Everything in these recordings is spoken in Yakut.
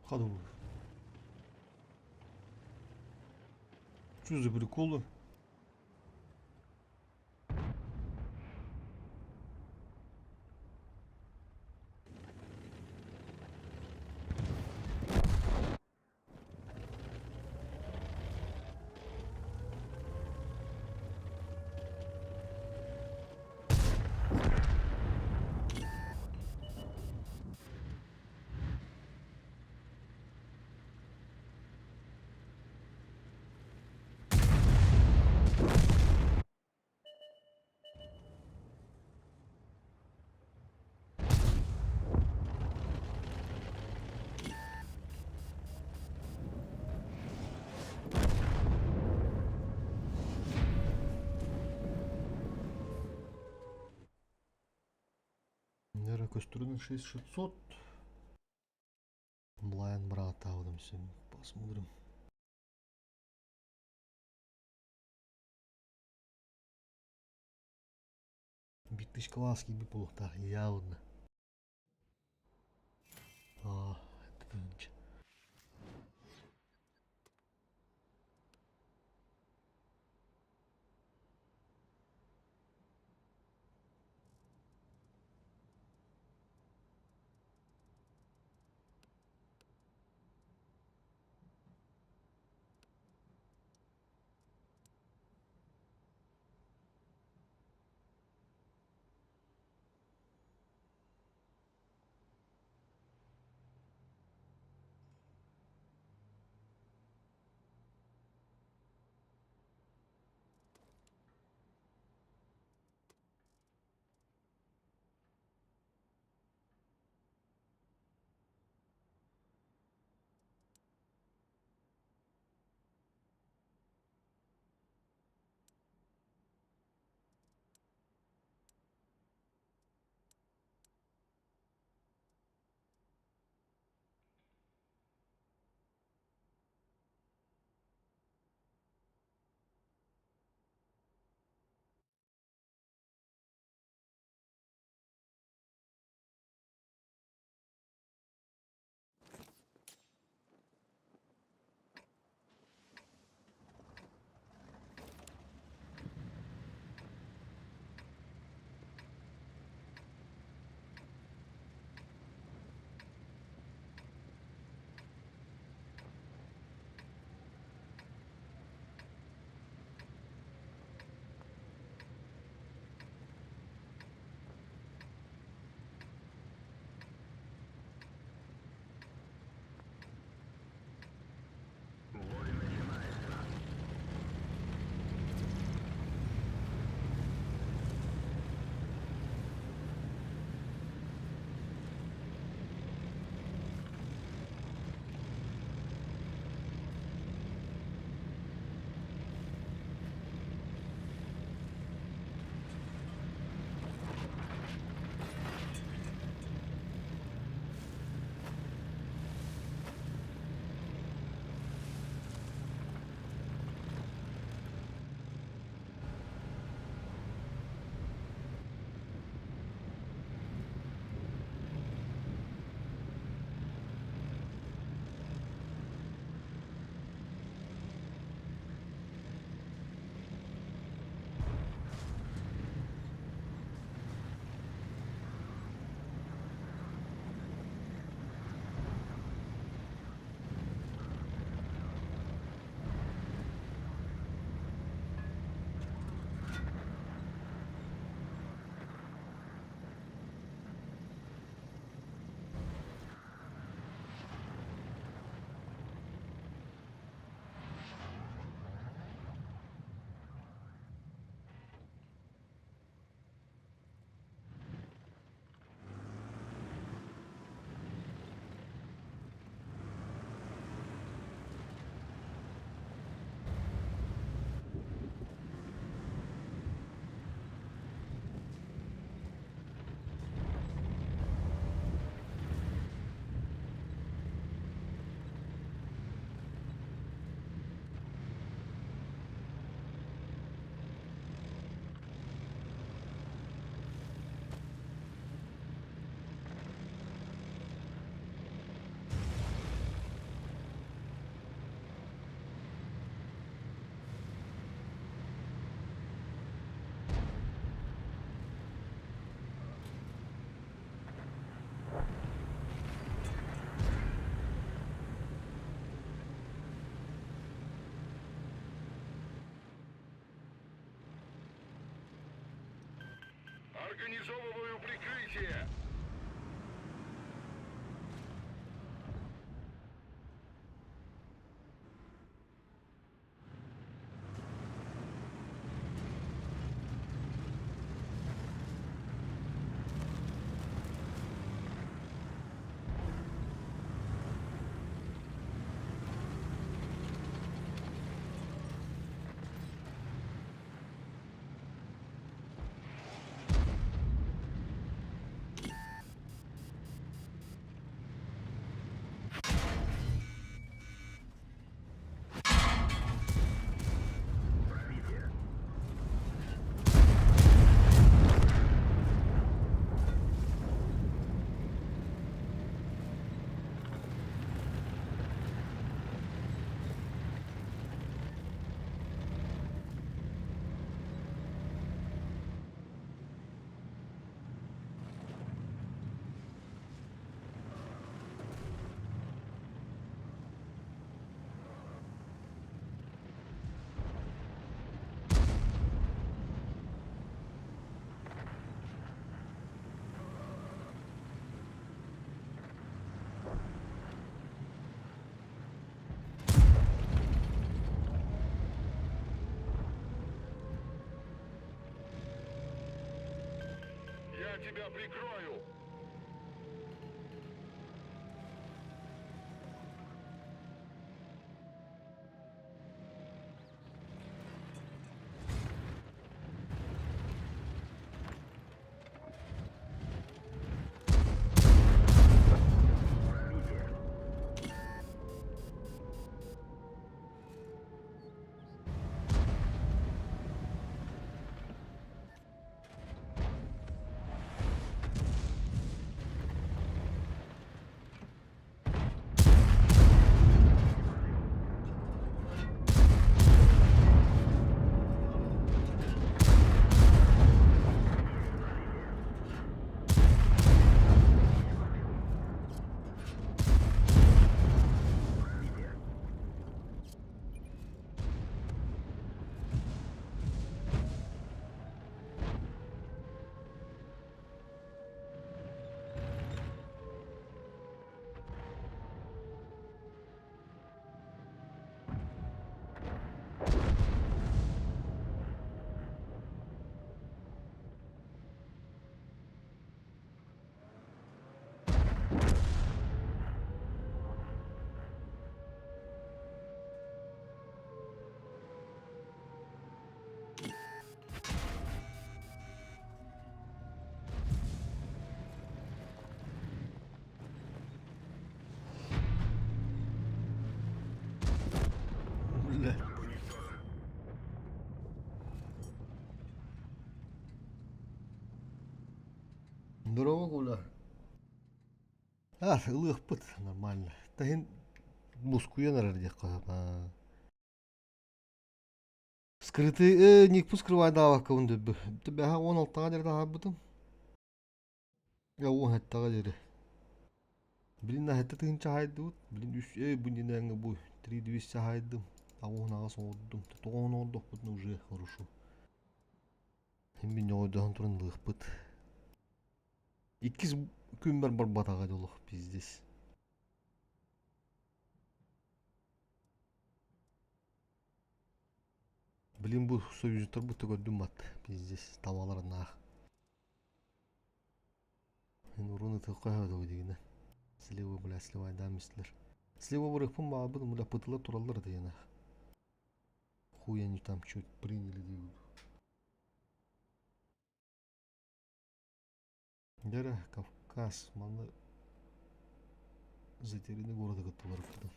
Кадывыр. Что за приколы? Наверное, көстөрүнэн 6600. Онлайн бырааттаабытым син посмотрим. Биир класс киирбит буолуохтаах явно. Аа, это Организовываю прикрытие! Я тебя прикрою! Бля. Здорово, Коля. А, ылыахпыт нормально. Таһын мускуйан эрэр диэххэ сөп. Скрытый, никпу скрывайдаабаккабын дөббү. Бэһэ 16-га диэри таһаарбытым. 17-га диэри. Билин сэттэ тыһыынча хаайдыбыт. Билин үс бу иннинээҥҥи бу 3200 хаайдым. 88 оҥордум. Тоҕуһун оҥордохпутуна уже хорошо. Мин ньоҕойдоһон туран ылыахпыт. Иккис күммэр барбатаҕа дьолох пиздец. Блин бу союзтарбыт көрдүм бат пиздец табаларынаах. Мин урун ытыахха сөп дигинэ. Слева бля слева дамистилер. Слева барыахпын баҕарбытым бля пытылар тураллар этигинэ. Хуй они там чуть приняли диибит. Дьэ Кавказ манна затерянный города кытта барыппытым.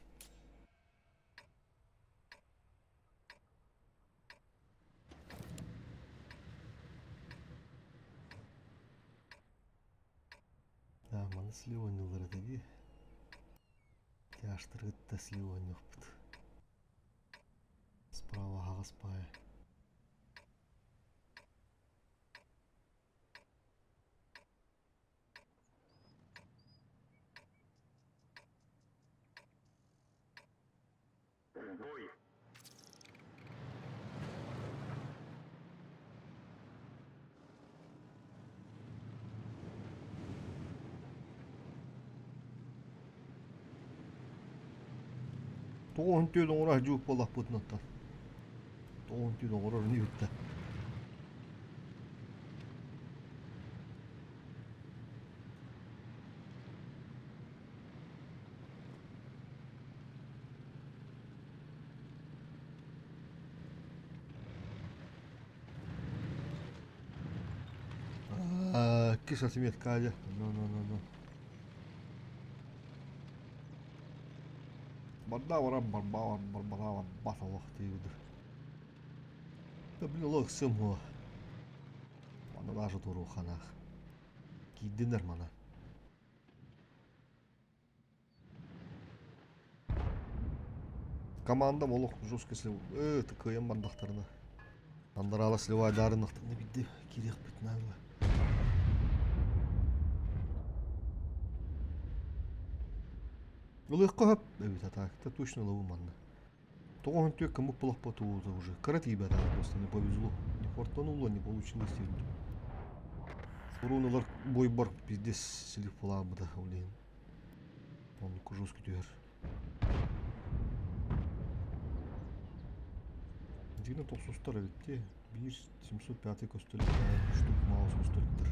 Да, маны слива оонньууллар этэ дии. Тяжтары кытта слива оонньуохпут. Справа аһаҕас баайа. Бой! Тоҕуһун түөрт оҥоро сылдьыбыт буоллахпытына тоҕуһун түөрт оҥорор инибит да. Иккис отметка дьэ. Ну ну ну ну. Барда барар барбаа барбатаа барбат олох диибит. Да блин олох ыксым хуо. Манна даже туруоханаах. Киирдиннэр мана. Командам олох жестко слив... кыайан бардахтарына. Андараала сливайдаарыннахтарына биирдэ киириэхпит наада. Ылыахха сөп эбит атаакта точно ылабын манна. Тоҕо түөрт кыммыт булахпа тугута уже. Кыра тиийбэт аа просто не повезло. Не фортануло, не получилось диэн. Уруун бойбор пиздец слив булаабыта ол иһин. Оннук жестко түһэр. Дьиҥэ тохсустар эбит дии. Биир 705 көстөлүк штук маус көстөлүктэр.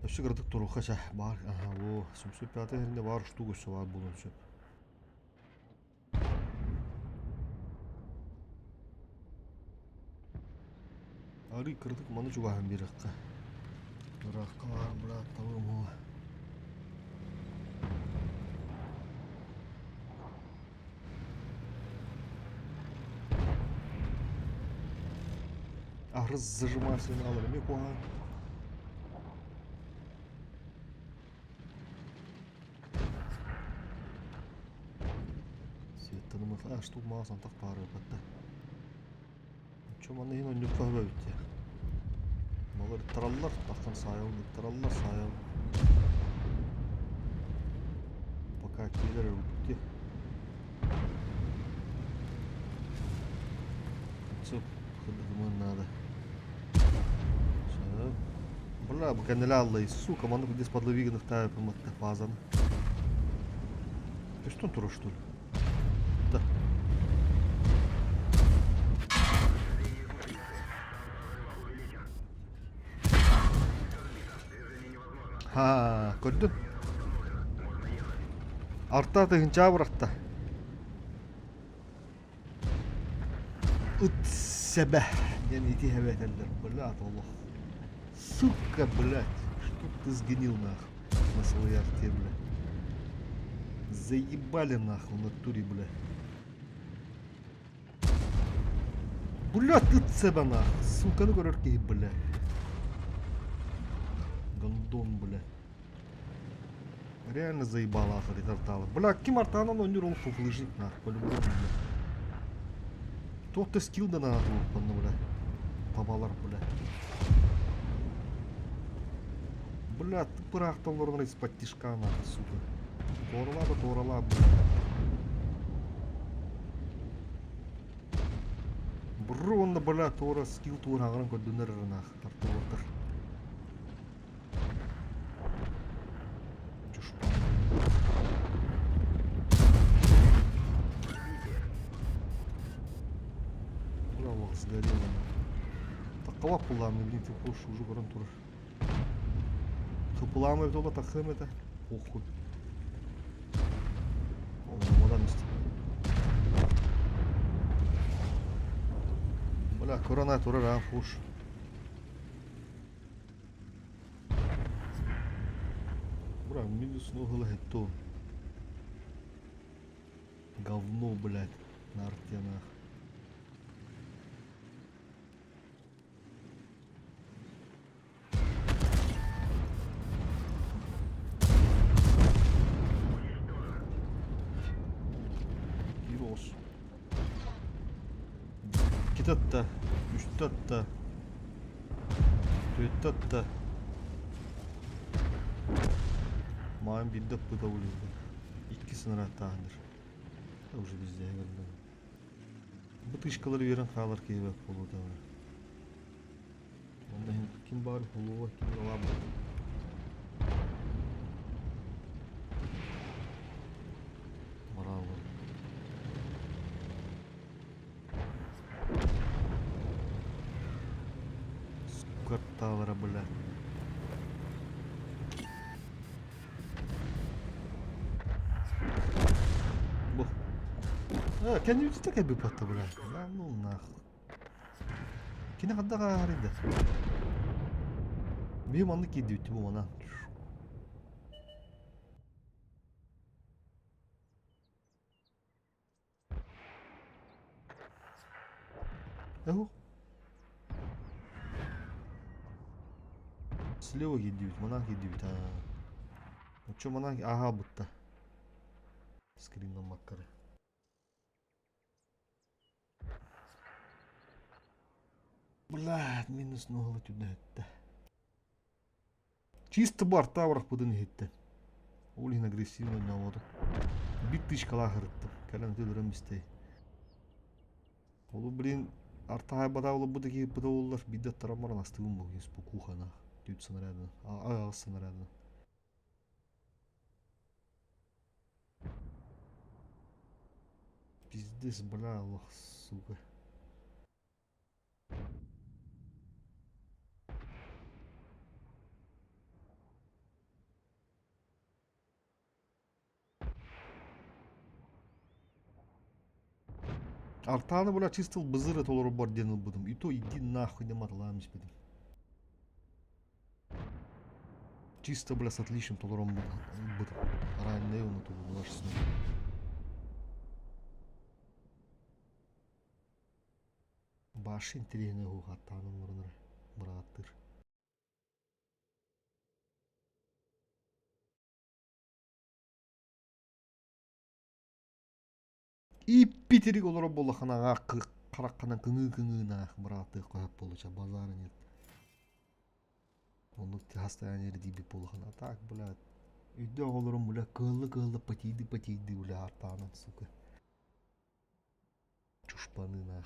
Өссө кыратык туруохха чэ баар аха о 705 иһинде баар штук өссө баар буолуон сөп. Арый кыратык маны чугаһан биэрэххэ. Ыраахха баар быраат табыам уо. Арыз зажимайся алар эмиэ куһаҕан. Светтанымыт штук маас антах паары батта. Чо манна иһин онньукка хөбө эбит дии. Балар ыттараллар, тахсан саайалын ыттараллар, саайал. Пока киирэр өлбүт дии. Сөп, кырдыгымын надо. Сөп. Бля, бу кэннилэ аллай, сука, маннык здесь подловигнахтаа пыматта фазаны. Көстөн турар, что ли? Да. Ха, көрдүн. Арта тыһынчаа бырахта. Ыт сэбэ диэн ити эбэтэллэр блядь олох. Сука, блядь, чтоб ты сгнил нахуй на своей арте, бля. Заебали нахуй в натуре, бля. Блядь, ыт сэбэ нахуй. Суканы көрөр киһи, бля. Гондон, бля. Реально заебала ахыр ретарталы. Бля, ким артаанан оонньуур ол фуфлыжник нахуй, по-любому, бля. Туох да скилл да наада туохпанна, бля. Табалар, бля. Бля, ты пыраахтан олорон из-под тишка, нахуй, сука. Туоралаа да туоралаа, бля. Бұры онда, бля, туора скилл туораҕыран көрдүнэр нах, тартылытыр. Бля, олох сгорело. Таккалап буллааны блин, ты хош уже көрөн турар. Хыпылаама эбит ола тахыам этэ. Похуй. Оламадан исти. Бля, көрөн турар а, хуш. Бра, минус ногу то. Говно, блядь, на арте нах. Кирос. Икки үстэ атта, түөртэ атта. Маайым биирдэ ыппыта улуйда. Икки сынырааттааһыннар. Уже везде көрдüm. Бу тышкалар үөрэн хаалар киһи бэрт буолуо даҕаны. Онно иһин ким баар булуо, ким ылаабыт. Бараан. бара, бля. Бу. А, кэннибитэ кэлбит батта, бля. Да, ну нахуй. Кини ханна хаарыйда? Биһи маннык киирдибит бу манан. Эһу. Слева киирдибит, манан киирдибит. Аа. Оччо манан ааһа бутта. Скриннаммаккары. Блядь, минус ноһула түнэһиттэ. Чисто бар таврахпытын иһиттэ. Ол иһин агрессивно ойнообото. Бит тычкалаах ырыттым. Кэлэн өлөрөн бистэй. Ол блин артаһайбата олорбут киһиппит оллар биирдэ аттаран баран астыгым бу кухана түүт снарядына аҕыс снарядына. Пиздец, бля, лох, сука. Артааны бля чисто бызыры толору бар диэн ылбытым. И то иди нахуй не маталаан испитим. Чисто, бля, с отличным толором ылбытым. Раннай уну тулулар. Баш интэриэһинэй уһуохаттаан оҥоронор бырааттыыр. Ииппитирик олорор буоллаххына хараххынан кыҥыы-кыҥыынаах бырааттыах көһөп буолуча базара нет. Оннук состояние диибит буоллаххына так блядь өйдөөх олорон бля кыалла-кыалла потийды-потийды бля артаанан сука чушпанынаах.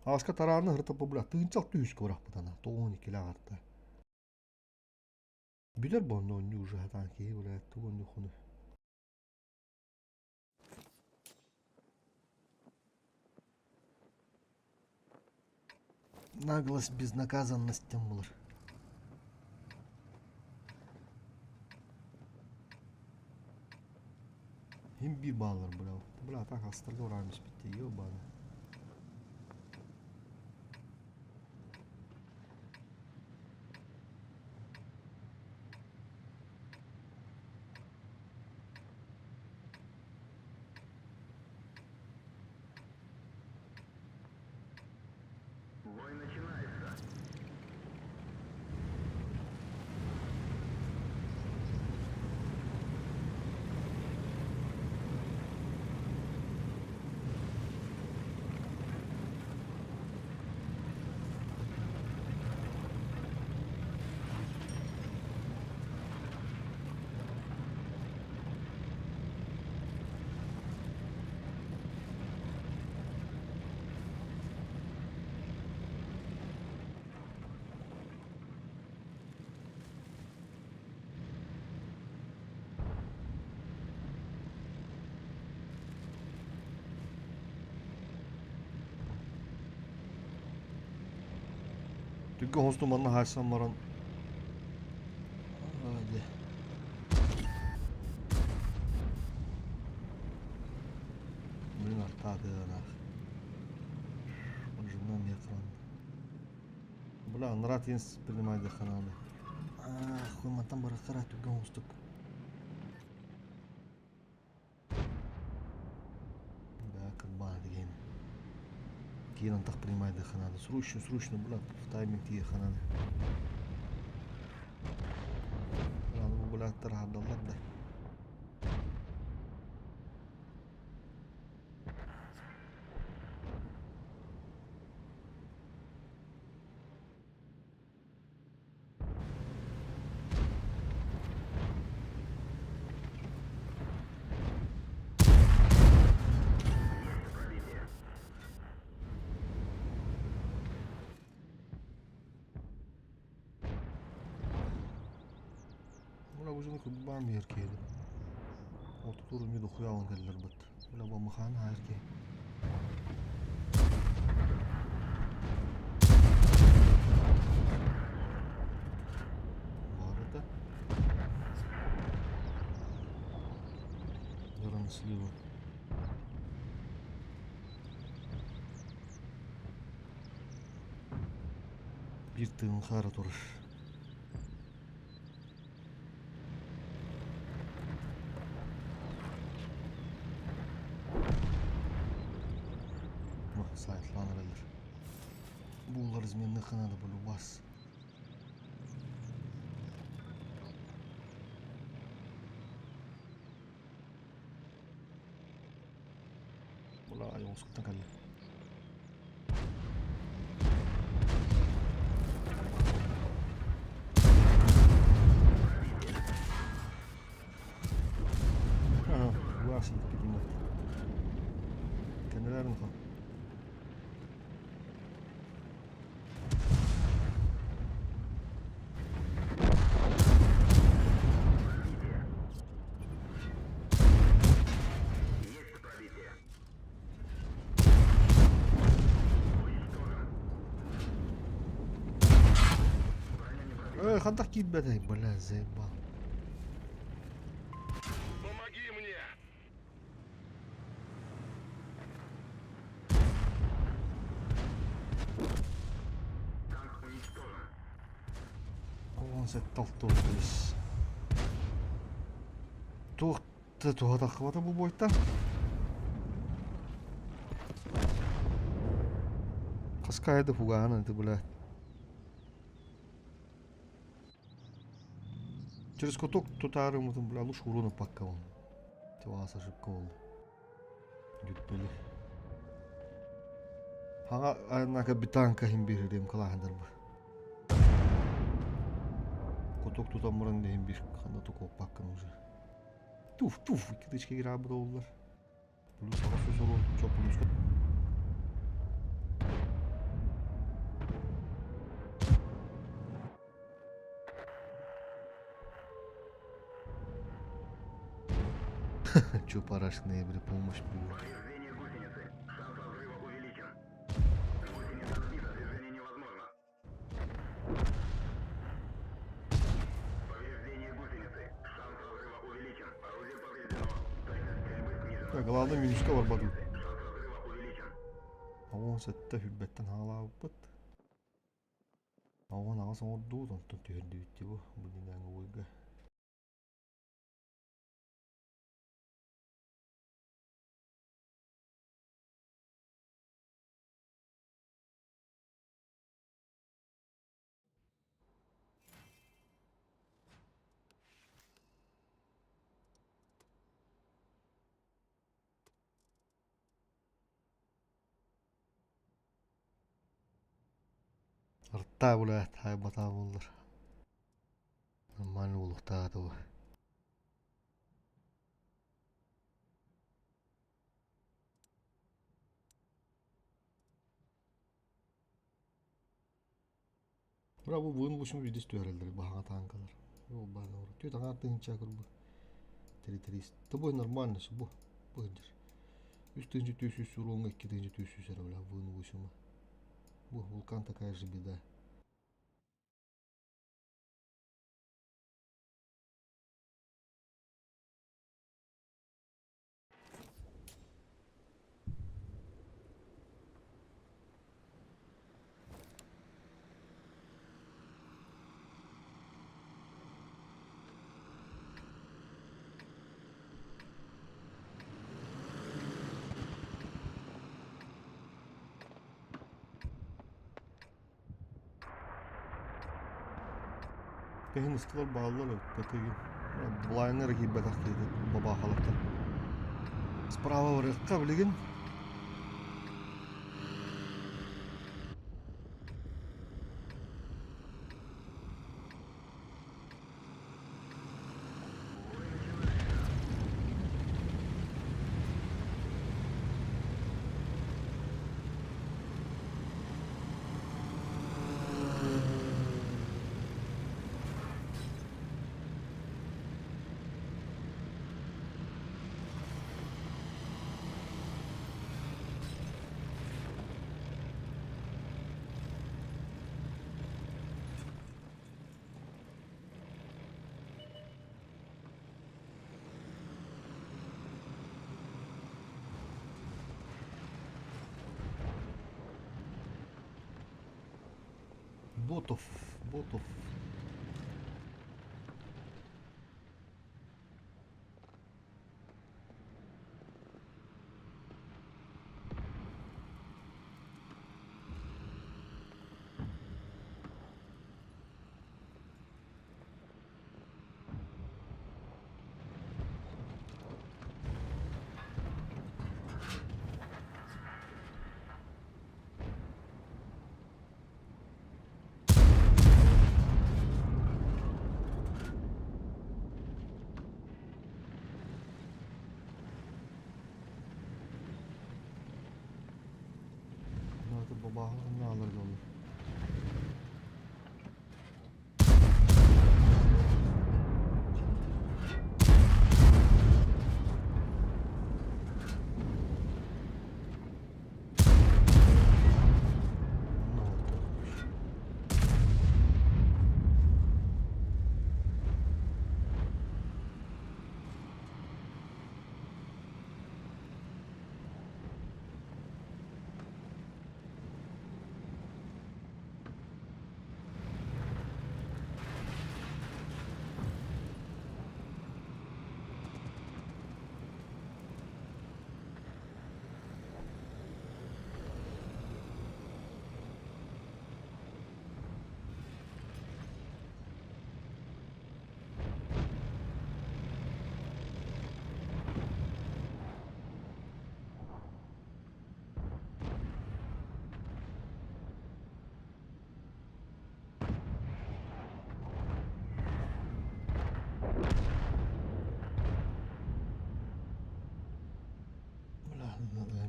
Ааска тарааны ырыта бля тыынчал түһүскэ бырахпытана тоҕуон иккилээх арта. Билэр буонна онньу уже хатаан киһи бля тугу онньу хуну. Наглость безнаказанность диэн буолар. Им биир бааллар бля. Бля так астарга ураан испиттэ ебаны. Бой начинается. Түргэн хосту манна хаайсан баран дьэ Блин артаатыанаах Жена экран Бля, анараа тиийэн принимайдыахха наада. Аах, мантан барахтара түргэн оҥостук. Да, кырбаан диэн. Киин антах принимайдыахха наада. Срочно, срочно, бля, в тайминг тиийиэххэ наада. Аны бу блядтар аһардаллар да. Бля, бу дьону кырбаан биэр киһи. Ортотугар эмиэ дохуя ылан кэллэрбит. Бля, бу махаан аһар киһи. Баар этэ. Дорон сливы. Биир тыын хаара турар. Сайтлаан эрэллэр. Буулар изменных надо полюбас. Була айоҥскуттан кэллэ. Буас ииппитинет. Кэннилэрин ха. Эй, хантах киирбэтэй, бля, заебал. Помоги мне! Танк уничтожен. Он сетталтуут билис. Туох туһа таххыбата бу буойта. Хаскаайда фугаана ты бля. Через каток тутаарымытын бля лучше урона пакка он. Тиваас ошибка болды. Бүппүлү. Хаҥа айнака битанка иһин биэрэрим кылааһындарбы. Кутук тутан баран иһин биир ханна тукуоппаккын уже. Туф, туф, икки кираабыт оллар. Плюс аҕыс сүүс уруон чо плюска. Чё парашная, бля, помощь будет. Повреждение гусеницы. Шанс разрыва увеличен. Гусеница сбита, движение невозможно. Повреждение гусеницы. Шанс разрыва увеличен. Орудие повреждено. Точность стрельбы снижена. Так, главное минуска барбадым. Шанс разрыва увеличен. Оҕон сэттэ сүүрбэттэн хаалаабыппыт. Оҕон аҕыс оҥордубут, онтон түһэрдибит дии бу бу уойга. Артаа булаат хаайбатаа буоллар. Нормально буолуохтаах этэ Бра бу буын бушум видис түһэрэллэр баһаҥа таанкалар. Ол баана Түөт аҥаар тыһыынча көрбү. Три-триста. Тобой нормально бу. Бу сылдьар. Үс тыһыынча түөс сүүс уруоҥҥа икки тыһыынча түөс сүүс эрэ бля буын бушума. Бу вулкан такая же беда. Кэһин ыстылар бааллар эбит Былааҥҥа эрэ киирбэтэх киһи бабаахалартан. Справа барыахха билигин. Ботов, Ботов. Бабааһын ааларга олор.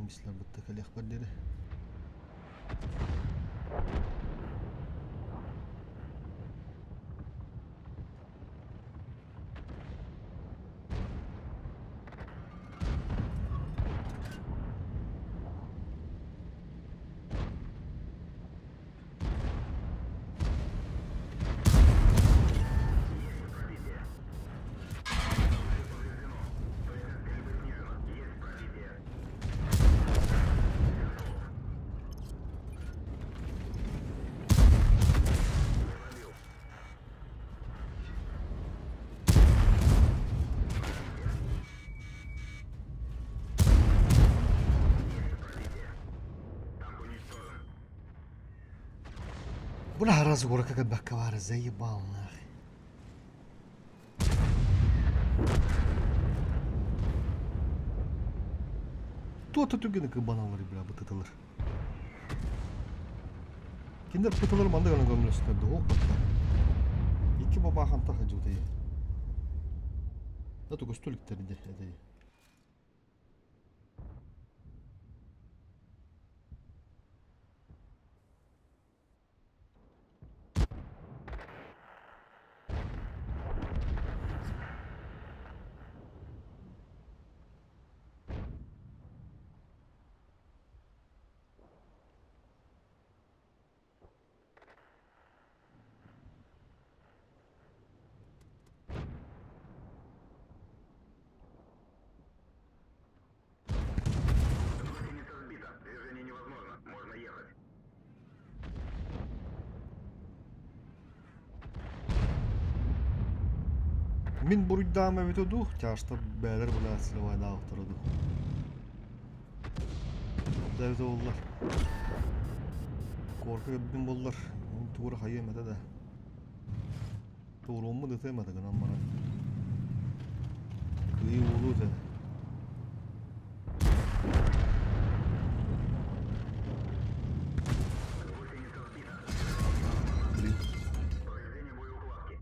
Бисла кэлиэхпэр диэри. Бля, разгорка как баковара заебал нахуй. Туота түгені кыбаналар бля бытытылар. Кинилэр пыталар маннык гынан көмөлөстөрдө ол батта. Икки бабаахан таха дьутайы. Да тугустуликтэрди этэй. Гусеница сбита. Движение невозможно. Можно ехать. Мин буруйдаам эбитэ дуу, чаашта бээлэр былаа сливайдаахтара дуу. Да эбитэ буоллар. Корка кэлбитим буоллар, тугура хайыам этэ да. Туоруоммун ытыам этэ гынан баран. Кыайыы буолуо этэ. Гусеница сбита. Блин. Повреждение боеукладки.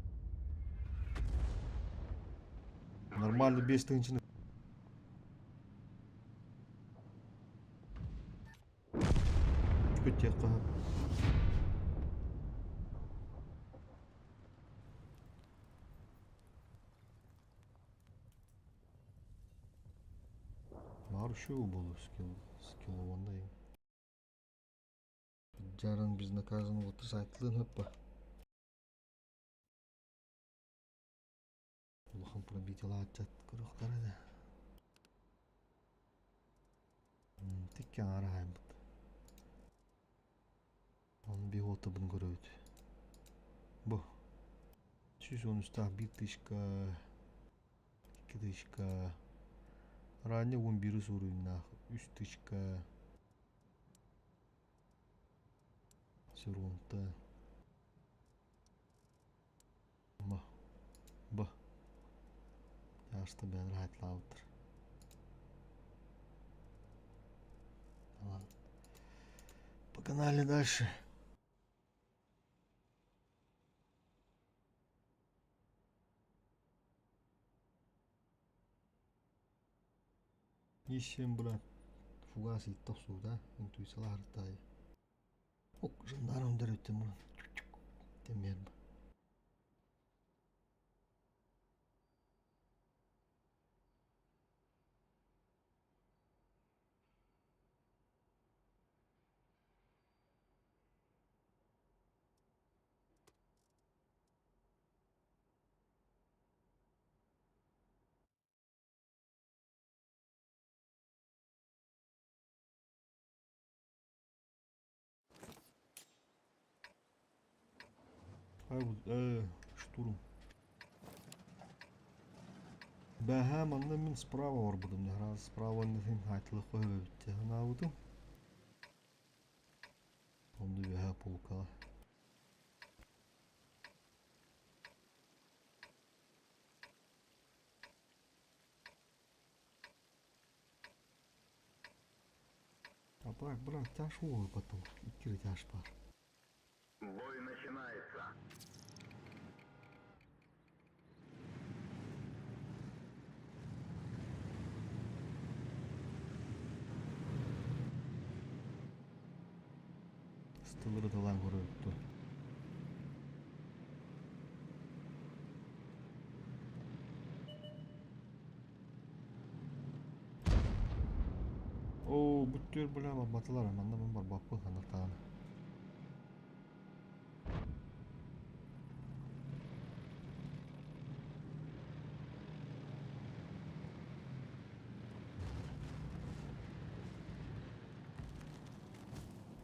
Нормально 5 тыһыынчаны күттиэххэ сөп. Баар үчүгэй буолуо скилл скиллованнай. Дьарын безнаказанно вот сайтылыан сөп ба. Улахан пробитилааччат көрүөхтэрэ да. Тикки аҥаара хаайбыт. Оны биһуотабын көрөбүт. Бу 113 1 тысячка, 2 тысячка, ранее 11 уровеннаах 3 тысячка, Серунта. Б. Б. Тяжта бэйэлэрэ хаайталаабыттар. Ладно. Погнали дальше. Ищем, брат. Фугас илтэ охсуута. Интуициялаах артаайы. Жандарм дөрүттэн булан. Темер. Штурм. Бэһээ манна мин справа барбытым. Раз справа нехин хайтылық қойып ханаабытым. Онду үөһэ полкаҕа. А брат, брат, тяж уол потом. Икки тяж бар. Бой начинается. Стылыры талан көрөттү. Оо, бүттүөр бля барбатылар, манна мен барбаппын ханартаан.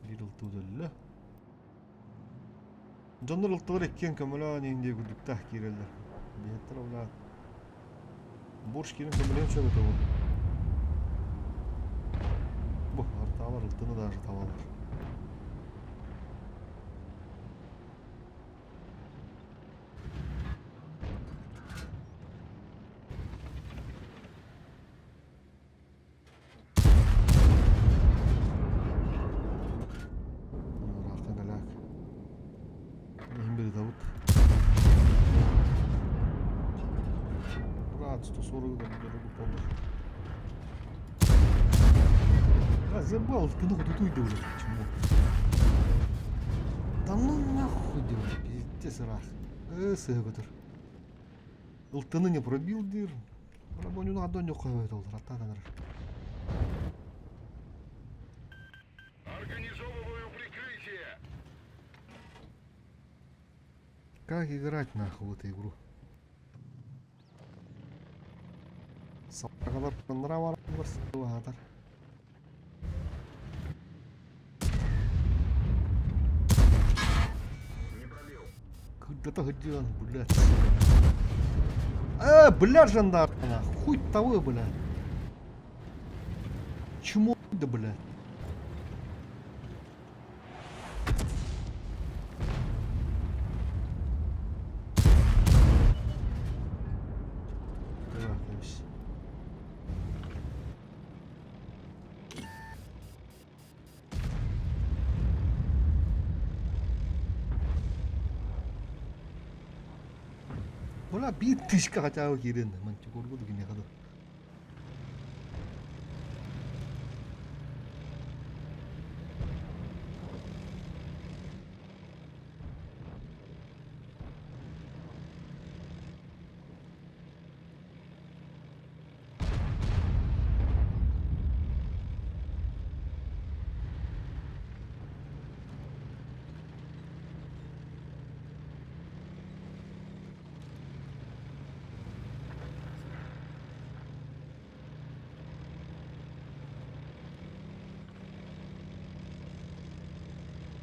Биир ылтыы өллө. Дьоннор ылтылар иккиэн көмөлөөн иһин диye курдуктаах киирэллэр. Биһиттэр бля борщ киирэн көмөлөөн сөп этэ буолла. Бу артаалар ылтыны даже табалар. Ыраахтан кэлээк. Иһин быытабыт. Брат, 140 дорогу помощь. А, забыл, ылтыны кутутуйду уже. Почему? Да ну нахуй делай, пиздец ыраах. Сыһы көтөр. Ылтыны не пробил диир. Рабонюну адон yok олар аттаан Организовываю прикрытие. Как играть нахуй в эту игру? Саҕалар нравар бар. Не пробил. Куда-то ходил, блядь. А, бля, жандар, хуй того, бля. Чмо, да, бля. Так, кэбис. Бля, 1 тысяча хотя бы киирэн, мантикоргу кимиэхэ да.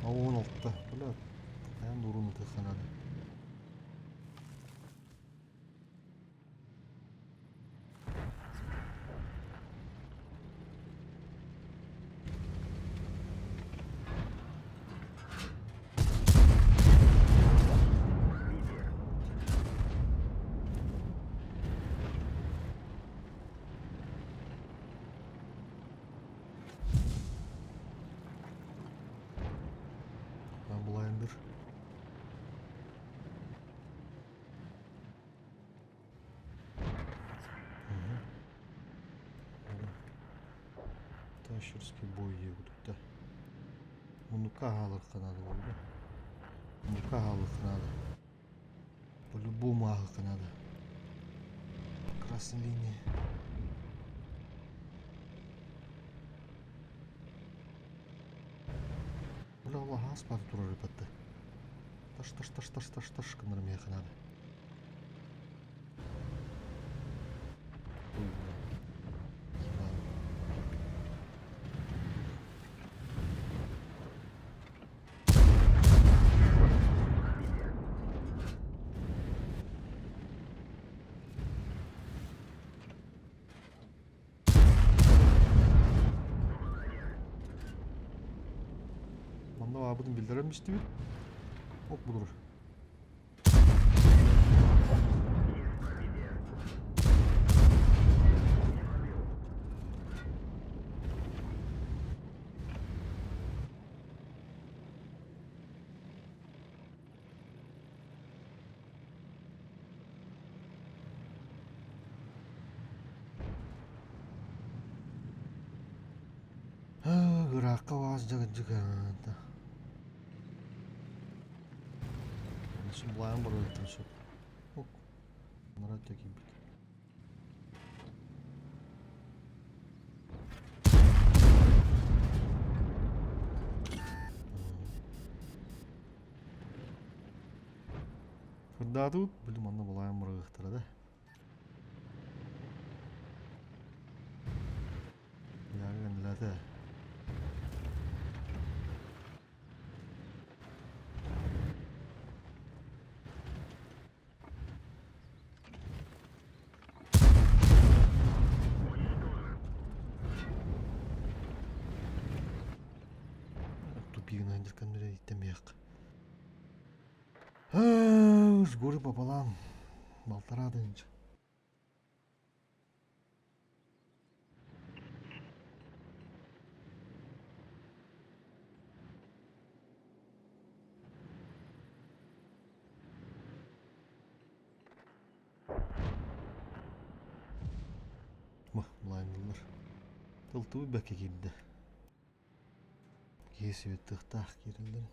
16. Бля, хайаан да уруну тахханады. Булайындыр. Тащерский бой диэбитэ. Муннукка аһаалыахха наада буолла. Муннукка аһаалыахха наада. По-любому ааһыахха наада. Красная линия. Бля, ол аһаас баар турар эбэтэ. Таш таш таш таш таш таш гынар миэхэ наада. Ой, бля. Ладно. Манна баабытын биллэрэн истибит. Ок булур. Ыраахха баас дьыгын-дьыгын Сумлаан барыахтан сөп. Ок, нара киирбит. Кырдаатыбыт, били манна балаайан барыахтара да. Яа Тупигынан дьарканнары иттэмиэх. С горы пополам. Полтора тысяча. Былааннылар. Тылтыбыт бэккэ киирдэ. Киһи сибиттыахтаах киирэллэрин.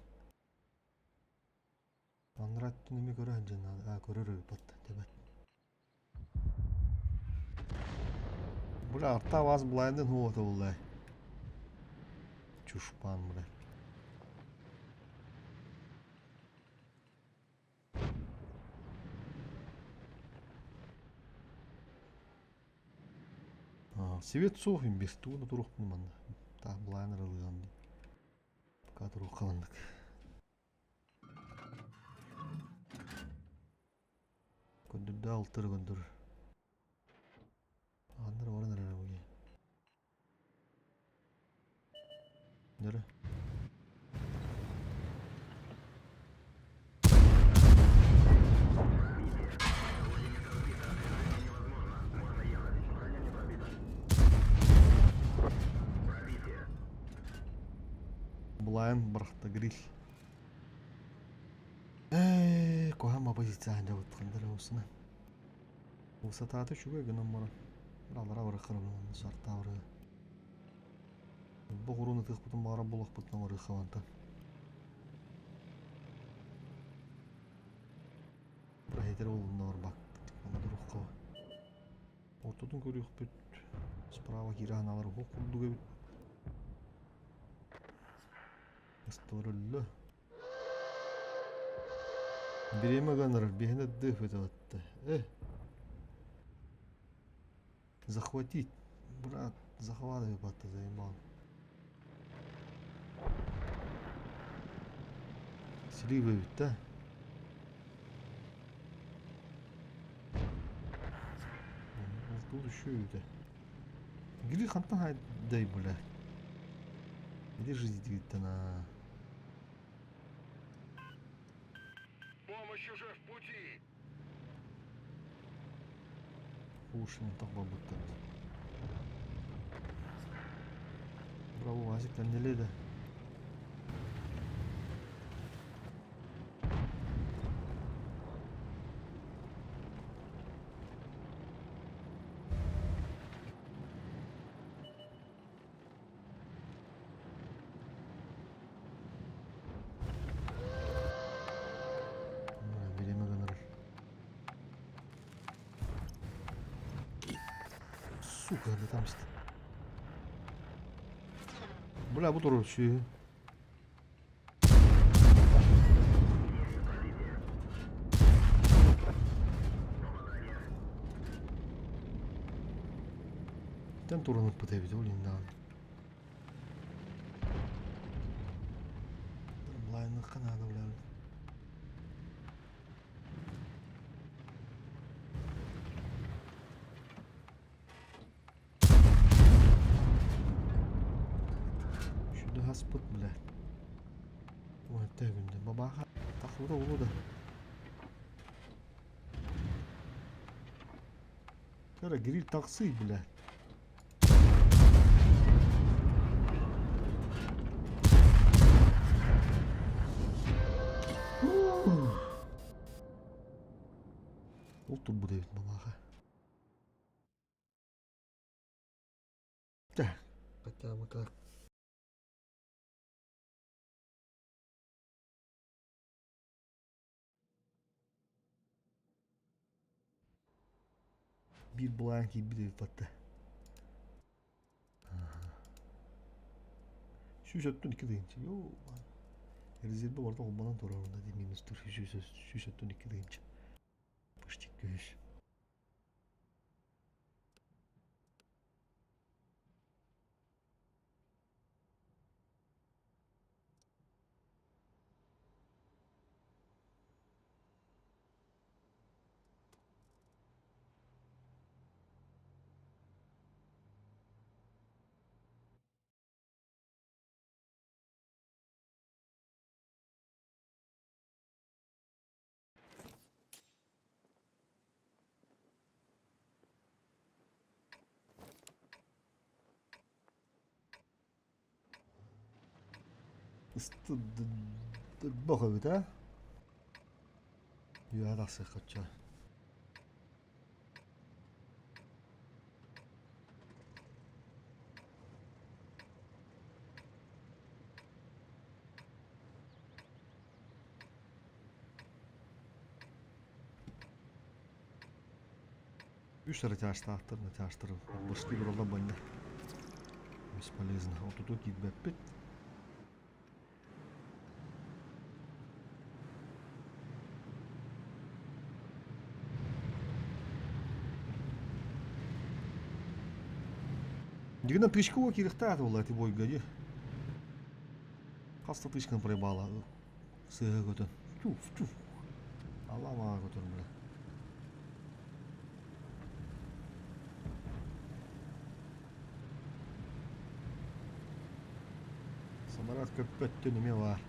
Анараа өттүн эмиэ көрө сылдьан аа көрөр эбиппат тэбэт. Бля, арта вас блайндын хуота буллай. Чушпан, бля. Свет суох имбир тугуна туруохпун манна. Таах былаан аралыган дии. Пока туруохха маннык. Көндүрдэ алтыр көндүр. Аннар баран эрэр буги. Нөрө. Булаан бырахта гриль. Ээ, куһаҕан позицияҕа дьабыттахтара усуна. Усатаата үчүгэй гынан баран алара барыххарабын сартаабыры. Бу оҕуруон ытыахпытын баҕарар буолуохпутуна барыаххабантан. Проһитер уолунна барбак. Аны турухха. Ортотун көрүөхпүт. Справа киирэ ханалар уһук курдук эбит. Ыстылар өллө. Бириэмэ гынар, биһини дых өтөттө. Э. Захватить, брат, захватывай батта заебал. Сливы ведь, да? Тут еще это. Гили хантан дай, бля. Где жизнь двигает на... Помощь уже в пути. Ушин тахбабыттар. Браво, Азик, неледе. Сука, да там Бля, бу турар сүөһү. Тэн туран ыппыт эбит ол иһин даҕаны. Былайыныахха наада бля. Şurada хаспыт бля. Уонта күндэ бабаха тахлыра улу да. Кара гриль тахсый бля. Ол турбут эбит бабаха. Чэ, хотя бы как. Биир былаан киирбит эбит батта. 132 тыһыынча. Йоо. Резервэ барыта холбонон турар онно дии минус тур 132 тыһыынча. Почти күһүс. Бөх эбит ээ. Үөһэ тахсыахха оччо. Үс эрэ чаастаахтар, чаастары быстыы тураллар банньа. Бесполезно. Отуту киирбэппит. Дигинэн тычка киириэхтээх буолла ити бойга дии. Хас да тычканы проебала. Сыыһа көтөн. Чуф, чуф. Алла көтөр бля. Самарат көппөттөн эмиэ баар.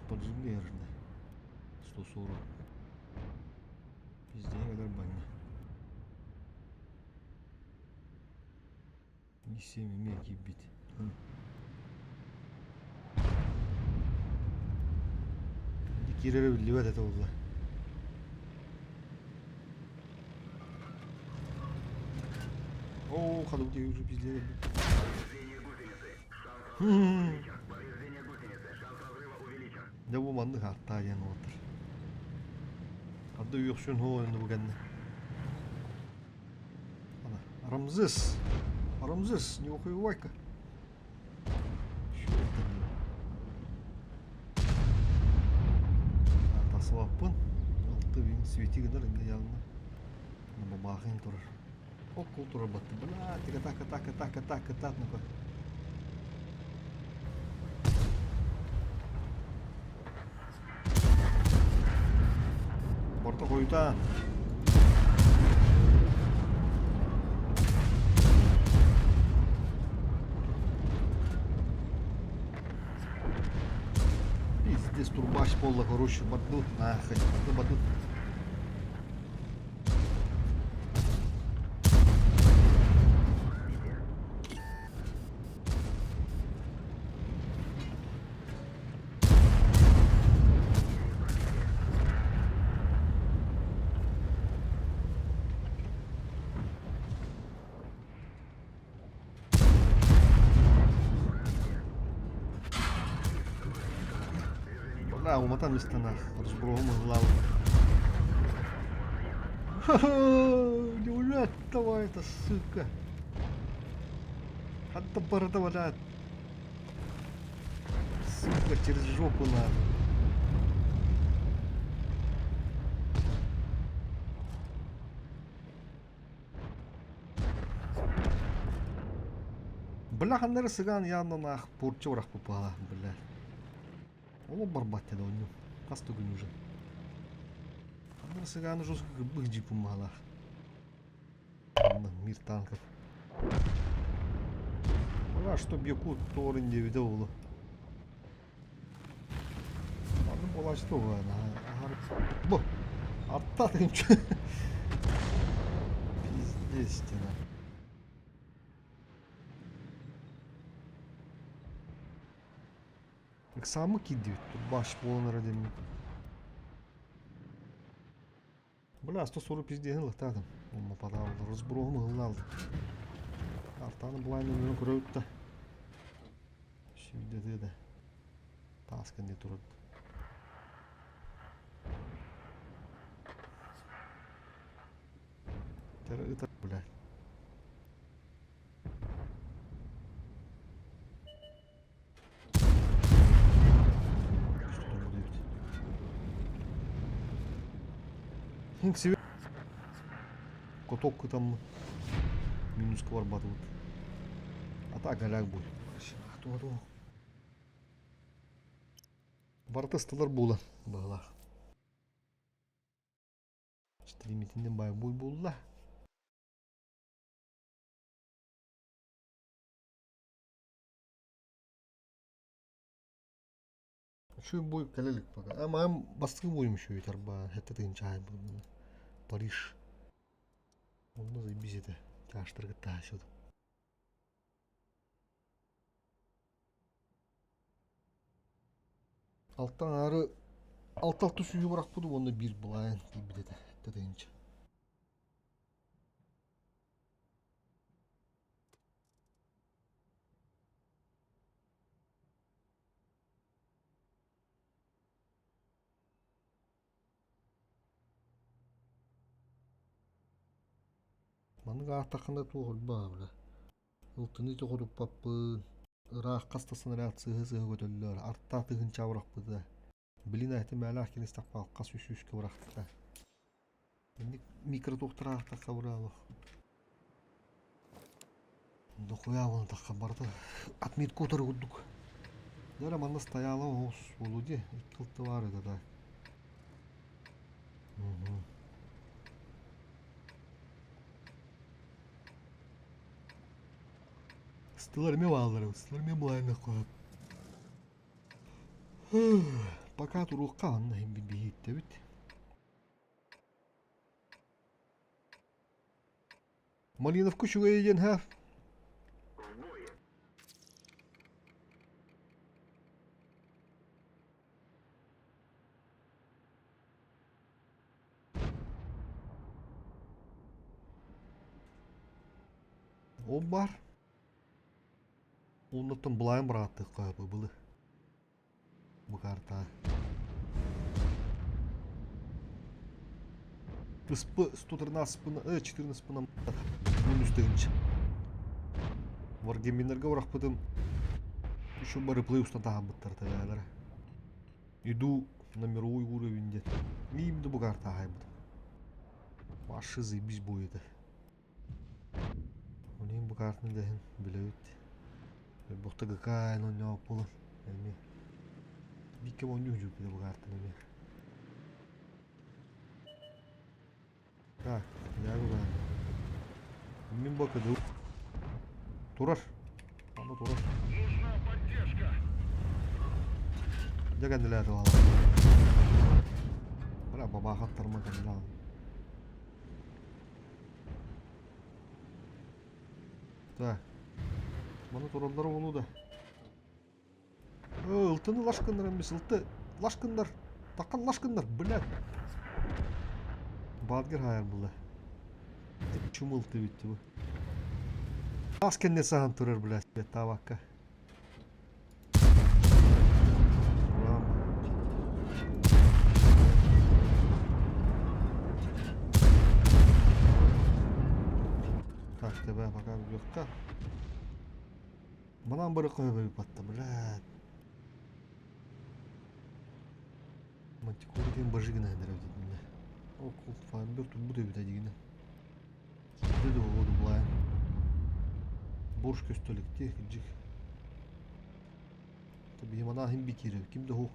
Поджигерно. 140. Пиздец, нормально. Миссия эмиэ киирбит. Киирэрэ биллибэт этэ буолла. Оо, кадымки уже пиздец. Дьэ бу маннык ааттаа диэн уолаттар. Хадда үөхсүн һоо бу кэннэ. Рамзес. Рамзес, не охуевай-ка. Тасыбаппын. Алты бин свети гынар инде ялына. Бабахын турар. Оккул турар батты. Бля, тика така така така така так ну-ка. Орто хойутаан. Пиздец, турбаш буолла, короче, бардыбыт нахуй, барды бардыбыт. Бля, уматан мистанах, разброһум ыллаабыт. Ха-ха! Давай это, сука! Ханта барыта, блядь! Сука, через жопу на. Бля, ханнары сыган яннан ах, порча урах попала, бля. Ол барбат деді ойну. Хас түгін уже. Ханнары сыган уже бых джипум мала. Мир танков. Бля, что бьякут торын девиде олу. Аны болачты оған. Бу. Атта Пиздец, стена. Ыксаамы киирдибит баш буолан эрэ диэммин. Бля, 140 пиздеһин ылыктаатым. Онно падааллар, разброһум ыһыллаалды. Артааны былаан өмүрүн көрөбүт да. Сүүрдэтиэ да. Таас кэннэ турар. Тэр ытар, бля. Каток там минуска барбатыбыт. А так голяк будет. Барыта ыстылар буолан быһылаах. Стримитинен бай буй буолла. Үчүгэй бой кэлэ илик пока. А маам бастакы буойум үчүгэй тарбаан сэттэ тыһыынча аайбын Париж. Онно заебись этэ. Чаштары кытта аһасыбытым. Алтан аары алта алта сүүһү бырахпытым уонна биир былаан киирбит этэ сэттэ тыһыынча. Маннык ааттаххына туох ырбаа бля. Ылтыны тоҕуруппаппын, ыраах хас да снаряд сыыһа-сыыһа көтөллөр, артаа тыһыынча бырахпыта. Билин эти мээлээх кинистахпа хас үс сүүскэ бырахта. Инник микротуохтар аахтахха быраабах. Дохуя буолтахха барыта отметка утары курдук. Дьэ манна стояла оҕус буолуо дии, икки ылты баар этэ да. Ыстылар эмиэ бааллар, ыстылар эмиэ былааннах куһаҕан. Пока туруохха анна иһин биһииттэбит. Малиновка үчүгэй диэн ха. Ол бар. Оннуттан былайын бырааттык былы. Бу карта. СП 113 14 минус тыһыынча. Варгеминнергэ бырахпытым еще барыплай устан таһаммыттар тэлээлэрэ. Иду на мировой уровень диэн. Миим да бу карта аһайбытым. Вообще заебись будет. Онин бу картаны дэһин билэбит. Бухта ГК онньоох буолан эмиэ. Бииккэ оонньуу сдьууппүтэ бу картаны эмиэ. Так, я куда? Мин бакыды. Турар. Аны турар. Нужна поддержка. Дьэ кэннилээтэ Бля, бабаахаттарыма кэннилээн. Так. Маны тураллара буолуо да. Ылтыны лашкыннар эмис, ылты. Лашкыннар. Таккан лашкыннар, блядь. Бадгер хайар булла. Чум ылты битти бу. Ас кэннэ саһан турар, блядь, табакка. Көрүөххэ. Манан бары көһөбөйбатта, блядь. Мантикора диэн бажы гына эдэр эбит иннэ. Ол фарбер турбут эбит дигинэ. Киирдэ да оҕо дублаан. Борщ көстөлүктee кырдьык. Биһи манаа иһин бикиирэ ким да суох.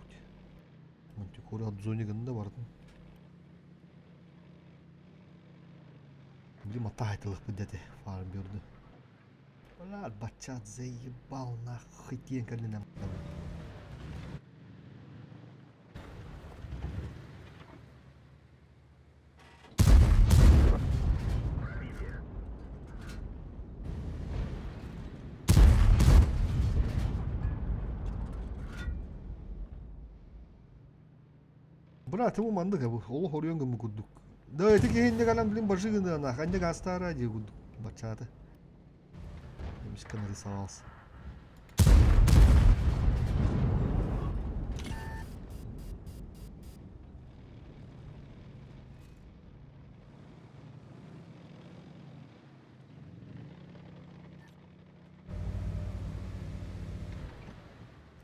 Мантикора обзоне гынна бардым. Били матаайтылыкпыт дэтэ фарберды. Бля, баччаат заебал нахуй диэн кэллинэ. Брат, ему маннык бу олох оруйан гыммы курдук. Да ити киһиннэ кэлэн блин бажы гыныана, ханна гаастаара дии курдук баччаата. Эмискэ нарисовался.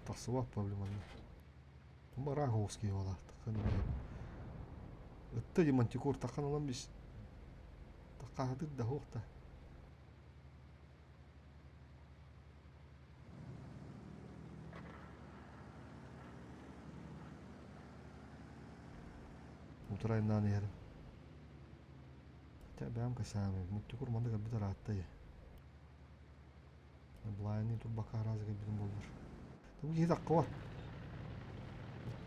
Тахсыбат проблеманы. Бараховский буолаахтахан Ытта дии мантикор тахан ылан бис такаһытык да суох да. Утарайнаан иһэрим. Хотя бэйэм кэсээмэй мантикор маннык элбит ыраатта Блайны турбакка араас кэлбитим буоллар. Бу киһи таккыбат.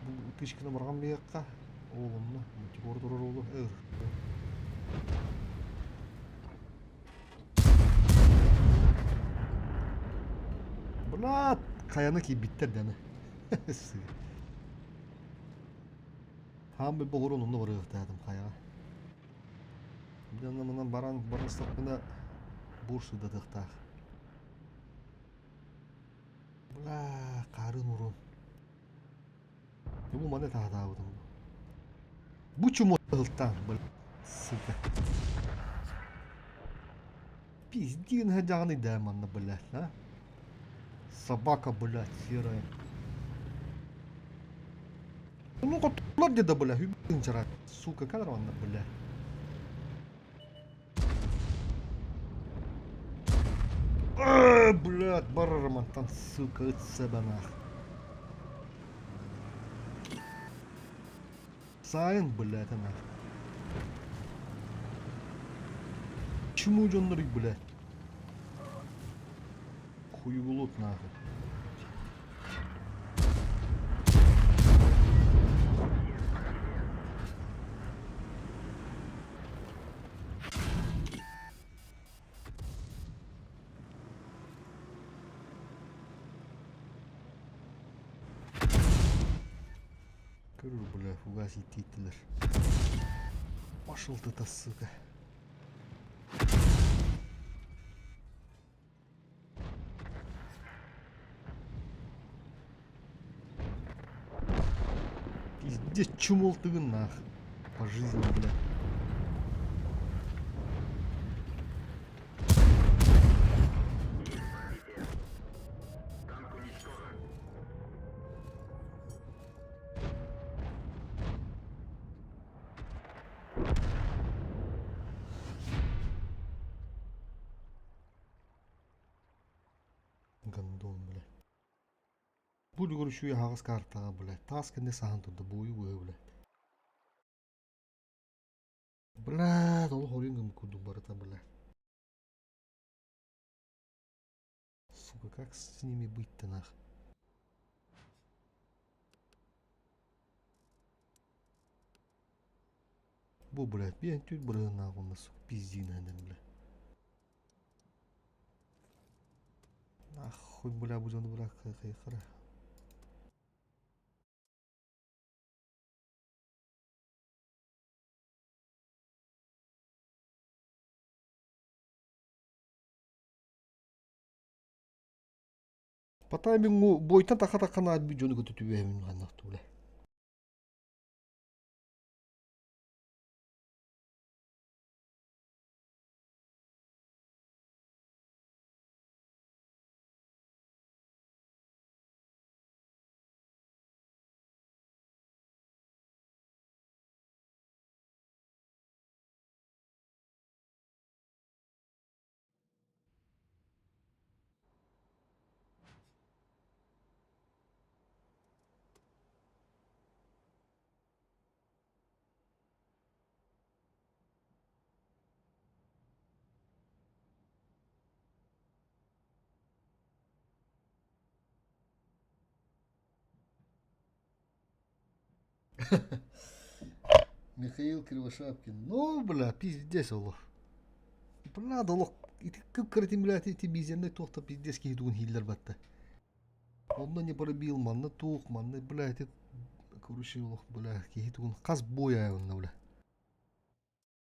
Бу тычканы барҕан биһиэххэ ол онно мультикор турар уолу ыр. Блат хайаны киирбиттэр даны. Хаан би боҕурун онно барыахтаатым хайаҕа. Дьонно манан баран барыстахпына бур сырдатыахтаах. Бля, хаарын урун. Бу маны таһатаабытым. Бу чумо ылтаан, бля, сука. Пиздин хадьаҕаны да манна, блядь, а? Собака, блядь, серая. Ну, хотулар где-то, бля, хүбүн Сука, кадр манна, бля. Блядь, барармантан, сука, ыт нах. Сайын, блядь, нах. Чему дьоннорик, блядь? Хуйгулут нахуй. Көрөр, бля, фугас иттииттилэр. Пошел ты, сука. Пиздец, чумол тыгын нах. По жизни, бля. Танк уничтожен. Гондон, бля. Бу үлүгэр үчүгэй аһаҕас картаҕа, бля, таас кэннэ саһан турда, буойу быа, бля. Бля, олох оройун гыммыт курдук барыта, бля. Сука, как с ними быть-то нах? Бу, блядь, биэн түүт бырыһынаах уонна сука пиздиинэһинэн, бля. Нахуй, бля, бу дьону, бля, хайхара. По таймингу бойтан таха-таха наадьбыт дьону кытта түбэһэбин ханнах тулэ. Михаил Кривошапкин. Ну, бля, пиздец олох. Бля, олох ити кып-кыратин бля ити бизеннэй туох да пиздец киһи тугун хииллэр батта. Онно не пробил, манна туох, манна, бля, ити короче, олох, бля, киһи тугун хас бой онно, бля.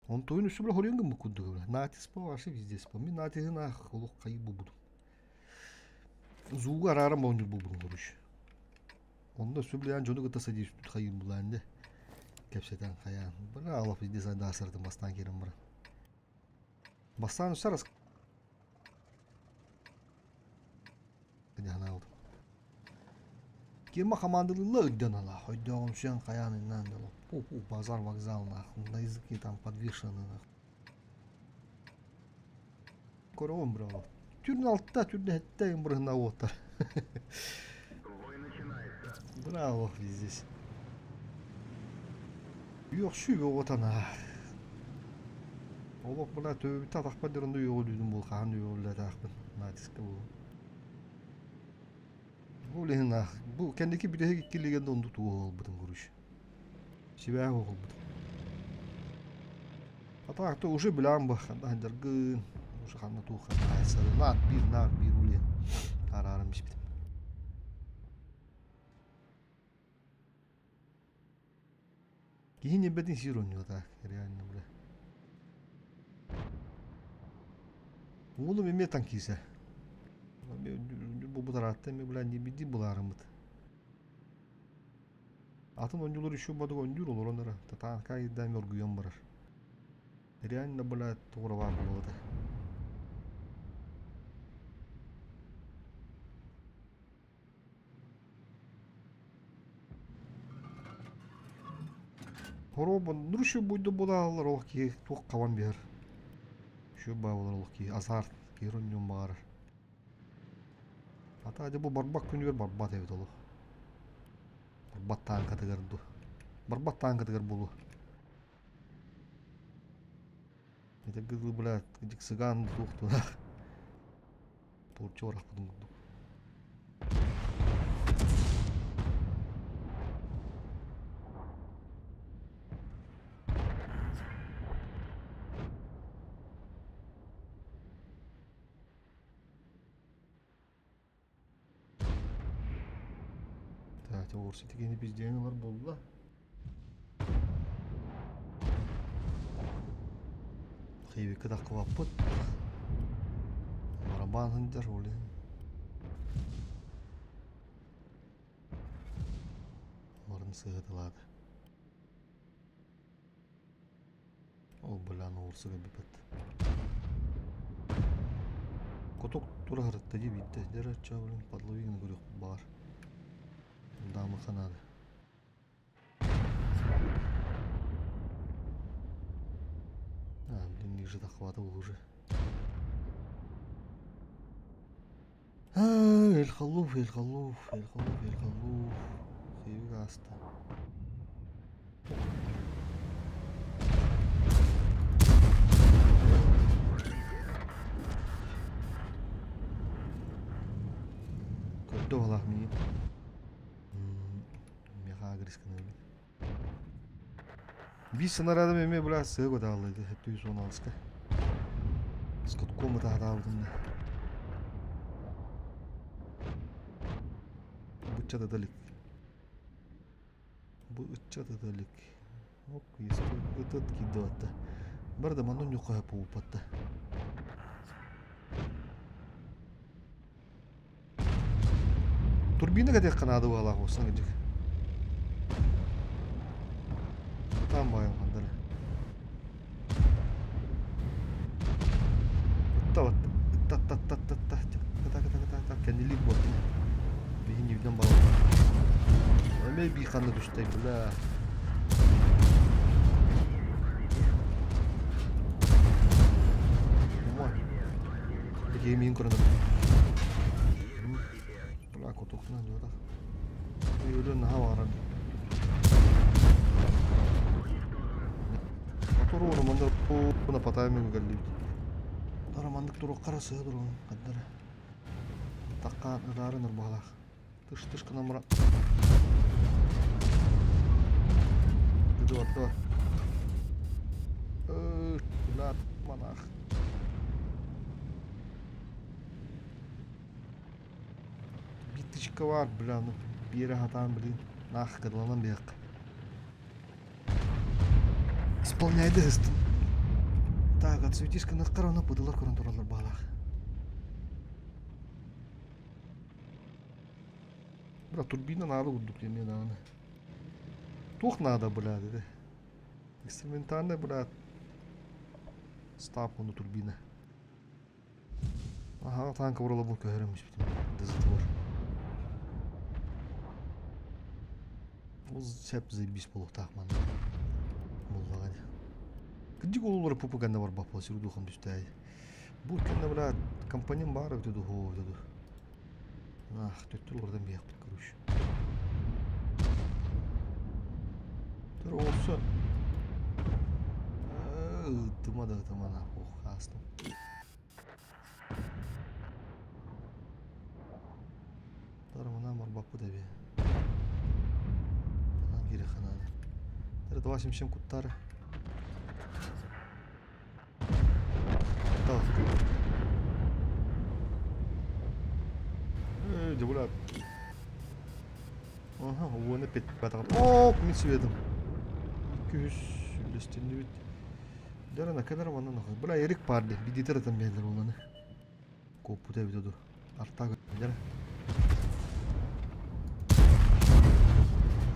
Онтуйун үсү бля хоруйан гыммыт курдук, бля. Натиск по вообще пиздец по. Мин натиһын ах, олох хайы булбутум. Зууга арааран оонньуур буолбутум, короче. Онно сөбүлээн дьону кытта садиспит хайыым булаан дэ. Кэпсэтэн хайаан. Бля, олох пиздец айдаасырдым бастаан киирэн баран. Бастаан үсэр ас санаабытым. Кима хамаандалыылла өйдөн алаах, өйдөөҕүмсүйэн хайаан иннаан дало. Пу-пу, базар вокзал нах, на языке там подвешены нах. Көрөҕүн браво. Түрн алта, түрн хэттэ бырыһына уоттар. Бой начинается. Браво, здесь. Үөхсүү бөҕөтана. Олох бына төбөбүттэ атахпар дөрөндө үөҕүлүүдүм бул хаһан үөҕүллэтаахпын натиска бу. Бу билиһин бу кэнники бүтэһик икки легенда онду туох ылбытым короче. Сибээх оҕолбутум. А так то уже билэм бу ханна сылдьаргын, уже ханна туох ханна наар биир наар биир улиэн арааран биспитим. Киһи ньирбэтин сиир оонньуута так реально бля. Уолум эмиэ танкиса. Бу бутараатта эмиэ бля ньирбидии булаарыммыт. Атын оонньуулар еще бадык оонньуур олорон эрэ татаанка ыйдаан оргуйан барар. Реально блядь тугура баар буолуо этэ. Хоруобун нуршу буйду булааллар ол киһи туох хабан биһэр. Үчүгэй баа буолар ол киһи азарт киһи оонньуон баҕарар. Ата дьэ бу барбах күнүгэр барбат эбит олох. Барбат тааҥкатыгар дуу. Барбат тааҥкатыгар буолуо. Это гылы, блядь, цыган туох туох. Туурчу барахпытын курдук. Так, орсы тигени бизден ылар буолла. Хейвикке таххыбаппыт. Барабан сылдьар ол иһин. Барын сыһытылаата. Ол былян уурсуга бүпэт. Кутук тура сырытта дии биирдэ. Дьэ оччо блин подловиганы көрүөхпүт баҕар. Даамыха наада. А, блин, ниже захватывал уже. А, Эльхалуф, Эльхалуф, Эльхалуф, Эльхалуф. Хейвик ааста. Көрдө балах миигин. Миэхэ агресс гынабын. Биир сынарадым эмиэ бля сыа көтөҕүллэ 716-ка. Скотком ытаатаабытым да. Быччат ыта илик. Бу ыччат ыта илик. Ок, ытыт киирдэ батта. Бар да манна ньукка буолбатта. Турбина кэтиэххэ наада быһалаах буолсан кырдьык. Сатаан баайым ханна эрэ. Ытта батта. Ытта ытта ытта ытта ытта. Кыта кыта кыта кыта кэннилиир буолтун. Биһин үүнэн бараллар. Эмиэ бии ханна түстэй бля. Киһи миин көрөн Бля, кутукна ньуота. Өлөн наһаа баҕарар. Моторуону манна туна патааймы кэллибит. Дара маннык турук хара сыа туругун хаддара. Такка ыраарын ырбаалаах. Тыш-тыш гынан баран. Давай, давай. Бля, монах. Биточка бар, бля, ну, биэрэ хатаан, блин, нах, кыдланан биэк. Исполняйды ыстым. Так, отсветишь кынахтар, оны пыдылар көрөн туралар баалаах. Бля, турбина наада курдук диэн даҕаны. Туох наада, бля, dedi. Экспериментальный, бля, стап оны турбина. Аха, танка урала бу көһөрөм испитим. Дызытылар. Ол сәп заебись буолуохтаах манна. Буллаҕа дии. Кырдьык ололор пупа гэннэ барбаппа сир духом түстээй. Бу кэннэ бля компаньон баар эбитэ дуу эбитэ дуу. Ах, төттөрү олордон биһиэхпит короче. Төр олсо. Ыттыма да ытыма нахуй хаастым. Тарымынан барбаппыт эби. Анан кире хананы. Тары 277 куттары. Так. Дебуля. Ага, уону пет Оп, мин светом. 200 үллэстиннибит. Дәрән акалар манна нахуй. Бля, Эрик баар дии. Бидитер атан биһэллэр буолланы. Куоппута эбитэ ду. Артаа көрдүлэр.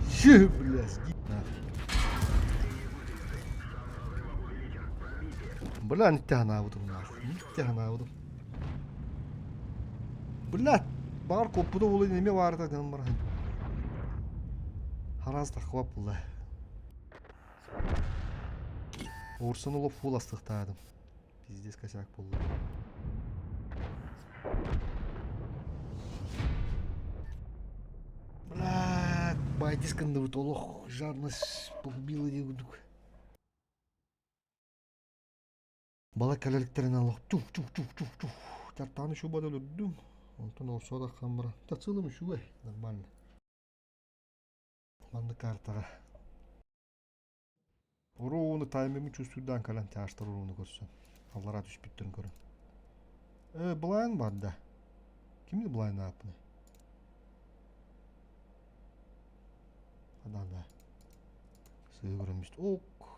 Че, бля, сги нахуй. Бля, нитте ханаабытым нахуй. Нитте ханаабытым. Бля, баҕар куоппута буолуо эмиэ баарыта гынан баран. Хараас таххыбап булла. Уурсан олох фул астыктаадым. Пиздец косяк буолла. Бля, байдис гынныбыт олох жадность погубила диэбит. Балак кэлэликтэринэн олох чух чух чух чух чух тартааны шубада өлөрдүм. Онтон орсуо таххан баран да целым үчүгэй нормально. Маннык картаҕа Урууну таймимы чувствуйдаан кэлэн тяжтар урууну көрсөн. Аллараа түспүттэрин көрөн. Э, былаан бар да. Кимни былаан ааппыный? Адан да. Сыһы көрөн бист. Ок,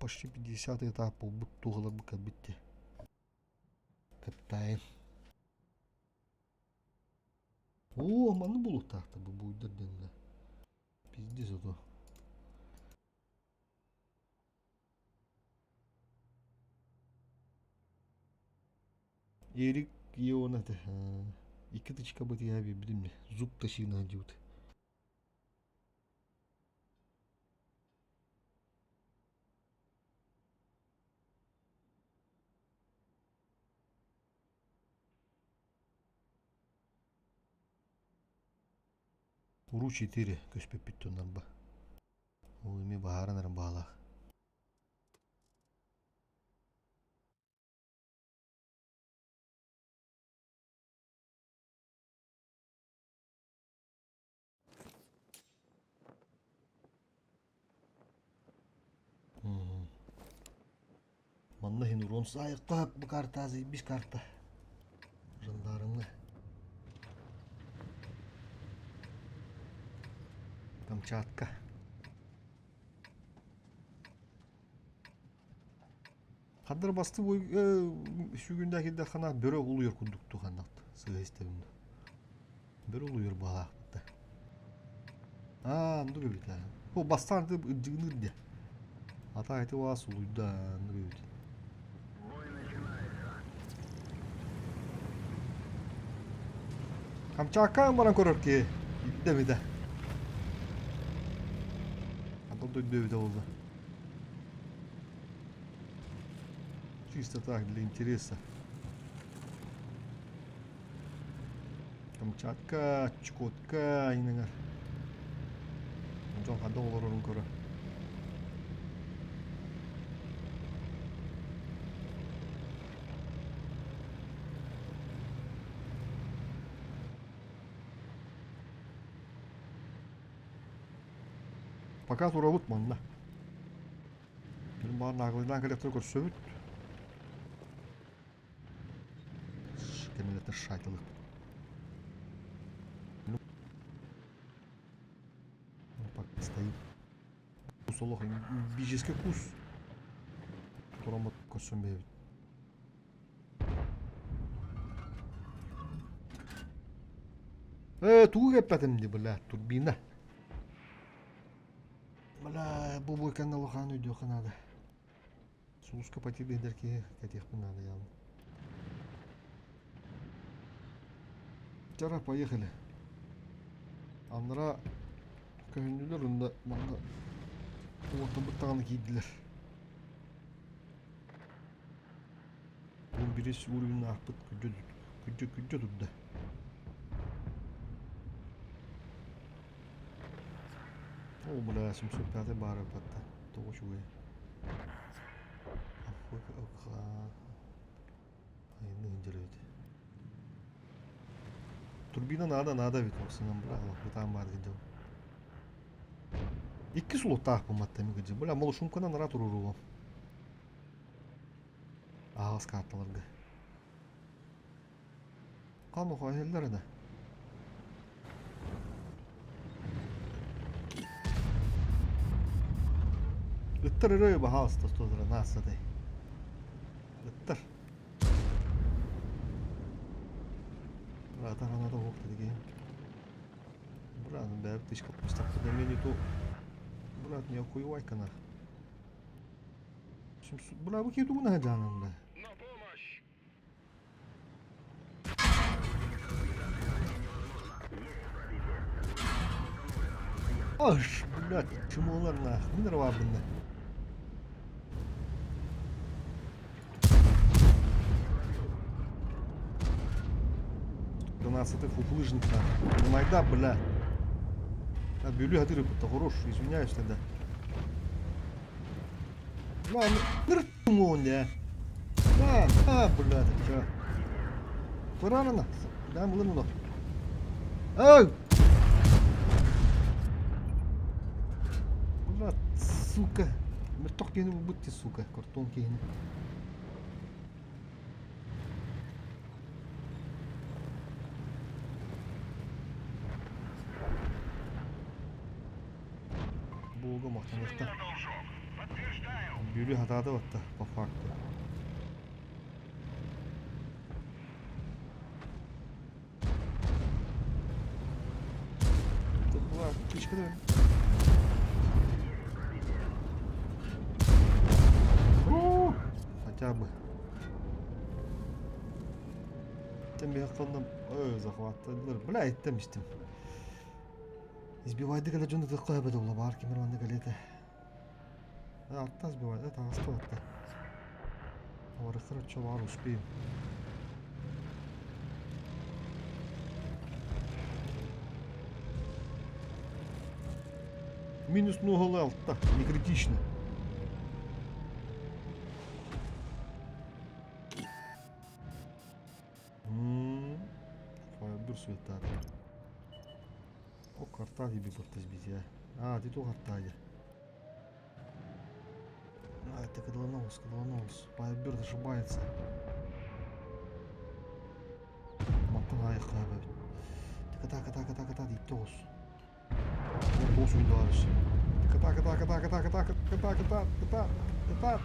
почти 50 этап буолбут туһалар бу кэлбитти. Кэптайын. Оо, манны булуктаахтар бу буйдар дэннэ. Пиздец ото. Эрик Иона этэ икки тычка бытыйа биэрбитим зуб тащина диэбит. Уруу 4 көспөппүт туннарба. Ол эми баһааран эрэн баалаах. Манна иһин урон саайыкка бу карта заебись карта. Жандармҥа. Камчатка. Хаддар басты бой сүгүндә килде хана бөрө улуйар курдук туханнакт сыа истебин. Бөрө улуйар баалаахпыт. Аа, оннук эбит аа. О, бастаан ыдьыгыныыр дии. Ата ити уаас улуйда оннук эбит. Бой начинается. Камчааккаан баран көрөр киһи. Дэбитэ. Ата дойду эбитэ буолла. Чисто так, для интереса. Камчатка, Чукотка инэҥэр. Дьон ханна олорорун көрө. Пока турабыт манна. Баар наглыйдаан кэлэктэр көрсөбүт. Кэмилэтин шайтылык. Пока стоит. Кус олох бический кус. Тураммыт көрсөн бэйэбит. Э, тугу кэппэтим ди, бля, турбина. Бля, бу буйканна улахан өйдүөххэ наада. Сулуска пойти биһдэр киһи кэтиэхпин наада явно. Вчера поехали. Аннара көһүннүлэр онно манна уотурбут даҕаны киирдилэр. Бу бирис уровень аахпыт күддьэ күддьэ күддьэ турда. О, бля, 705 баара батта. Тоҕо үчүгэй. Турбина надо, надо ведь, Оксанам, бля, бытаан баар дьон. Икки сулуттаах бумматтами кыдьы. Бля, малышумканан ара туруругу. Аҕас карталарга. Хам хоһеллер да. Ыттар өрөй баһаалыста стодара наасадай. Ыттар. Брата ханата уохта деген. Брат, бәрі тышка пустапты мен не то. Брат, не охуевай-ка нах. Бля, бу киһи тугун аһа бля. На помощь! Аш, блядь, чумолар нах, мин рвабынна. Двенадцатый фуфлыжник нах. Ну майда, бля. А бюлю хатыры хорош, извиняюсь тогда. Бля, ну, не. А, а, бля, ты чё? Турарана, да, мулын Эй! Бля, сука. Мерток киһини булбут ти, сука, картон киһини. Бога махтаныахта. Должок. Подтверждаю. Бүлүү хатаата батта, по факту. Была птичка, да? О, хотя бы. Тем бияқтаннан ой, захваттадылар. Бля, айттым истим. Избивайды кэлэ дьону тыкка эбэт була баар кимер манна кэлиэтэ. Алта сбивает, это аста. Короче, бар успеем. Минус много алта, не критично. Файбер светар. О, карта диби баттас бизя. А, ти то карта я. А, это кадланоус, кадланоус. Файбер ошибается. Мантан аяққа Така така така така така тоос. Тоос уйдаарыс. Така така така така така така така така така.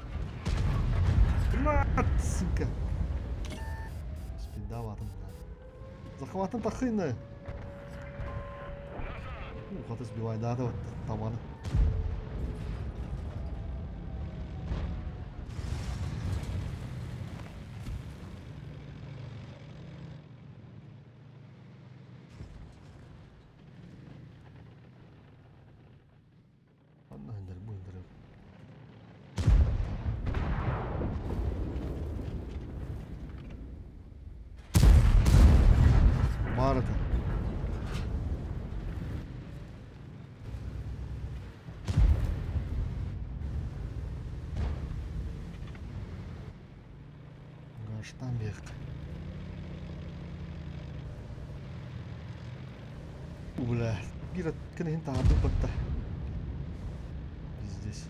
Блядь, сука. Спидаватым. Захватым тахына. Ух, это сбивай, да, да, табаны. Анна хындыр, бу хындыр. Баар этэ. Гаштан биэххэ. Бля, биир кэнэһин таһаарбыт батта. Здесь.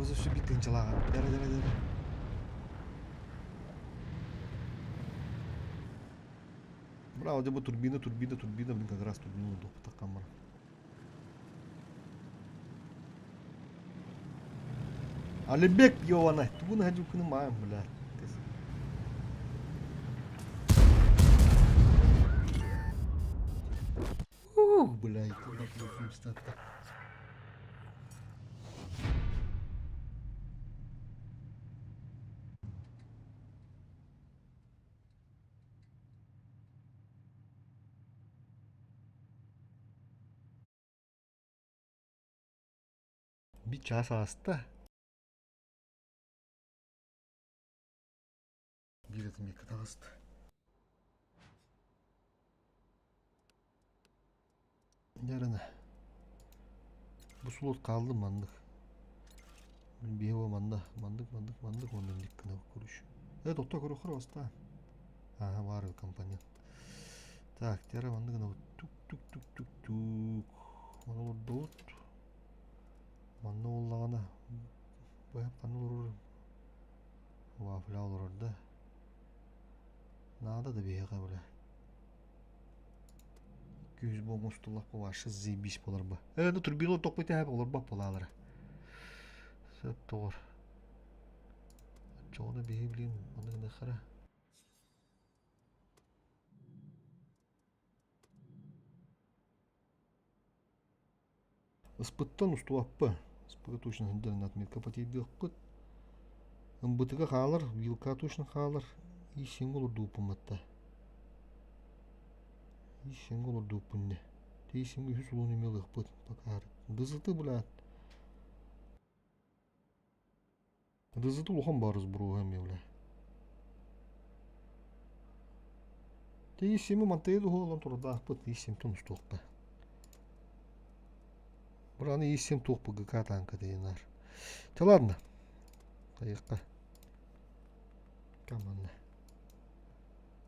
Бу өссө биир тыһыынчалаах эбит. Дара дара дара. Браво, дьэ бу турбина, турбина, турбина, блин, как раз турбина тохпутаххам бар. Алибек Йована, тугун хадьуккуну маам, бля. Ух, бля, Биир чаас ааста. Биир отметка таҕыста. Дьэ бу слот хааллым маннык. Биһиги манна маннык маннык маннык уонна инник гына көрүш. Э тохто көрөхөр бастаан. Ааһа баар компонент. Так, тиэрэ маннык гына тук тук тук тук тук. Ону олордубут. Манна буоллаҕына быһап ханна олорор вафля олорор да. Наада да биһиэхэ бля. Күүс бу оҥостуллахпа вообще заебись буолар ба. Э, ну турбину тохпут эһэп олорбот буолаалара. Сөп тоҕор. Оччоҕуна биһи билин маны гыныаххара. Ыспыттан устубаппа. Ыспыга точно сылдьан отметка потейдыахпыт. Ымбытыга хаалар, вилка точно хаалар. И сиҥ олордууппун батта. И сиҥ олордууппун не. Ти сиҥ үһүс улуун эмиэ ылыахпыт. Пока дызыты блядь. Дызыты улахан баарыс буруоһа эмиэ бля. Ти сими мантайы дуһуолан турдаахпыт, и симтэн устуохха. Бураны и сим туох ПГК танка дейнар. Те ладно. Хайыққа. Каманна.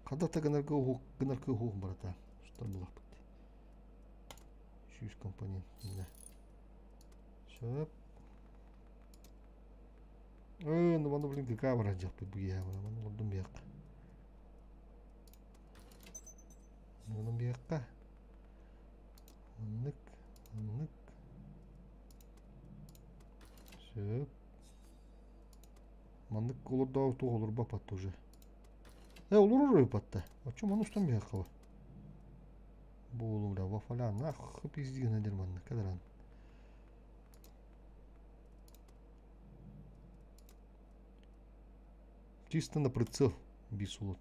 Хадата гынарга уһук гынарга уһук барата. Устар булахпыт. 100 компонент. Сөп. Э, ну маны блин ГК баран дьахпыт бу киһи маны олордум биһиэххэ. Маны биһиэххэ. Маннык, маннык. Сөп. Маннык олордоох туох олорбаппат уже. Э, олорор батта. Оччо маны устан биһиэххэ ба. Буолу бля, вафаля, нах пиздигина дер маннык кадаран. Чисто на прицел биир суолу.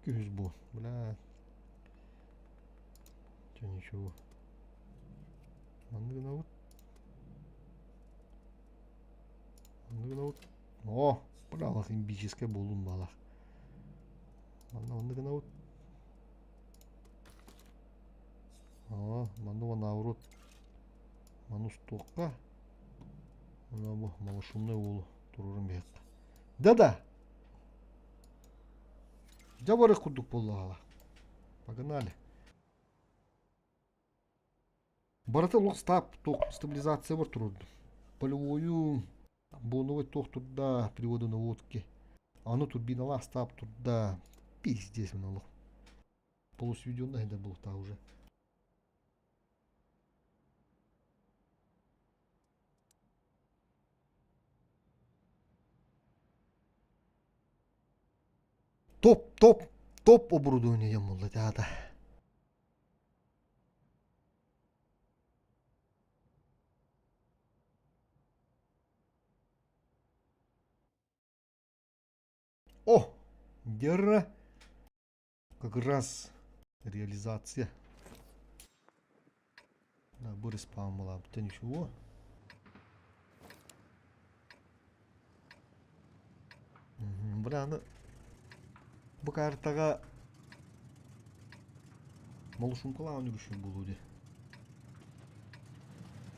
200 буо. Бля. Че ничего. Маннык гынабыт. Маннык гынабыт. О, бля, имбическая буолун баалаах. Манна маннык гынабыт. О, манна наоборот Манустуохха уонна бу малошумнай уолу туруоран биһиэххэ. Да-да! Дьэ барых курдук буоллаҕа. Погнали. Барыта олох стаб туох стабилизация бар турурдум. Полевою боновой туох турда привода наводки. Аны турбиналаах стаб турда. Пиздец мин олох. Полусведенная да был та уже. Топ, топ, топ оборудование буолла театр. О, Гера как раз реализация. Да, бу респаун была. Это ничего. Бля, аны бу картаҕа малушумкалаан үрүшүн буолуо дии.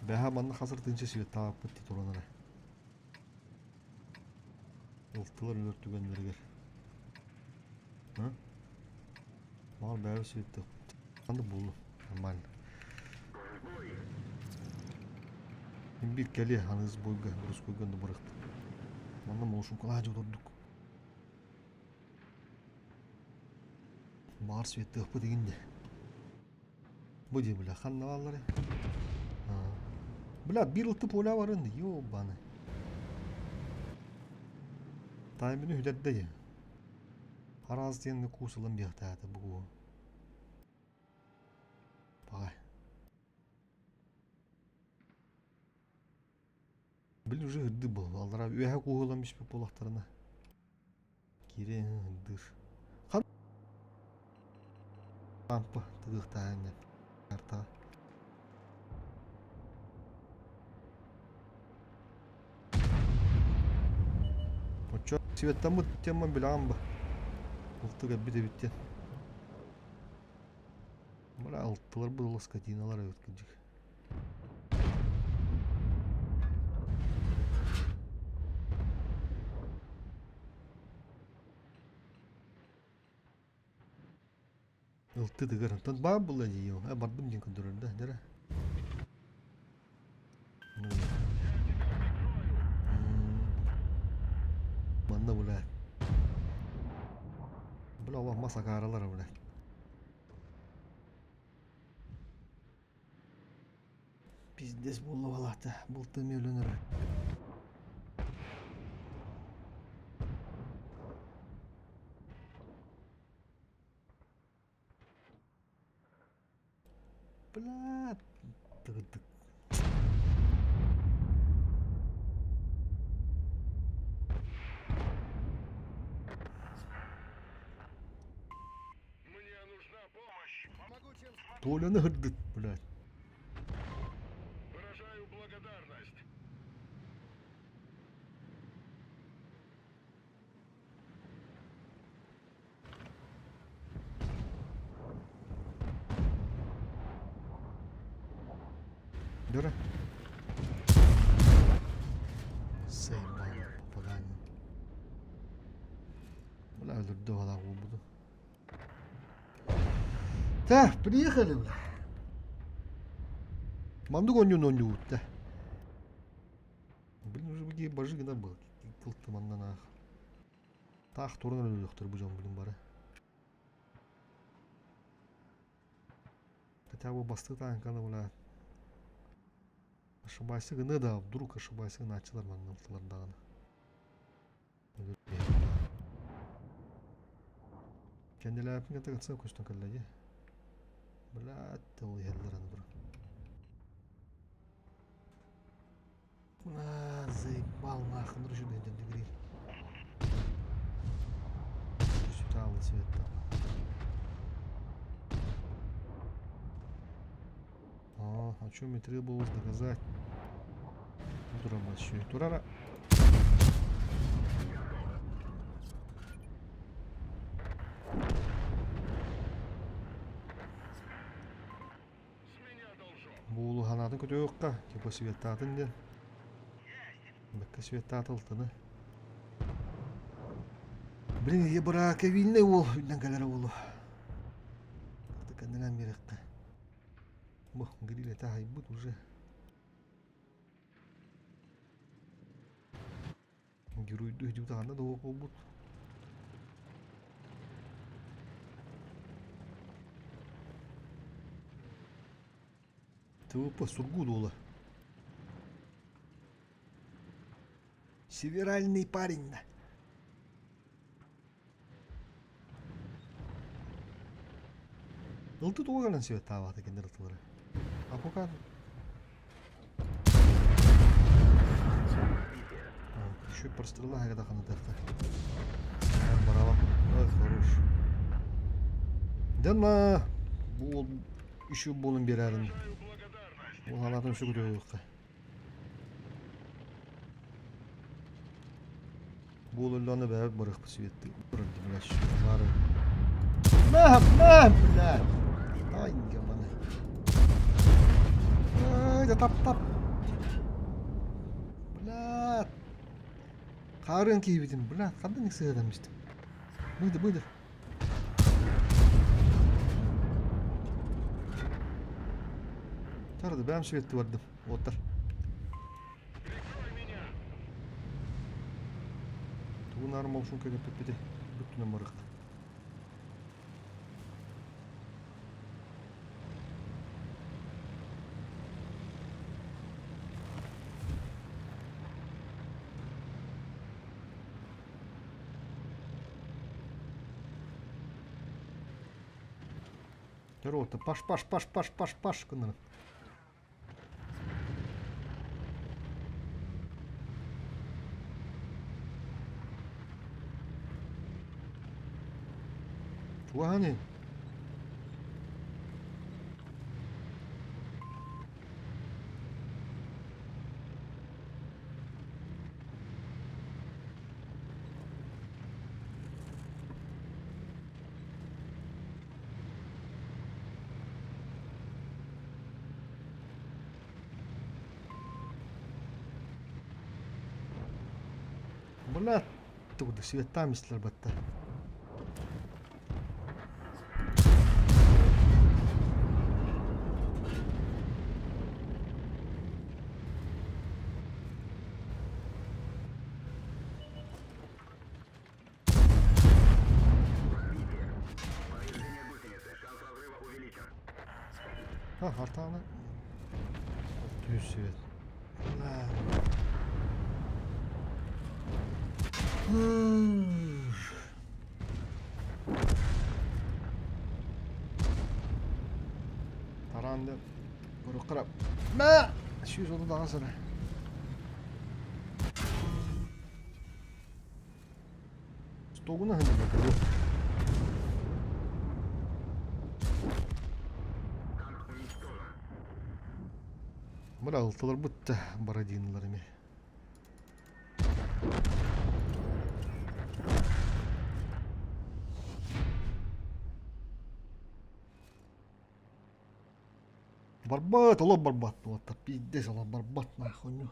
Бэһэ манна хасыр тыынча светтаабыппыт дии туран эрэ. Ылтылар өлөр түгэннэригэр. А? Маар бэйэбит светтыахпыт. Ханнык буоллу? Нормально. Биир кэлиэ аныгыс буойга, Русскойга онно барыахпыт. Манна молошумкалаах дьон ордук. Баҕар светтыахпыт игин де. Бу дии бля, ханна баалларый? Бля, биир ылты поля барын, ёбаны. Таймины үдэрдэ дии. Араас диэн куусылан биэхтээтэ бу. Баҕай. Блин, уже ырды был. Аллара үөһэ кууһулан биспит буоллахтарына. Киирэн ырдыыр. Хан Лампа тыгыахтааһын картаҕа. Оччо светтаммыт темман билэҕин ба. Ылтык эбит эбит диэн. Бара алтылар буолла скотиналар эбит кырдьык. Ылты тыгар. Онтон баар буолла дии. Э, бардым диэн көрдөрөр да. Дьэрэ. Манна бля. Бля, олох мас акааралар бля. Пиздец буолла балаата. Бултым өлөн эрэр. Бля, тыгырдык. Толяны һырдыт, блядь. Выражаю благодарность. Дөрө. Заебал попадание. Бля, өлөрдө балаах буолбуту. Так, приехали, бля. Маннык оонньууну оонньуубут да. Блин, уже бу бажы гына был. Кылтыманнан аах. Таах туран өлүөхтэр бу дьон блин бары. Хотя бы бастыы тааҥканы бля ошибайся гына да вдруг ошибайся гынааччылар манна ылтылар даҕаны. Кэннилээппин кытта кытса көстөн кэллэ дии. Бля тыл иһэллэр аны туран. А, заебал нахуй, ну что ты гриль. Сюда света. А, о чем и требовалось доказать? Турара. Буулу ханаатын көтүөххэ, типа светтаатын диэн. Бэккэ светтаата ылтыны. Блин, я бырака вильный уол, үллэн кэлэрэ буолуо. Кэннинэн биэрэххэ. Бу, гриль этэ аһайбыт уже. Геройду үдүк да буолбут. ТВП Сургут уола. Северальный парень да. Ылты туга кэлэн сүөттаабата кинилэр ылтылары. А пока Еще прострела когда ханатахта. Браво. Ой, хорош. Да на! Бу еще болын берәрин. Ол алатын сүгүрү Буолулланы бэйэбит барыахпыт светты блядь, бары. На, на, блядь! Ай, ебаный. Ай, да тап-тап. Блядь. Хаарыан киһибитин, блядь, хандан сыадан истим. Быйды, быйды. Тарды, бэм светти бардым. Оттар. Тугунаар молшун кэлэппиппити бүттүнэн барыах. Рота, паш, паш, паш, паш, паш, паш гыннаран. Чугаһаный? Бля, тугу светтаам истилэр батта. Повреждение гусеницы. Шанс разрыва увеличен. Ha, hatalı. Düz свет. Тараанды көрүккара. Мә! 130 сана. Стогуна ханна Танк уничтожен. Бара алтылар бытта Бородинлар эми. Барбат, олох барбат буолта. Пиздец, олох барбат нахуй.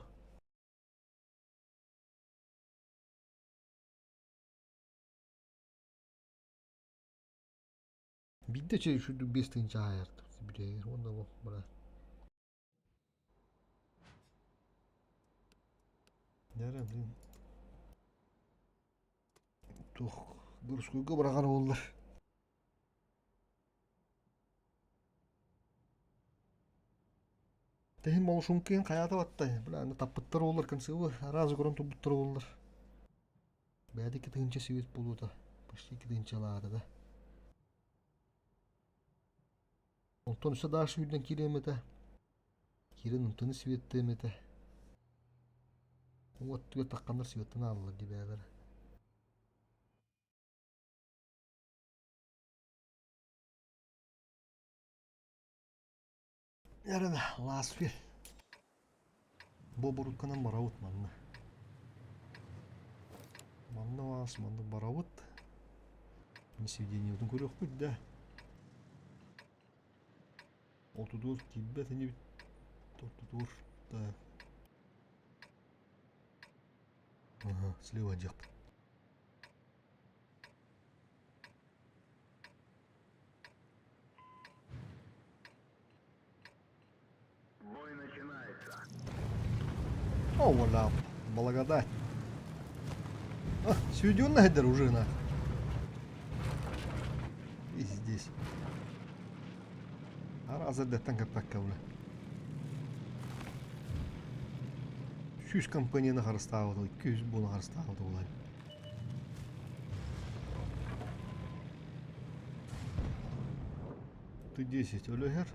Биирдэ чэй шүрдүк 5 тыһыынча аайар билигин уонна бу бара Нэрэ блин туох городскойга быраҕар буоллар. Тэһин молошуҥкыын хайаата баттай бля аны таппыттар буоллар консилы араас көрөн турбуттар буоллар. Бэйэтэ 2 тыһыынча сибит буолуота почти 2 тыһыынчалаата да. Онтон өссө дальше үүрдэн киириэм этэ. Киирэн онтону светтиэм этэ. Уот түгэ тахханнар светтэн ааллар дии бэйэлэрэ. Эрэ ласпир. Бу бурукканан барабыт манна. Манна вас манна барабыт. Сведениетын көрүөхпүт да. Отудур тиийбэт инибит. Ортотугар да. Ага, слева диэхпит. Бой начинается. О, вуаля, благодать. А, сведенная дружина. И здесь. Араас эрдэттэн кэппэккэ бile. 100 компанияны харыстаабыт, 200 буону харыстаабыт буолан. Ты 10 өлөһөр.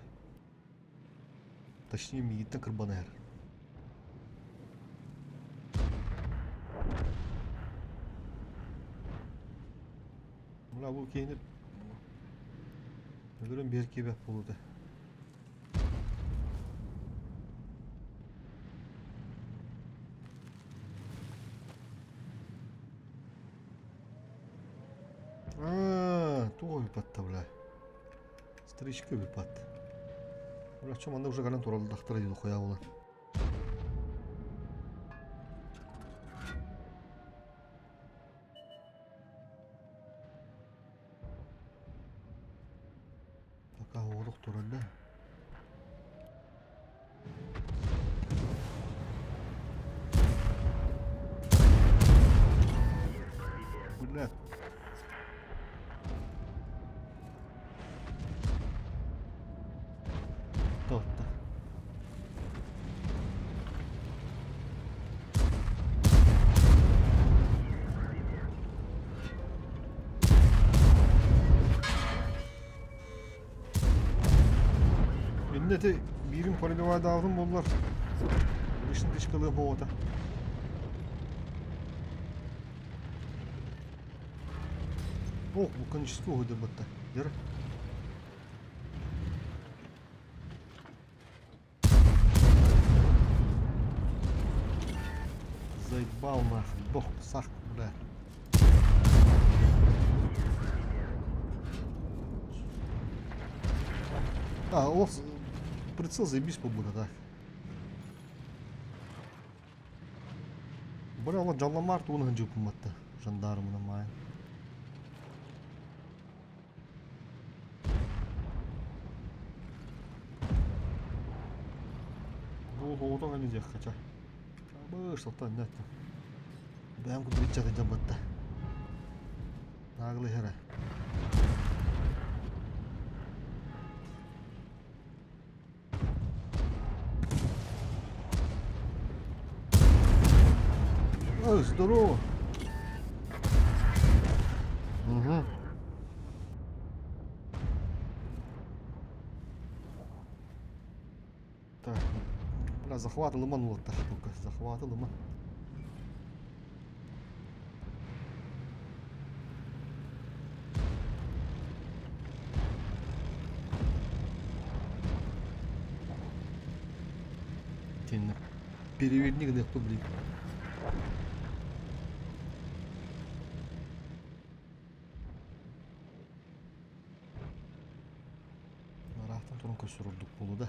Точнее, миигиттэн кырбанаһар. Мына бу киһини өлөрөн биэр киэбэт буолута. Аа, туох ыыппатта бля. Стричка ыыппат. Бля, чё манна уже кэлэн тураллахтара дии дохуя буолан. Пока оҕолох турар да. Бля. Тотта. Иннэ ити биирин пробивайдаабытым буоллар, лишний тычкалыам оҕото. Ох, вулканический уһуйдар батта. Дьара. Заебал нахуй, бог, сах, бля. А, ол прицел заебись побуда, так. Бля, ол жалламар тугун ханжыппын жандармына маайын. Бу оҕотох эми диэххэ чэ. Абыш, салтан нэтти. Бэйэм курдук иччэ дьабатта. Наглый хера. Ой, здорово. Угу. Так, бля, захват ылыман уолаттар штука. Захват ылыман. Итиннэ переверни гыныахпыт блин. Ыраахтан туран көрсөр ордук буолуо да.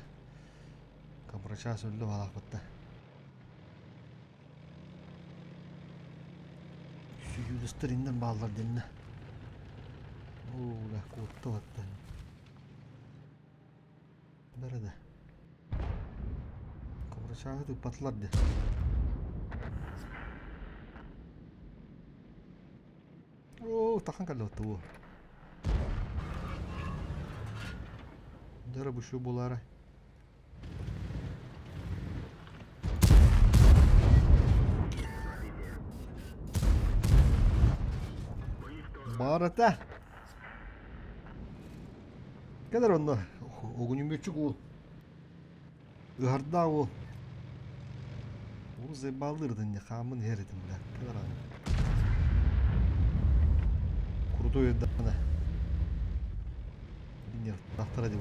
Кабрачаас өллө баалаахпытта. Сүйүүлэстэр иннэн бааллар дэннэ. Оо, куотта батта. Бары да. Кабрачааһы тыыппатылар дии. Оо, тахан кэллэ уу. Дара бу буолаары. Баарата. Кэлэр онно огуньумүччүк уол. Ыһардаах уол. Ол заебаллыыр этин хааммын иһэр этим бля. Кэлэр аны. Крутой даҕаны. Тахтара дии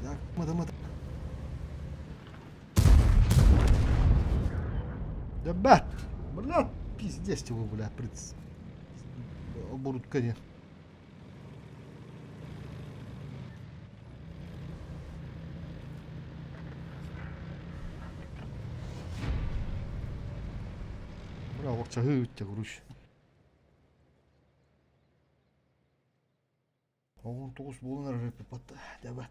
Так, мыты мыты. Да бат! Бля, пиздец его, бля, приц. Оборудка не. Бля, орчаһыы үттэ груш. 19 буолан эрэр пат дэбэ.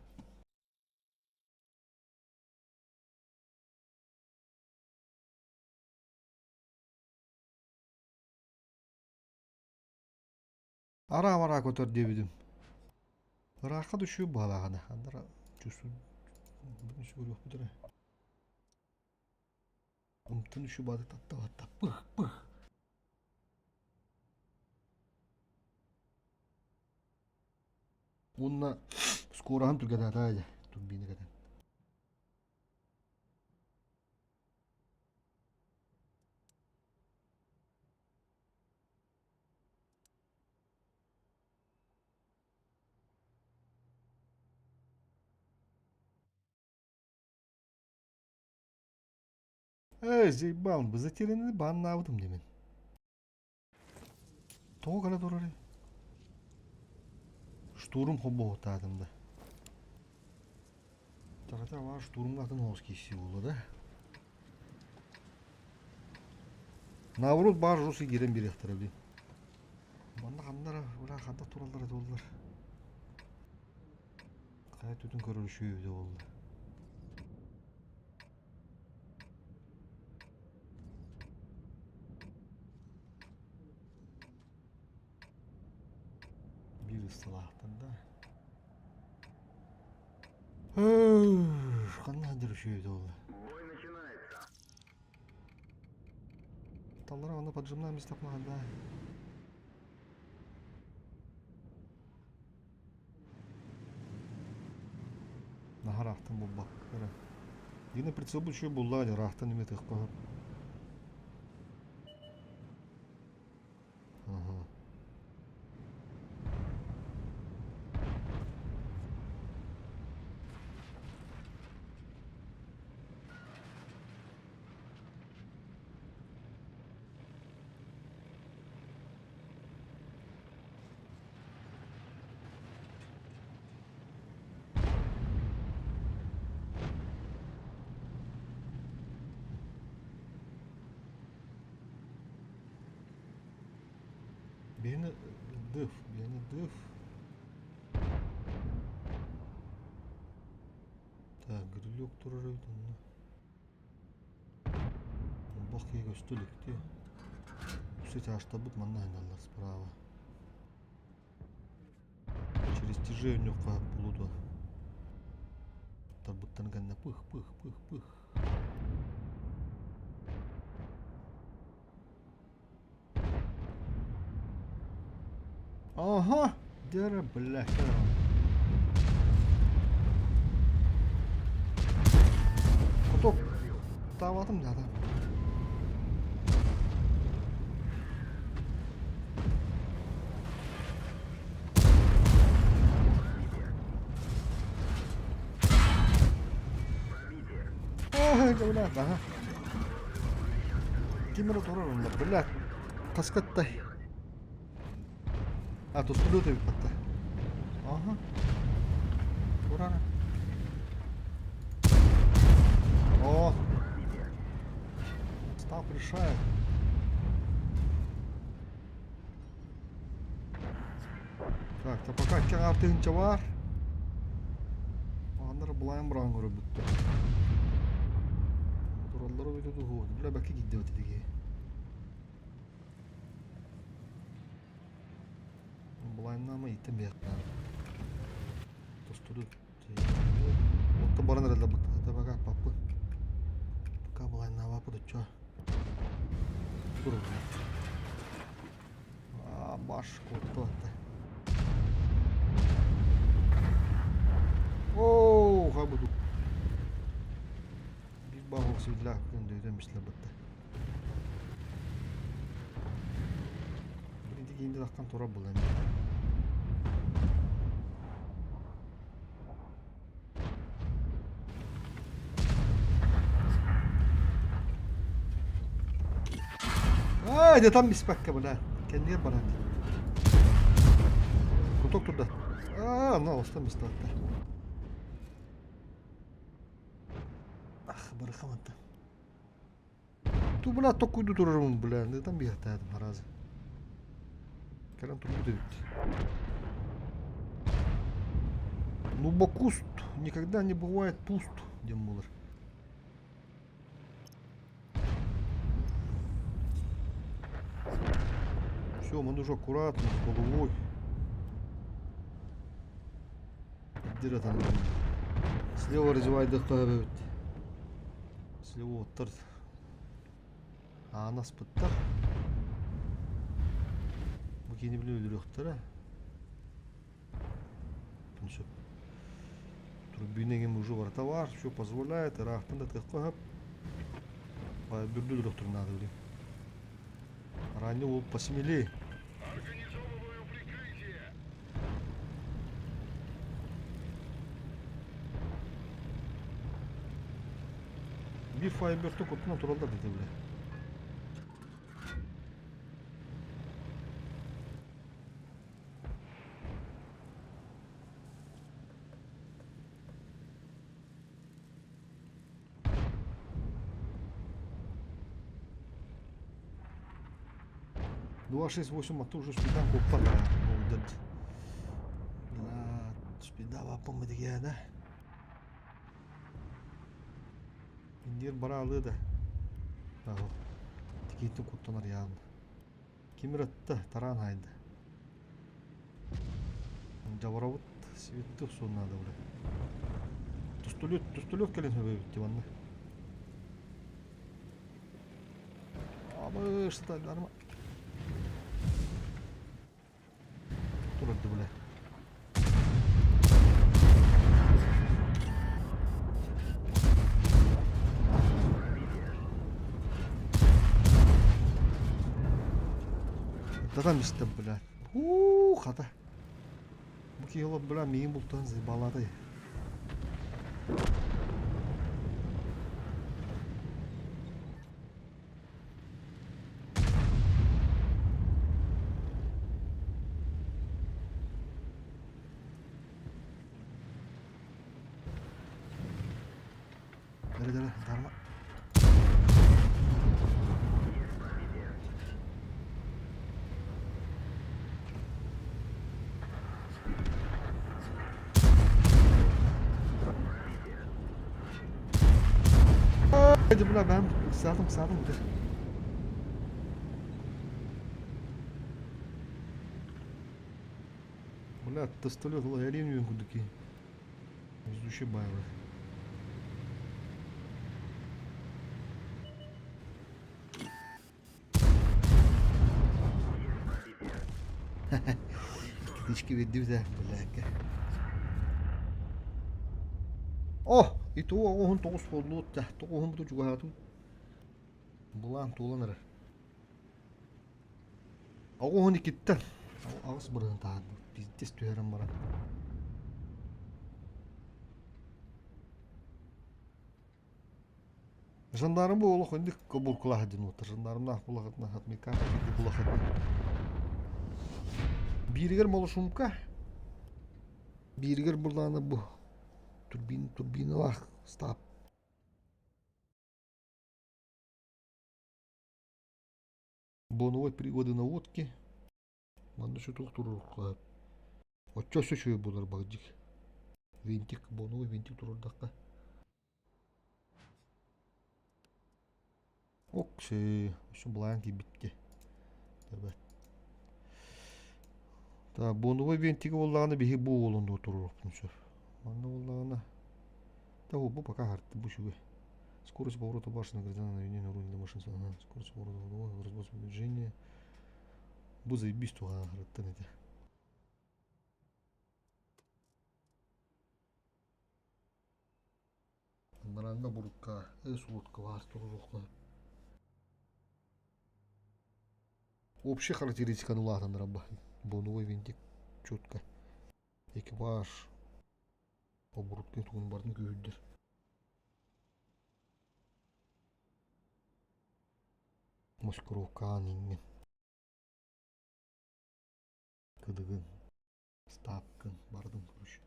Араа-бараа көтөр диэбитим. Ыраахха түшүү баалааҕына, андара чувствую, сүгүрүөхпүт эрэ. Умтун үшүү баады татта пых пых. Уонна скороһын түргэтэтэ дьэ турбина кэтэн. Эй, заебал, затерянный баннаабытым диэмин. Тоҕо кэлэ турарый? Штурм хоббоһуттаатым да. Таҕата баар штурмҥа атын оҕус киирсии буолла да. Наоборот баар русский киирэн биэриэхтэрэ блин. Манна ханна эрэ ханна тураллара буоллар. Хайа түтүн көрөр үчүгэй эбитэ буолла. Биир ысталаахтар да. Ханна сылдьар үчүгэй эбитэ буолла. Бой начинается. Таллара онно поджимнаан истэхпинэ да. Наһаа ыраахтан булбакка эрэ. Дина прицел үчүгэй булла ыраахтан эмиэ тыахпа Ага. Биһини дыф, биһини дыф. Так, грилек турар эбит онно. Олбох киһи көстө илик дии. Үс этажтарбыт манна аһыналлар справа. Через тяжи өнньүөххэ буолуо дуо? Тарбыттан кэннэ пых-пых-пых-пых. Ага, дьэ бля. Кутук. Таабатым да. Бля, ага. Ким эрэ турар онно, бля. Хаскаттай. А, тустулуу эбит Ага. Турар. О! Став решает. Так, то пока кэҕэр тыһыынча баар. Аннары былайан быраҕан көрөрбүттэр. Тураллара эбитэ дуу, бля бэккэ киирдибит итиги. Былайыннаама иттэн биэхтээх. Тостуду. Отто баран эрэллэр бытта пока папы. Пока былайыннаабаппыт оччо. А, баш куотта Оо, хабыду. Биир баҕа силлээх күн бислэ бытта. Ити киинде таххан турар булан. Аа, дьэ там биспэккэ бля. Кэннигэр баран. Кутук турда. Аа, на остан бистатта. Ах, барыхаматта. Ту бля токуйду турарым бля. Там биһаттаатым харазы. Кэлэн турбут эбит. Ну, бокуст никогда не бывает пуст, диэн буолар. Все, мы уже аккуратно, головой. Где там? Слева развивай эбит. Слева оттар. Аан аспыттар. Бу киһини били өлөрүөхтэрэ. Сөп. Турбина эҥин уже барыта баар, все позволяет, ыраахтан да тыахха сөп. Бүрдү өлөрүөхтэрин наада били. Ранний уол посмелее. Организовываю прикрытие. Биир файберту куттанан тураллар дии бile. 2.68 а то уже спида куппата. Ол Спида баппын битигиэдэ. Индир бараалыы да. Аһо. Тикиитин куттанар яан. Ким ырытта, тараан хайда. Дьабарабыт светтых суон наада бля. Тустулет, тустулет кэлэн хөбөбүт манна. Абыш, сыталларма. Турарды бля. Татан истэ, бля. Уу, хата. Бу киһи олох, бля, миигин бултаан заебалатай. Бери бери, дарма. Hadi buna ben ısırdım ısırdım dur. Бля, тасталет ларин кудуки. Везучий байлы. Китички биэрдибит бля. О, итого 19 буоллубут да, тоҕуһун чугаһаатым. Былаан туолан эрэр. 82-ттэн аҕыс бырыһын таһаарбыт. Пиздец түһэрэн баран. Жандарм бу олох инник кобулкулаах диэн уоттар. Жандармнаах булахытына хатмика булахытына. Бииригэр малошумка, бииригэр буллаана бу турбин турбиналаах стаб. Боновой приводы наводки. Манна сүтүк туруорукка оччо өссө үчүгэй буолар багдьык. Винтик, боновой винтик туруордахха. Окси, өссө былаан киирбитти. Тэбэ. Так, боновой винтиги буоллаҕына биһи бу уолун туруоруохпун сөп. Манна буоллаҕына Да, бу пока харты бу үчүгэй. Скорость поворота башни гражданина наведение уровня машин. Ага. Скорость поворота разброс движения. Бу заебись туһаан харыттан этэ. Аннараҥҥа бурукка, сулутка баар туруруохха. Общая характеристиканы улаатыннаран Боновой винтик четко. Экипаж Обурукка тугун барын күүһүрдэр. Маскировкаан иҥҥин, кыдыгын, ставкын бардын короче.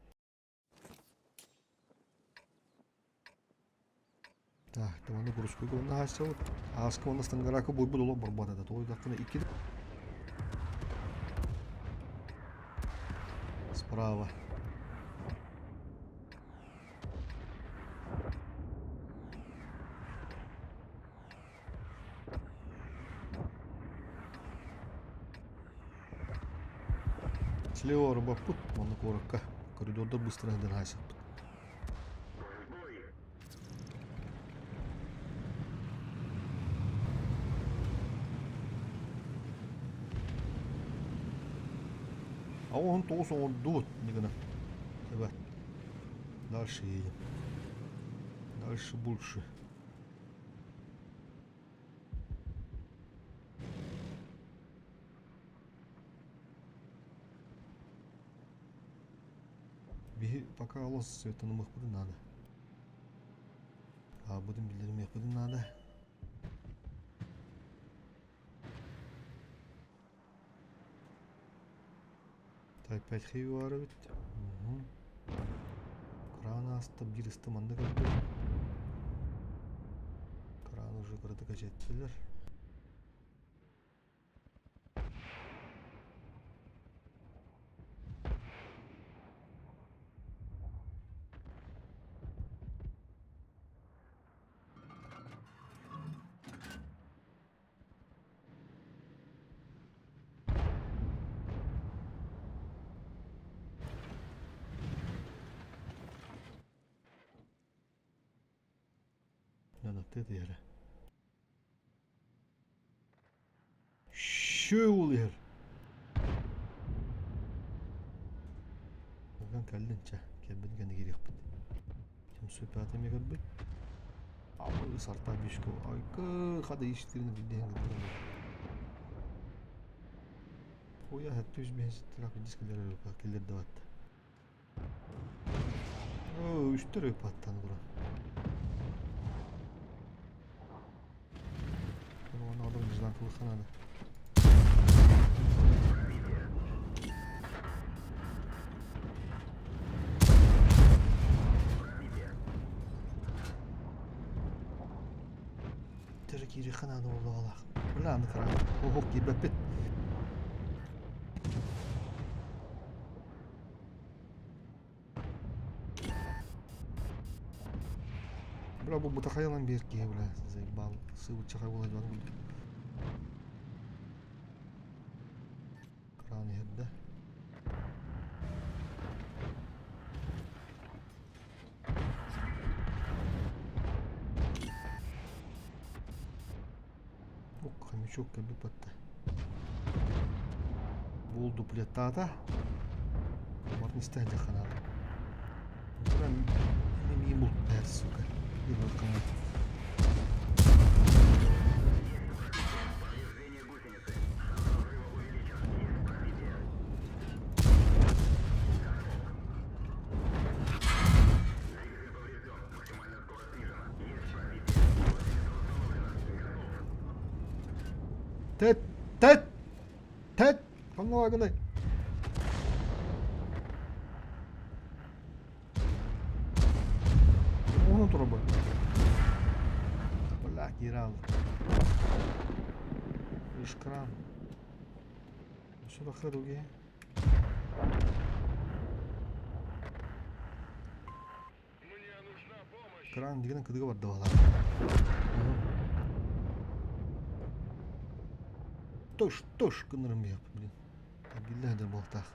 Так, таманы курускуйга уонна хааччабыт. Ааска уонна стангарака буйбут олох барбат этэ. Тоҕо икки справа. Слева рыбаппыт, манна куоракка коридордар быстро сылдьан хаайсыппыт. А он тоҕус оҥордубут гына. Эбэ. Дальше едем. Дальше больше. Биһи пока олус светанымыхпытын наада. Аабытын биллэримиэхпитин наада. Так, 5 хиви бар эбит. Кран ааста, биир ыста манна көрдүм. Кран уже кыратык эчэттилэр. Баттыы тиһэрэ. Шөул иһэр. Ыган кэллин чэ, кэлбит кэннэ киириэхпит. Семьсот эмиэ кэлбит. Абы сарта бишко. Айкы хада иштирин билдиһин гыттырын. Хуя хэттүс бэһиситтилак дискилер киллер даватта. Үстэр өйпаттан туран. Оны адам жылан кылыханады. Тері киирихханады буолуоҕалаах. Бля, аны кыра. Оһох киирбэппит. Бля, бу бутахайынан биэр киһи, бля, заебал. Сыыбыччахай буола дьон курдук. Кран иһэрдэ. Ок, хомячок кэлбит батта. Буол дуплеттаата. Барын истэ дьаханаат. Туран миин бултар, сука. Бир Повреждение гусеницы. Шанс разрыва увеличен. Есть пробитие. Двигатель поврежден. Максимальная скорость снижена. Есть пробитие. Гусеница восстановлена. Готов. Тэт! Тэт! Тэт! Ханна Ону турабын. Бля, киирал. Ишкран. Что такое другие? Мне нужна помощь. Кран дигэн кыдыга барда балар. Тош, тош гынырым блин. Биллэ да буолтаах.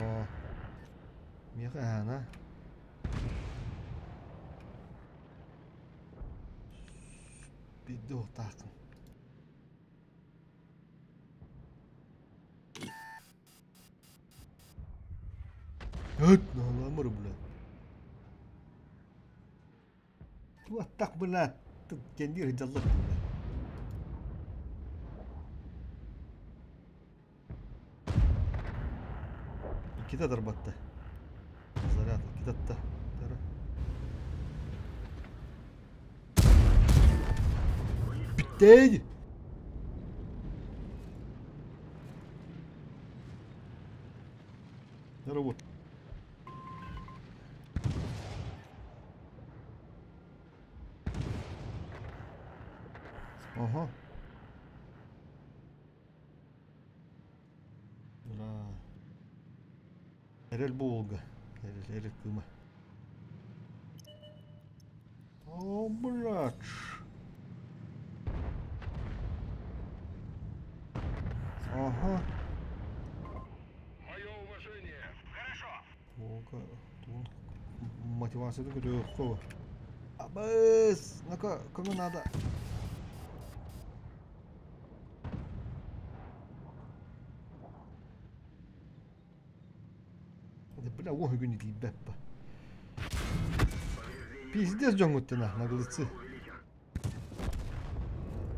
Оо. Миэхэ аана. Биирдэ уохтааххын. Өт, наһаламыр, блядь. Туохтах, блядь, кэнниир дьаллар, блядь. Иккитэ дарбатта. Заряд иккитэ атта. Бүттейdi. На работу. Ага. Бля. Эрэл Волга. Эрэл, эрэл кыыма. О, блядь. Ага. Мое уважение. Хорошо. Волга. Туун мотивацията көтөөххө. Абыс! Ну-ка, кому надо? Бля, уон күн тиийбэппэ. Пиздец дьоҥҥуттана, наглецы. Увеличен.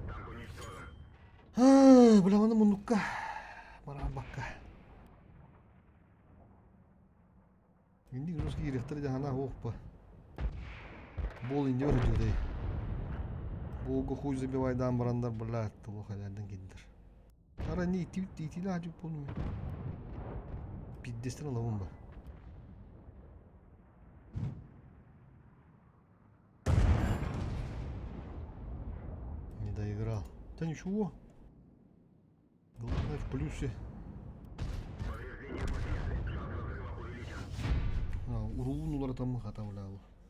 Танк уничтожен. Бля, маны муннукка. Бараан бакка. Инник русский киириэхтэрэ дьаһана суохпа. Буол иннибэр үтүөтэй. Буолга хуй забивайдаан бараннар, бля, туох элэрдэн киирдэр. Ара не итилэ аадьык буолуме. Пиздестен ылабын ба. Не доиграл. Да ничего. Главное в плюсе. Повреждение гусеницы. Шанс разрыва увеличен. Уруулун уларытаммын хата бля.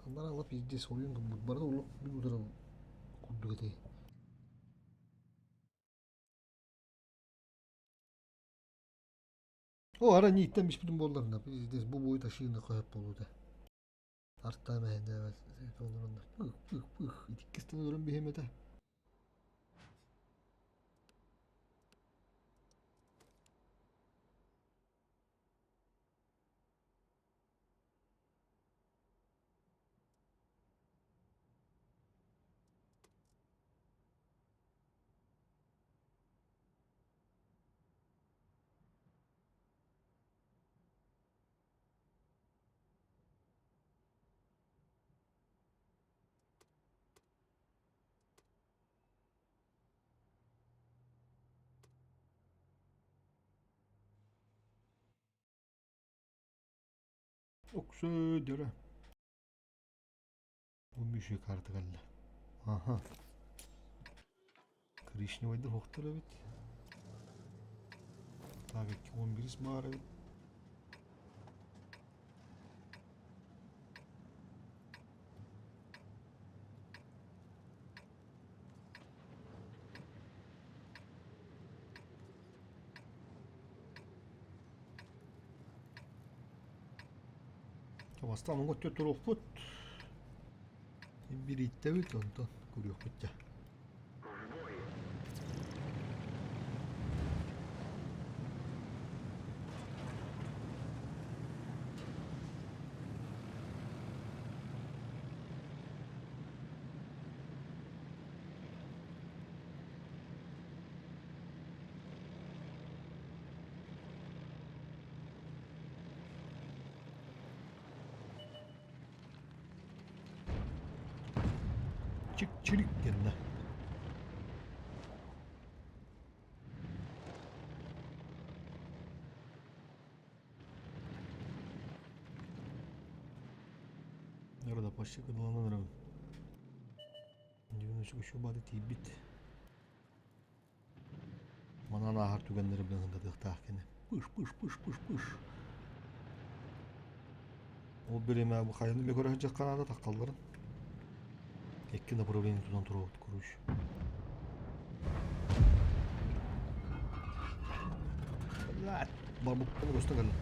Аннара ала пиздец ойун гыммыт барда улук мин утаран курдук этэй. О, ара нииттэн биспитин буолларына, пиздец, бу бой ташыыны көһөп буолута. Артаа мэһэйдээбэт олороннор пых пых пых иккистэн олорон биһиэм этэ. Оксөө дөрө. Бу мүшө карта кэллэ. Аха. Коричневайдар хохтор эбит. Так, 211 баар эбит. Бастаан уҥа өттө туруохпут. Бирииттэбит онтон көрүөхпүт дьэ. Чик-чирик гынна. Народа почти кыдаланан эрэ. Дьүнүс бады тиийбит. Манан ааһар түгэннэри билэн сылдьыахтаах кини. Пыш пыш пыш пыш пыш. Ол бириэмэ бу хайаны эмиэ көрө сылдьыахха наада таххалларын. Икки направление тутан туруорбут короче. Блядь, барбыттан көстө кэллэ.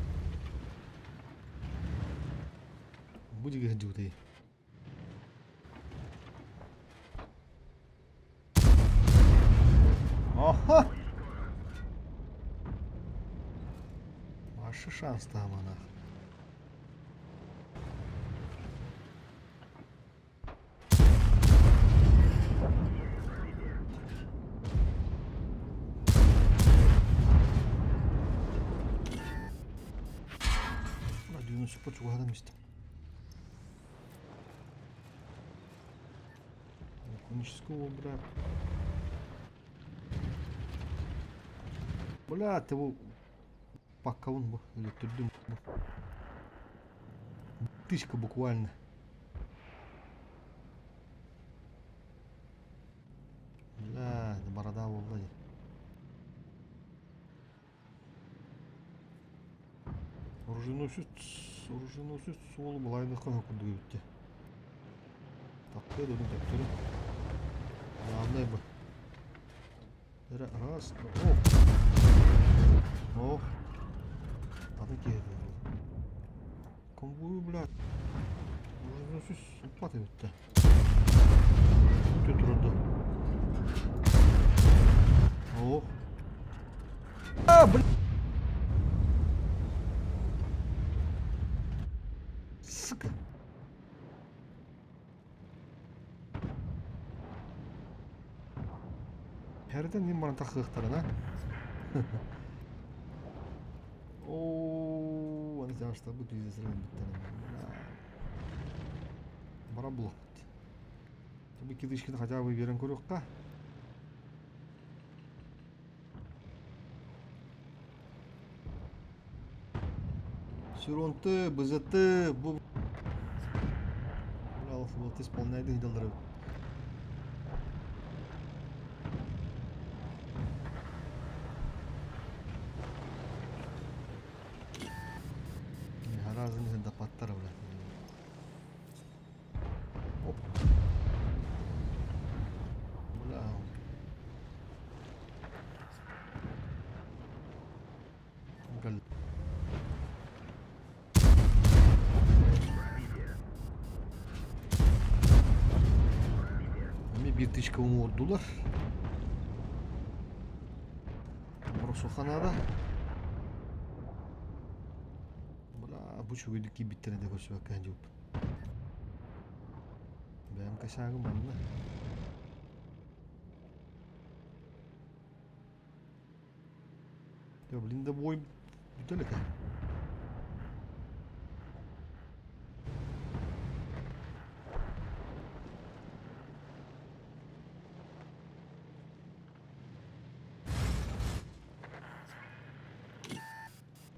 Бу диги сылдьыбытый. Аха! Ваши шанс там она. Радиону супер чугаһатан истим. Конического брат. Бля, ты бу паккабын бу өлөттөрдүм бу. Тычка буквально. Бля, борода буолла дии. Оруженосец, оруженосец суолу былайныхха курдук эбит дии. Таптыа да төттөрү. Главное бы. Раз, ох. Ох. Атын киһи Конвою, блядь. Оруженосец уппат эбит да. Өтө турарда. Ох. А, блин. Сука. Эрден ним баран тахсыахтарына. Оо, аны жаштабыт бизнесрен бүттен. Бара булакпыт. Бу кидышкины хотя бы берен көрүөххэ. Сүрүнты, бызыты, бу вот исполняйды ыйдалары. Разını да паттар, блядь. Оп. Бля. тычка уҥуордулар. Боросуха наада. Бля, бу үчүгэйдик киирбиттэрин да көрсүбэккэ сылдьыбыппын. Бэйэм косягым манна. Я, блин, да бой бүтэ илик.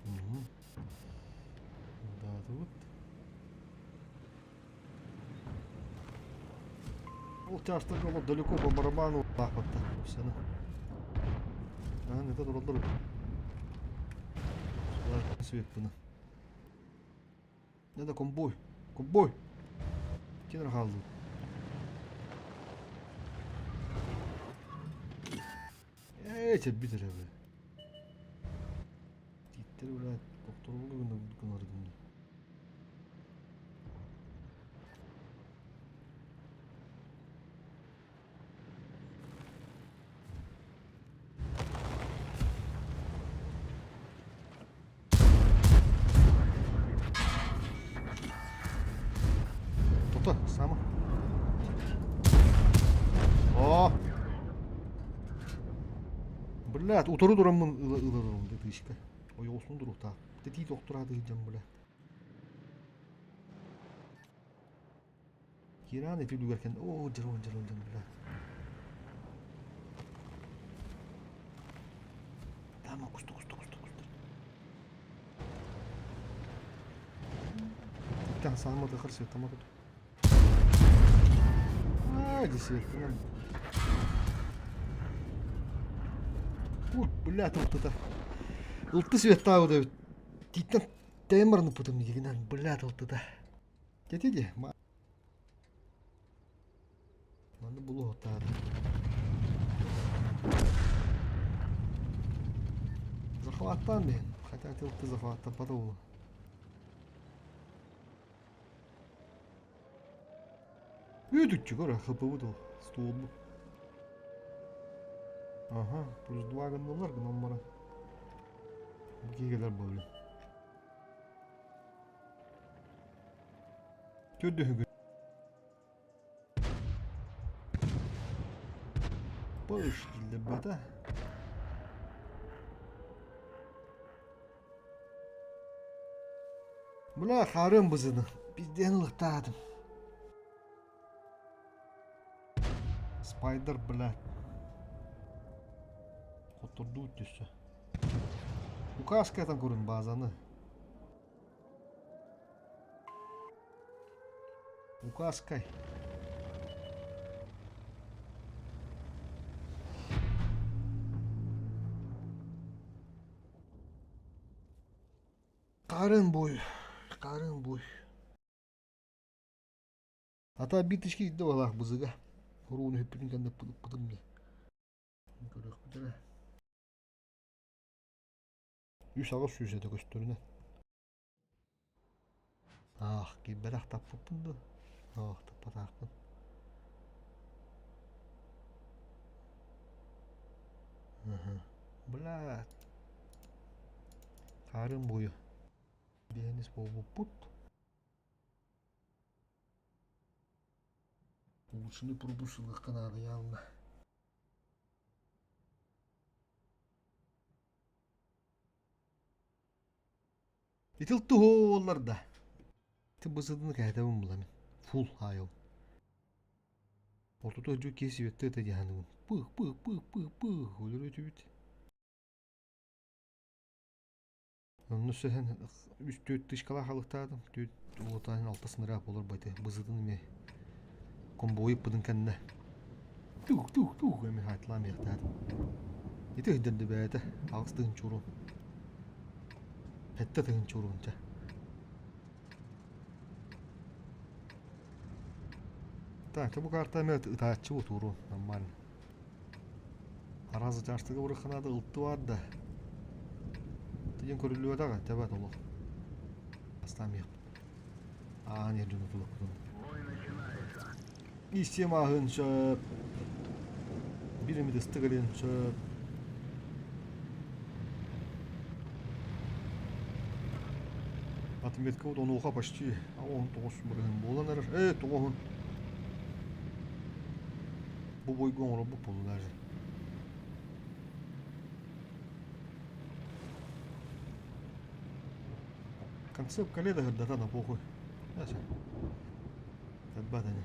Угу. Да, тут. Ол чаастарга олох далеко по барабану лаахпатта сцена. Аан это тураллар. Свет бына. Надо комбой. Комбой. Кинер хаалды. Ээ, чэббит эрэ бля. Тииттэр бля, тохторуга гыннардым. Тута, сама. О! Блядь, утары тураммын ыларым тыышка. Ойоҕосун туруктаах. Тэтии тохтурааты сылдьан, блядь. Кираан ити үлүгэр кэн оо дьарон дьарон дьон бля. Тама кусту кусту кусту кусту. Титтан сааматы харсы тамак. Аа, десертинен. Ой, бля, ылтыта. Ылты светтаабыт эбит. Титтан тэйэн баран ыппытым игинэн, бля, ылтыта. Дьэ дии, манна булуохтаах. Захваттаан иһин, хотя ты захваттаппата буолуо. Үтүччү көрө, хпбыт ол, столбу. Ага, плюс два гыннылар гынан баран. Бу киһи буолуо. Төрдүһүгүн. Пыш киллэрбэтэ. Бля, хаарыан бызыны. Пизден ылыктаатым. Спайдер, бля. Хоттордуу түссө. Указка көрүн базаны. Указкай. Харын буй, харын буй. Ата битишки идде балаах бызыга. Урууну хүппүтүн кэннэ пытым да. Көрүөхпүт эрэ. Үс аҕыс сүүс этэ көстөрүнэн. Аах, киирбэтэх таппыппын дуо? Оох, таппатаахпын. Бля, хаарыан буойу. Биһэнис буолбуппут. Улучшенный пробус ылыахха наада явно. Итил туһуллар да. Ти бысыдын кэһэтэбин буламин. Фул хаайыл. Ортото дьу киһи сибетте ыта дьаһаныбын. Пых пых пых пых пых өлөр өтүбүт. Онно сөһөн үс түөрт тышкалаах алыктаатым. Түөрт уотаһын алта сыныраах болор байды. Бызытын эме комбой ыппытын кэннэ. Тух тух тух эми хатлаам яхтаатым. Ити өйдөрдө бэйэтэ аҕыс тыһыынча уруон. Сэттэ тыһыынча уруон чэ. Так, бу карта эмэ ытааччы утуурун нормально. Араас учаастага урукканаада ылты бар да. Тиийэн көрүллүбэтэҕэ тэбэт олох. Бастаан иһиэхпит. Аан иһэр дьону тулуккутун. Бой начинается. Истиэм ааһыан сөп. Биир эмит ыстык элиэн сөп. Отметка вот онуоха почти 19 бырыһын буолан эрэр. Ээ, тоҕоһун. Бу бойго оҥоробут буолла даже. Концепт коледа ырдата на похуй. Элбэт ини.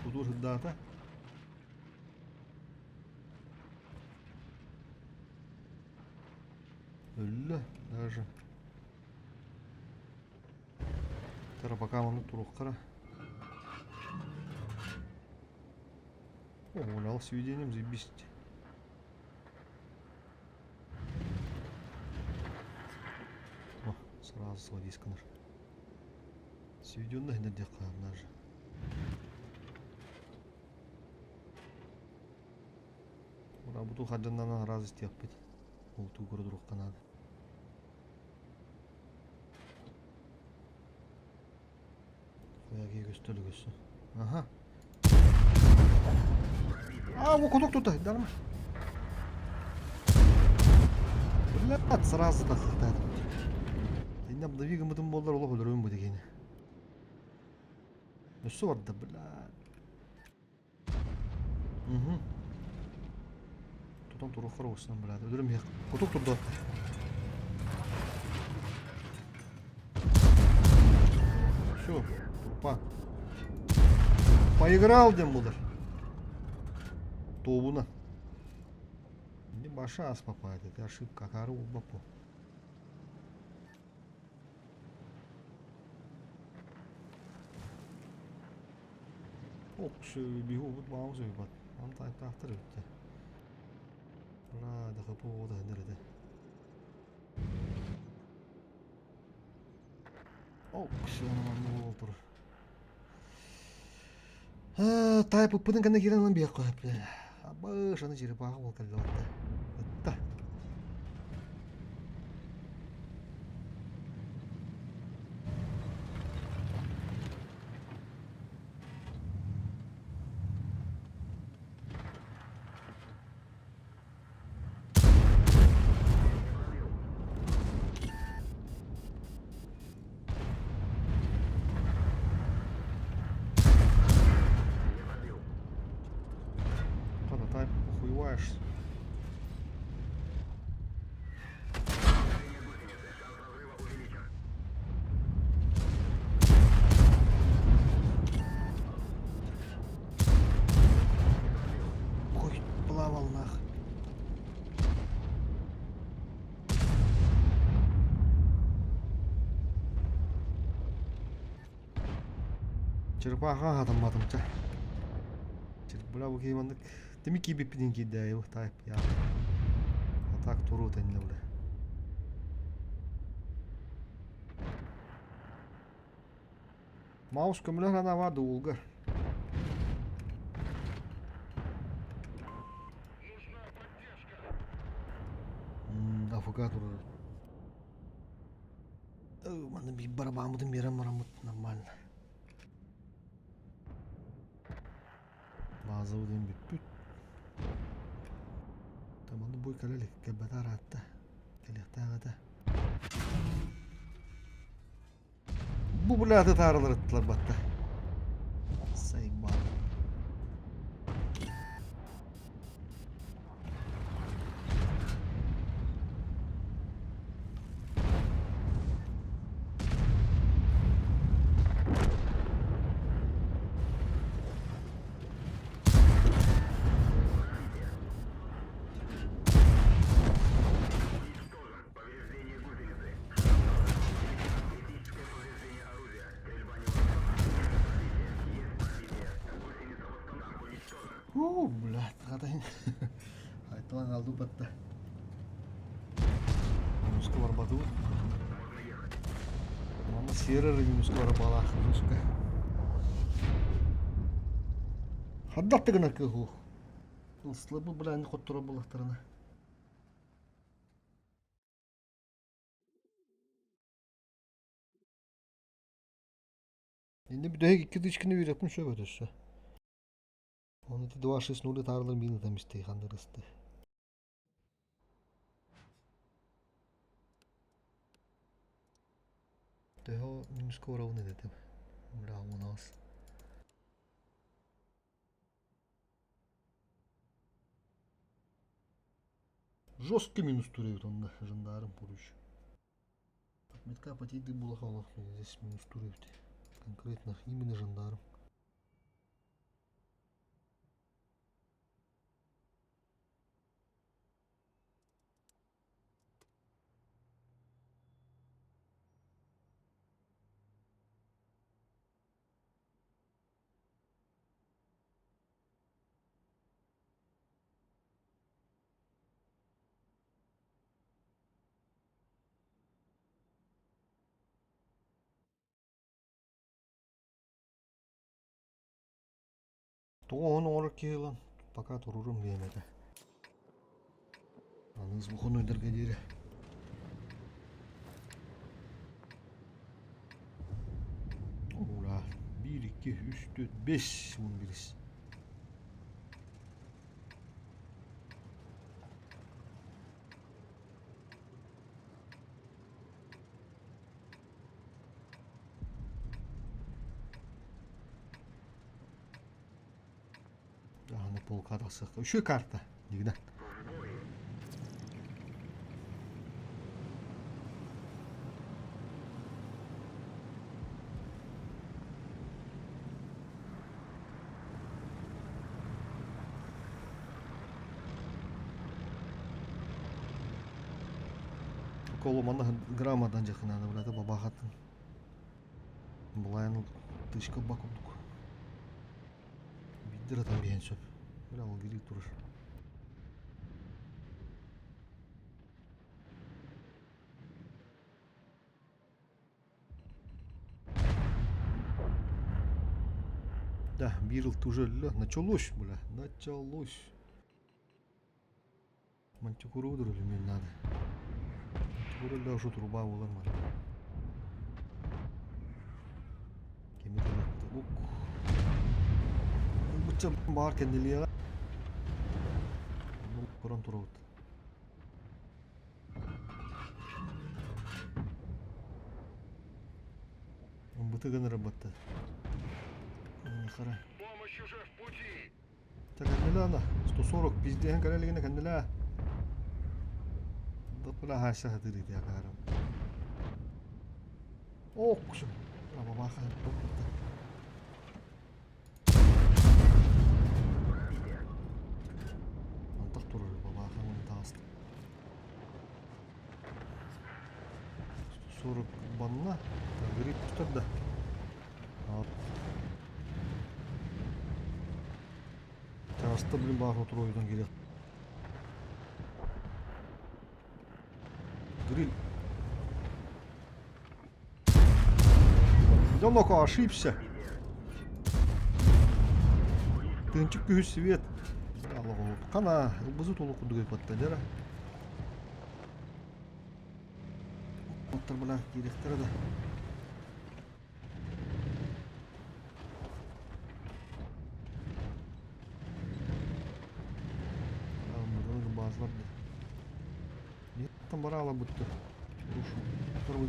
Кутуур сырдаата. Өллө даже. Тара пока маннык туруоххара. О, гулял с видением, заебись. О, сразу сводись канар. Сведенных даже. Урабуту хадьаннанан араас истиэхпит. Ол туу көрө наада. Куйаги көстөлү көссө. Аха. А, во кудук тута, дарма. Блядь, сразу тахтаат. Инна обнови гыммытым буоллар олох өлөрүм бу дигини. Өссө барда, блядь. Угу. Тутан туруоххар оҕустан, блядь. Өлөрүм иһэх. Кутук турда. Все, трупа. Поиграл диэн буолар. Тобуна. Не баша ас попадет, это ошибка, акары улбаппу. Ок, биһи убут баҕам сөйбат. Ан тайтаахтар эбиттэ. Бра, дахапы ода хэнэр этэ. Ок, манны буол турар. Тайп ыппытын кэннэ киирэн ылан биэх көһөп. Абыш, аны черепаха буол кэллэ батта. Ытта. Ладно, тайп охуеваешь. Ой, плавал нах. Черепаха хатамматым ча. Бля, бу киһи маннык тими киирбиппитин киирдэ тайп я. А так туруу тэннэ бля. Маус көмөлөһөр анаа дуулгар. Нужна поддержка. АФК турар. Манна биир барабааммытын биэрэн бараммыт нормально. Базовый диэн бүппүт. Манна бу кэлэ илик, кэлбэтэ араатта. Кэлиэхтээх этэ. Бу бляты таарылар ыттылар батта. Сайбал. Повреждение гусеницы. Критическое повреждение орудия. Стрельба невозможна. Есть пробитие. Гусеница восстановлена. Уничтожена. Уу, блядь, хатайын. Айтылан алды батта. Муска барбатыбыт. Можно ехать. Манна Сера минуска барабалаах жестко. Хардах да гынар кыһу. Ылсылы бу хотторо булахтарына. Инде бүтэһик икки тычканы үөрэппин сөп өтөссө. Оны ити 2-6-0 таарлар мин ытам истей ханнырысты. Төһө минус уровны дедим. Бля, у нас. Жесткий минус туруют онно жандарм поруч. Отметка потейды было здесь минус туруют. Конкретно именно жандарм. Тоҕо оҥорор киһи ылан пока турурум диэм этэ. Аныгыс выходнойдарга диэри. Ура! Биир, икки, үс, түөрт, бес уон бирис. Аны полка тахсыахха. Үчүгэй карта дигинэ. Колуманы граммадан жақынады, брата, бабахатын. Булайын тышка ба курдук. Биирдэр атан биһэн сөп. Бля, ол гири турар. Да, бир уже началось, бля, началось. Мантикуру мен надо. Мантикуру да уже труба болар ма. Кеми Ук. Буча бар кенделия. Көрөн турабыт. Бытыгын работа. Хара. Помощь уже в пути. Кэннилэ ана 140 пиздеһин кэлэлигинэ кэннилэ. Доппула хааса хатыр ити акаарым. Оксу. Абабаха топпута. Антах турар бабаха оны тааста. 140 банна. Грипп да. Чааста блин баар отуруойдан кириэх. Гриль. Дьоллоко ошибся. Тынчык күһүс свет. Хана, ылбызы толу курдук өйпатта дьара. Оттар бала киириэхтэрэ да. Базлар Там барала будто. Душу. Второй.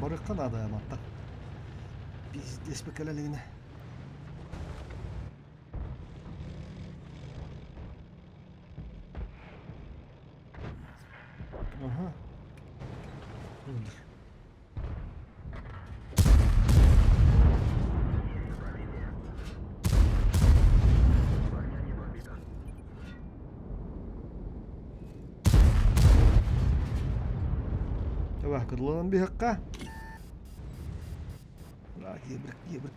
Барыкка надо матта. Пиздец бекелелигине. Ага. Өлдүр. Давай, кыдыланан биһэххэ. Киэбир, киэбир.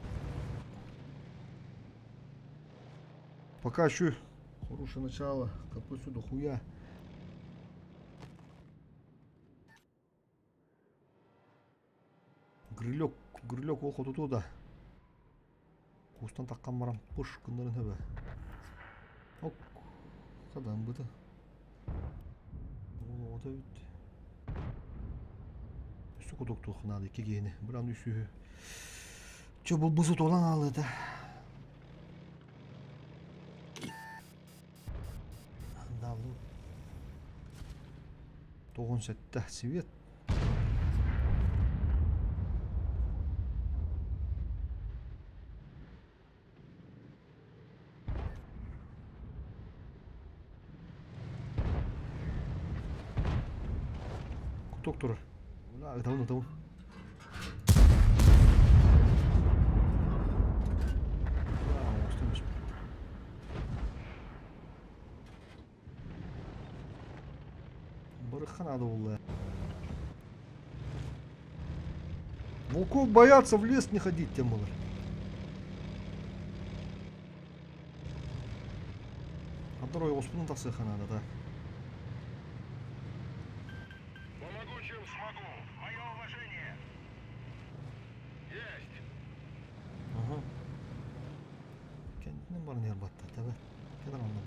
Пока еще хорошее начало. Капы сюда хуя. Грилек, грилек ол хотуту да. Кустан таххан баран пыш гыннарын хөбө. Ок, хадан быты. Ол оҕото эбит. Өссө кутуктуох наада икки киһини. Быран үсүһү. Чө бу бу сутулан аалыта. Андалу. 97 свет. Куток турар. Ытабын, ытабын. Барыхха надо было. Волков боятся в лес не ходить, тем более. Адарой оспунун тахсыха надо, да. Помогу, чем смогу. Мое уважение. Есть. Ага. Кэннинэн баран иһэр батта, тэбэ. Кэлэр онно.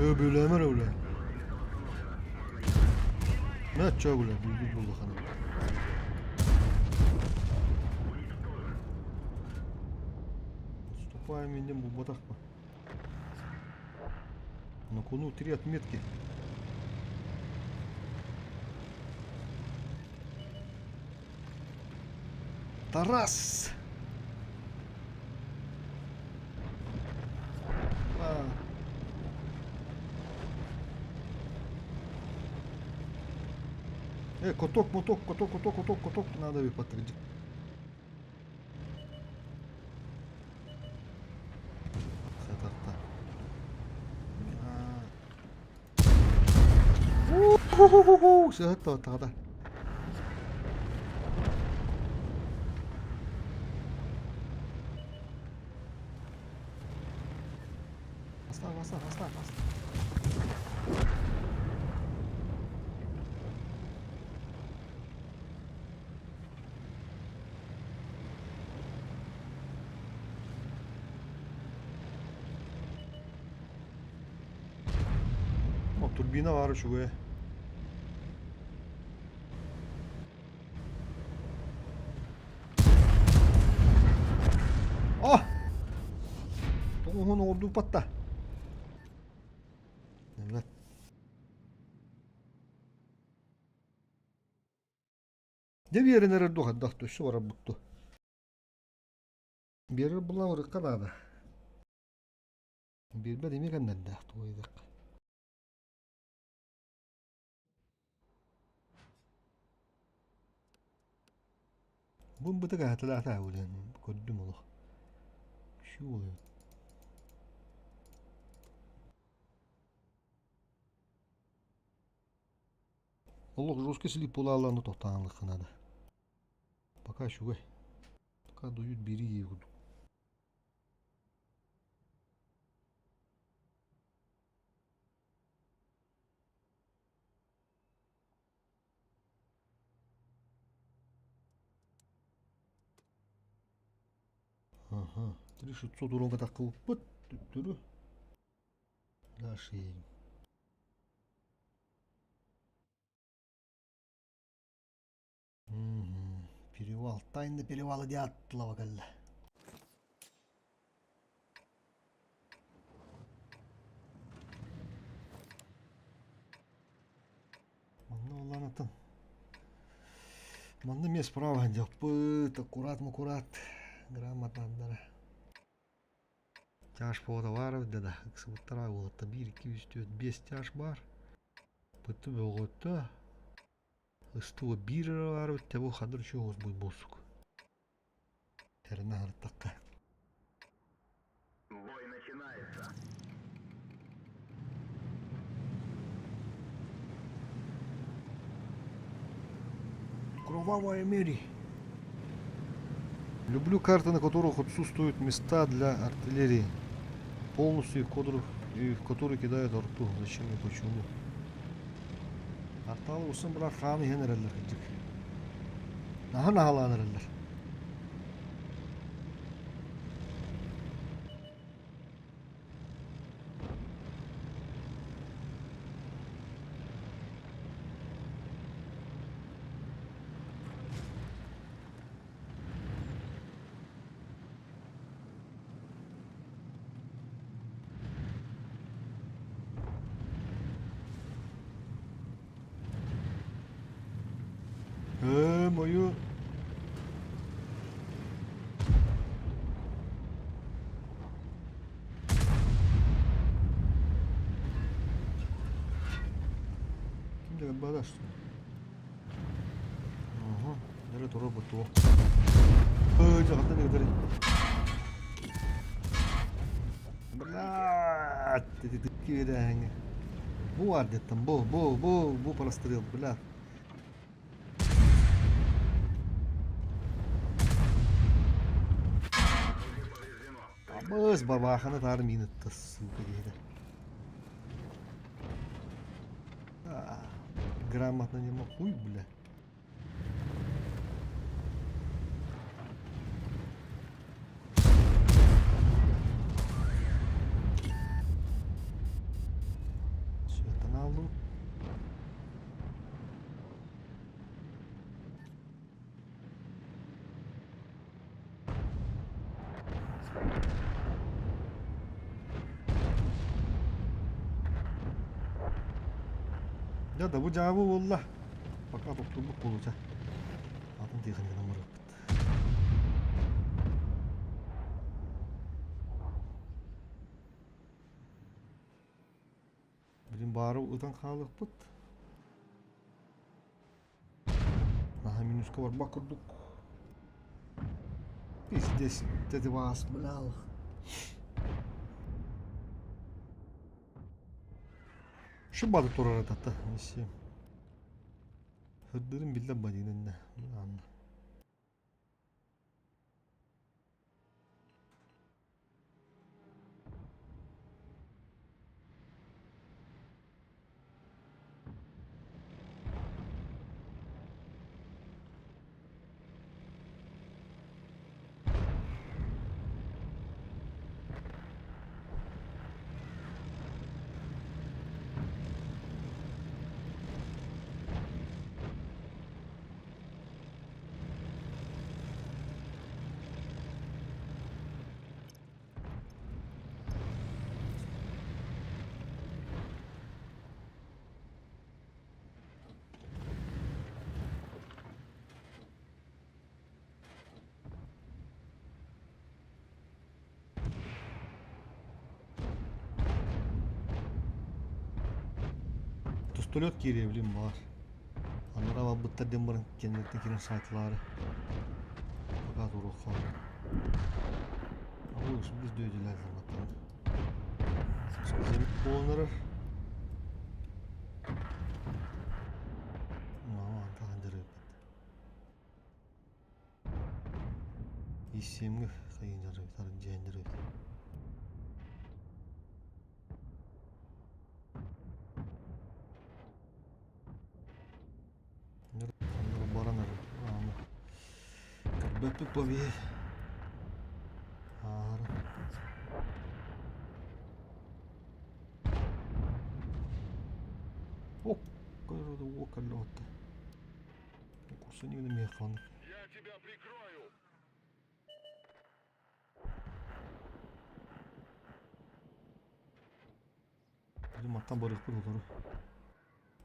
Өбүлэмэр өлө. Мэ чөгүлэ бүлбүт буллахана. Отступаем индем булбатахпа. На кону три отметки. Тарас! А. Коток, моток, коток, коток, коток, коток надо выпатрить. Хатарта. Сыһыт тағда. Баста, баста, баста, баста. О, турбина баар үчүгэй. О! Тоҕуһун оҕурдуппатта. Evet. Дьэ биэрэн эрэр дуу хайдах өссө барарбыт дуу. Биэрэр булан ырыкка наада. Биэрбэт эмиэ кэннэрдээх тугуйдах. Бу бытык аһатылаата үлэн көрдүм олох. Şu oluyor. Олох жесткий слип буолааллааны тохтоон наада. Пока үчүгэй. Пока дуйут бири дии курдук. Ага. 3600 уронга таххыбыппыт. Түттүрү. Дальше едем. Перевал. Тайна перевала Дятлова кэллэ. Манна улаанатын. Манна эмиэ справа дьаппыт, аккурат-маккурат грамотандара. Тяж повода баар эбит да, ыксыбыттара уолатта биир, икки, үс, түөрт, биэс тяж баар. Бытты бөҕөттө. Ыстыга биир эрэ баар эбит, тэбу хадыр үчүгэй оҕус буолсук. Тэринэ аһарыттахха. Бой начинается. Кровавая Мэри. Люблю карты, на которых отсутствуют места для артиллерии. Полностью и в которых, и в которые кидают арту. Зачем и почему? Арталы усын бырар хаан иһэн эрэллэр кырдьык. Наһаа наһалаан эрэллэр. Ээ, мою Ким да бада что Ага, нэрэ турар бутуо. Ой, дьаҕаттан ыытары. Блядь, ты киирээҥҥэ. Бу ардыттан, бу, бу, бу, бу прострел, блядь. Абыс бабаханы таар минутта, сука, диэтэ. Грамотно не мог, хуй, бля. Светоналу. Дьэ да бу дьаабы буолла. Пока тохтуурбут буолууча. Атын тиэхиньикэнэн барыахпыт. Билин баары ытан хаалыахпыт. Наһаа минуска барбат курдук. Пиздец, это вас, бля. Шыбады турар атата, если. Хырдырын биллэн бадинэннэ. Анна. Тустулет киириэбилин баар. Анараа барбыттар диэн баран кэнниттэн киирэн саайтылаары. Пока туруохха. Абы біз дөйдүлэр маттан. Буолан Исиэмҥэ хайыынары дьиэннэри баран көрбөппүт буо ааһара Я тебя прикрою! Маттан барыахпыт утары.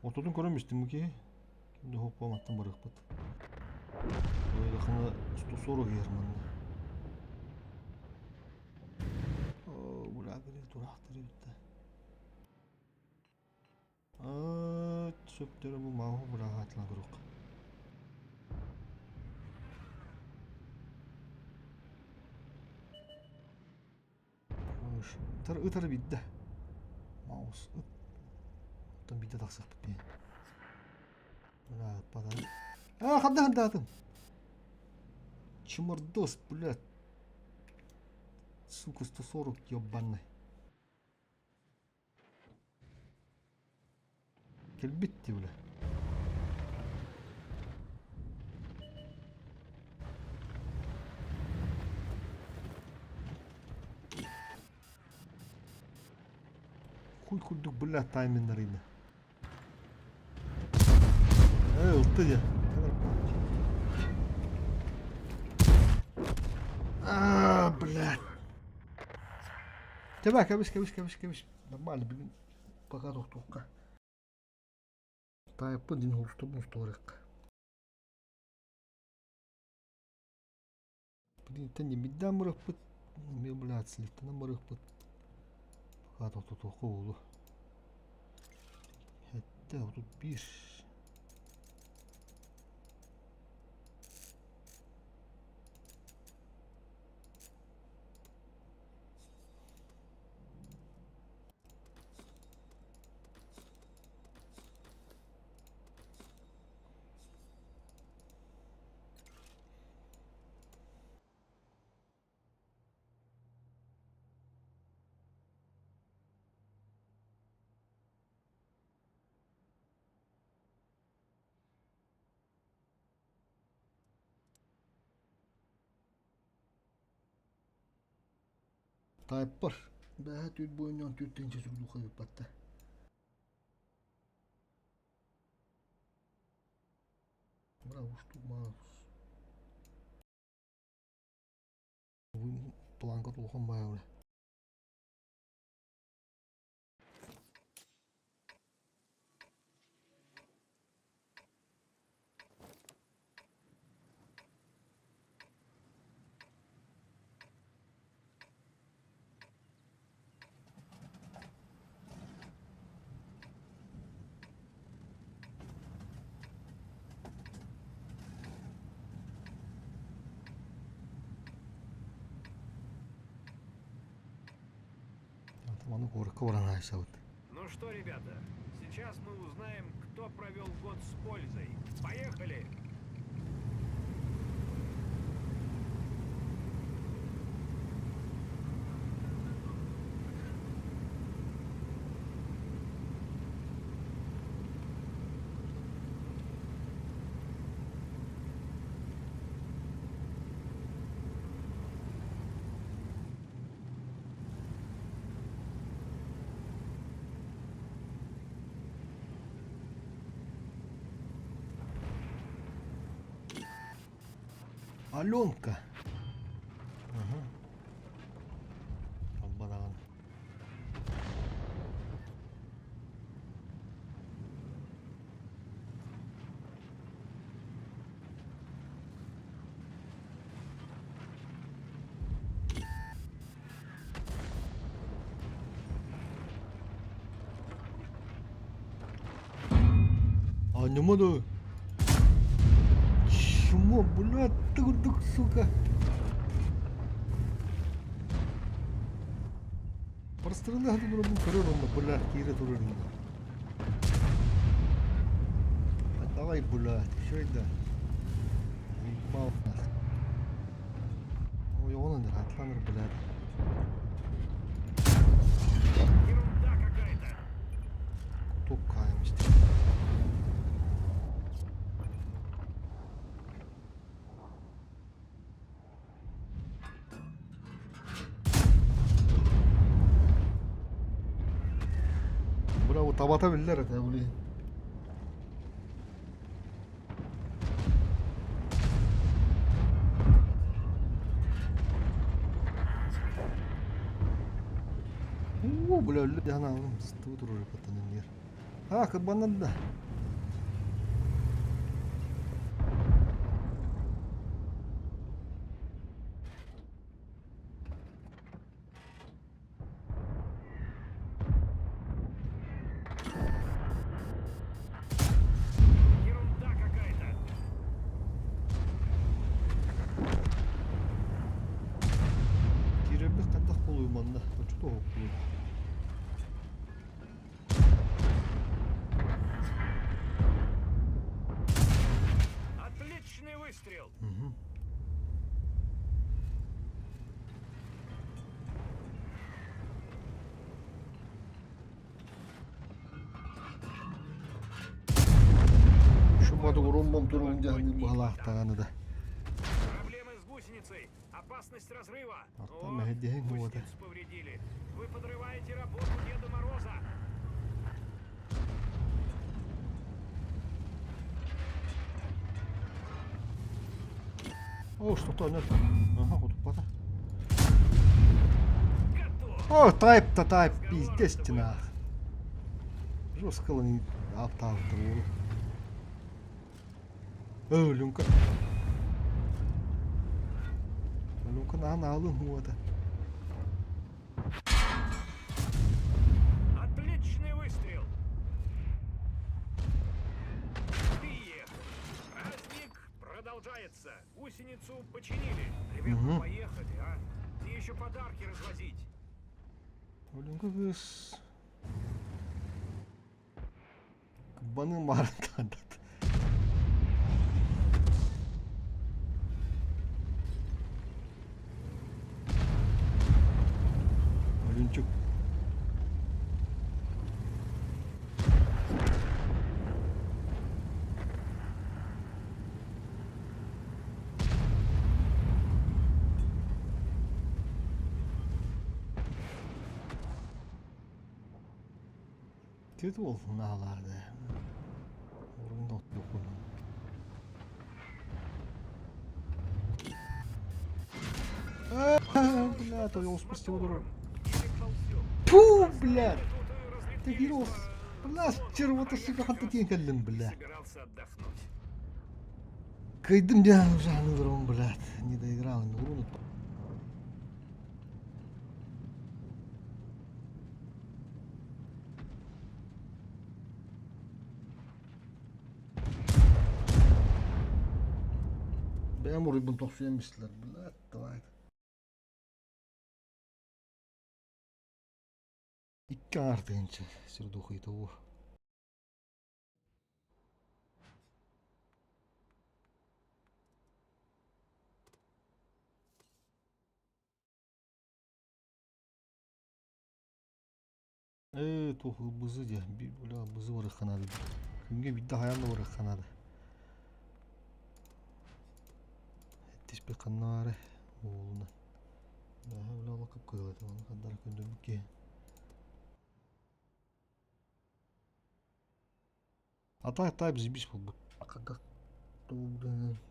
Ортотун көрөн истим киһи. Ким да хоппо маттан барыахпыт. Улахана 140 иһэр манна. Оо, бля, тураахтары бүтте. Сөптөрө бу мааһы быраҕаатылан курук. Ытар ытар биирдэ. Маус ыт. Оттон биирдэ тахсыахпыт дии. Ырааппатар. А, ханна хандаатым? Чмордос, блядь. Сука, 140 ебаный. Кэлбит дии, бля. Хуй курдук, бля, тайминнарыйда. Ээ, ылта дьэ. Аа, блядь. Тэбэ, кэбис, кэбис, кэбис, кэбис. Нормально, бүгүн пока тохтуохха. Таайыппын дин устубун устуорекка. Блин, ньимиддаан барыахпыт, эмиэ блядь, слиттанан барыахпыт. Пока тохтотуохха буолуо. Сэттэ, 31. Таайппар бэҕэһээ түүн буойунньуон түүн тыһыынча сурдууха ыыппатта. Бра, устук маа планка улахан баайы Маны куоракка баран аайсабыт. Ну что, ребята, сейчас мы узнаем, кто провел год с пользой. Поехали! Аленка. Ага. Албадаҕын. Оонньума дуу? Чмо, блядь, ты курдук, сука. Прострелы турабын көрөр онно, блядь, киирэ турар инде. Давай, блядь, еще да. Заебал нах. Ой, он хатланыр, блядь. Ерунда какая-то! Куток каемсть. Браво, табата биллэр этэ, блин. Оо, бля, өллө сыстыбы турар паттанын А, кырбаннан да. Ерунда какая-то! Киирэрбит хайдах буолуой манна? Оччото буолуой. Хоту уруммум туругум дьаһаныы быһалаахтаҕаны да. Проблемы с гусеницей. Опасность разрыва. Артан мэһэйдэһиҥ уота. Гусеницу повредили. Вы подрываете работу Деда Мороза. О, что-то онно. Ага, хотуппата. Готов. О, тайп-то тайп, пиздец ты нах. Жестко лани аптаабыттар уолу. Ö, Люнка. Люнка наһаа наалын уота. Отличный выстрел. Приехал. Праздник продолжается. Гусеницу починили. Ребята, Мгм. поехали, а? Где еще подарки развозить? Люнка кыыс кыббаны маарын таардат. Олюнчук. Түөрт уол наалаады. Орун оттуохпун. Бля, то спустил Мотором. Еле ползем. Пу, бля! Тут Ты разлетелись гирос! по Бля, склону. стерва А я сука, как ханта раз тиэн кэллим, бля. Собирался отдохнуть. Кыйдым диэн уже аныларым, блядь, не доиграл, не уруну. Бэйэм уруйбун тохсуйан бистилэр, блядь, давай. Икки аҥаар тыһыынча сир духуйта уу. Ээ, туох ылбызы диэ, бля, ылбызы барыахха наада. Күҥҥэ биирдэ хайаан да барыахха наада. Эттиспит ханна баарай уолунан. Бэҕэһээ бля олох кып-кыһыл этэ, ону хардара көрдөрбүт киһи. А так так заебись буолбут. Как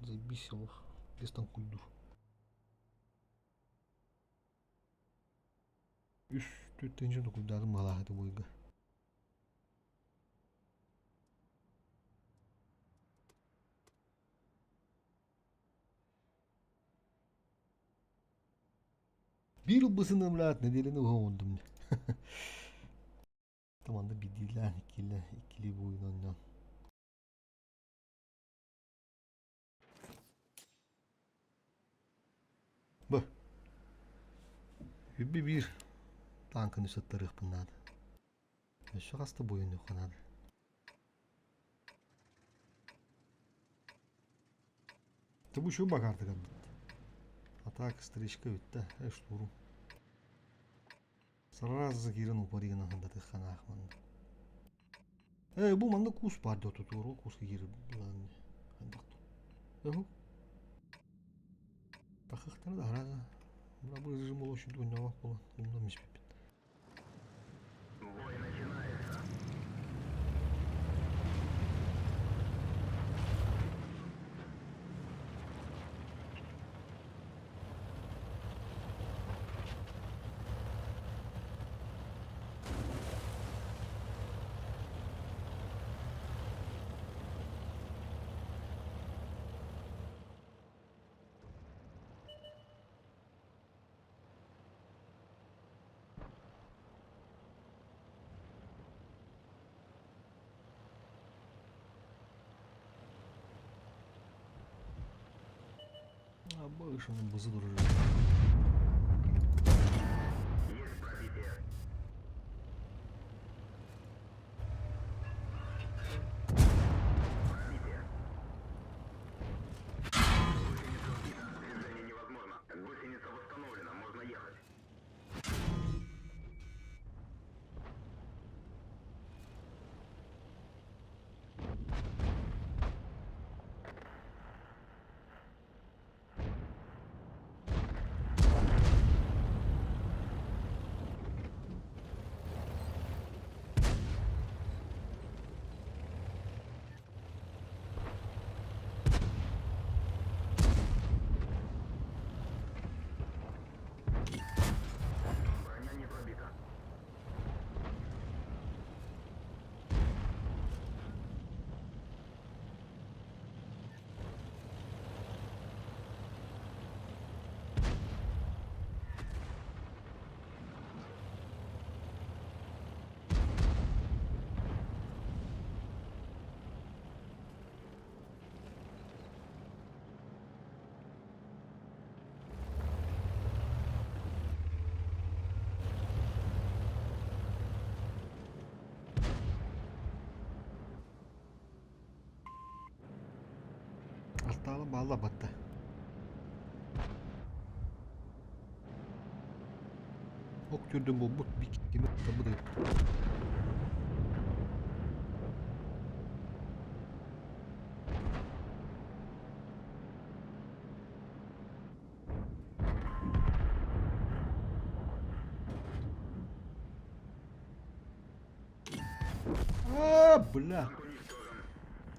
заебись олох. Дэстан куйдур. Үс төрт тыһыынча токуйдаатым баҕалаах этэ буойга. Биир ылбысыны блядь, нэдиэлэни уһа оҥордум. Таманда биирдиилээн иккилэ иккилии буойун оонньоон. Бу. Үбү биир тааҥканы сыттарыахпын наада. Өссө хаста буойунуохха наада. Ты бу бакаартыгар бит. Атака стричка бүттэ. Эш туру. Сразу киирэн упарыгын аһындатыхханаах манна. Ээ, бу манна кус баар доо тутууру куска киирэр былаан хайдах ту. Тахыхтара да арааза. Мына бу режим болушу ойнобок болан умнан испиппин. Бой начинается. Абышының бызы durur. Есть пробитие. Пробитие. Гусеница сбита. Движение невозможно. Гусеница восстановлена. Можно ехать. Портала баалла батта. Ок түрдүн булбут биккими табыды. А, бля.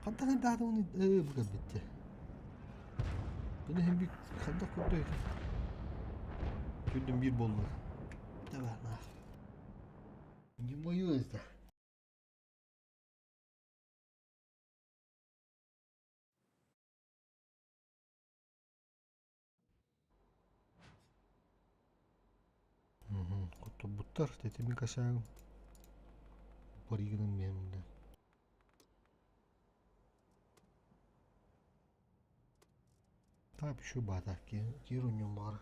Хантан даада оны бу кэлбитте. Bunu hem bir ханdak көрдөй. Түрдүн бир болду. Давай, на. Не мое это. Хоттобуттар тэтими косягым. Баригынан миэмдэ. Так еще бата кир баар.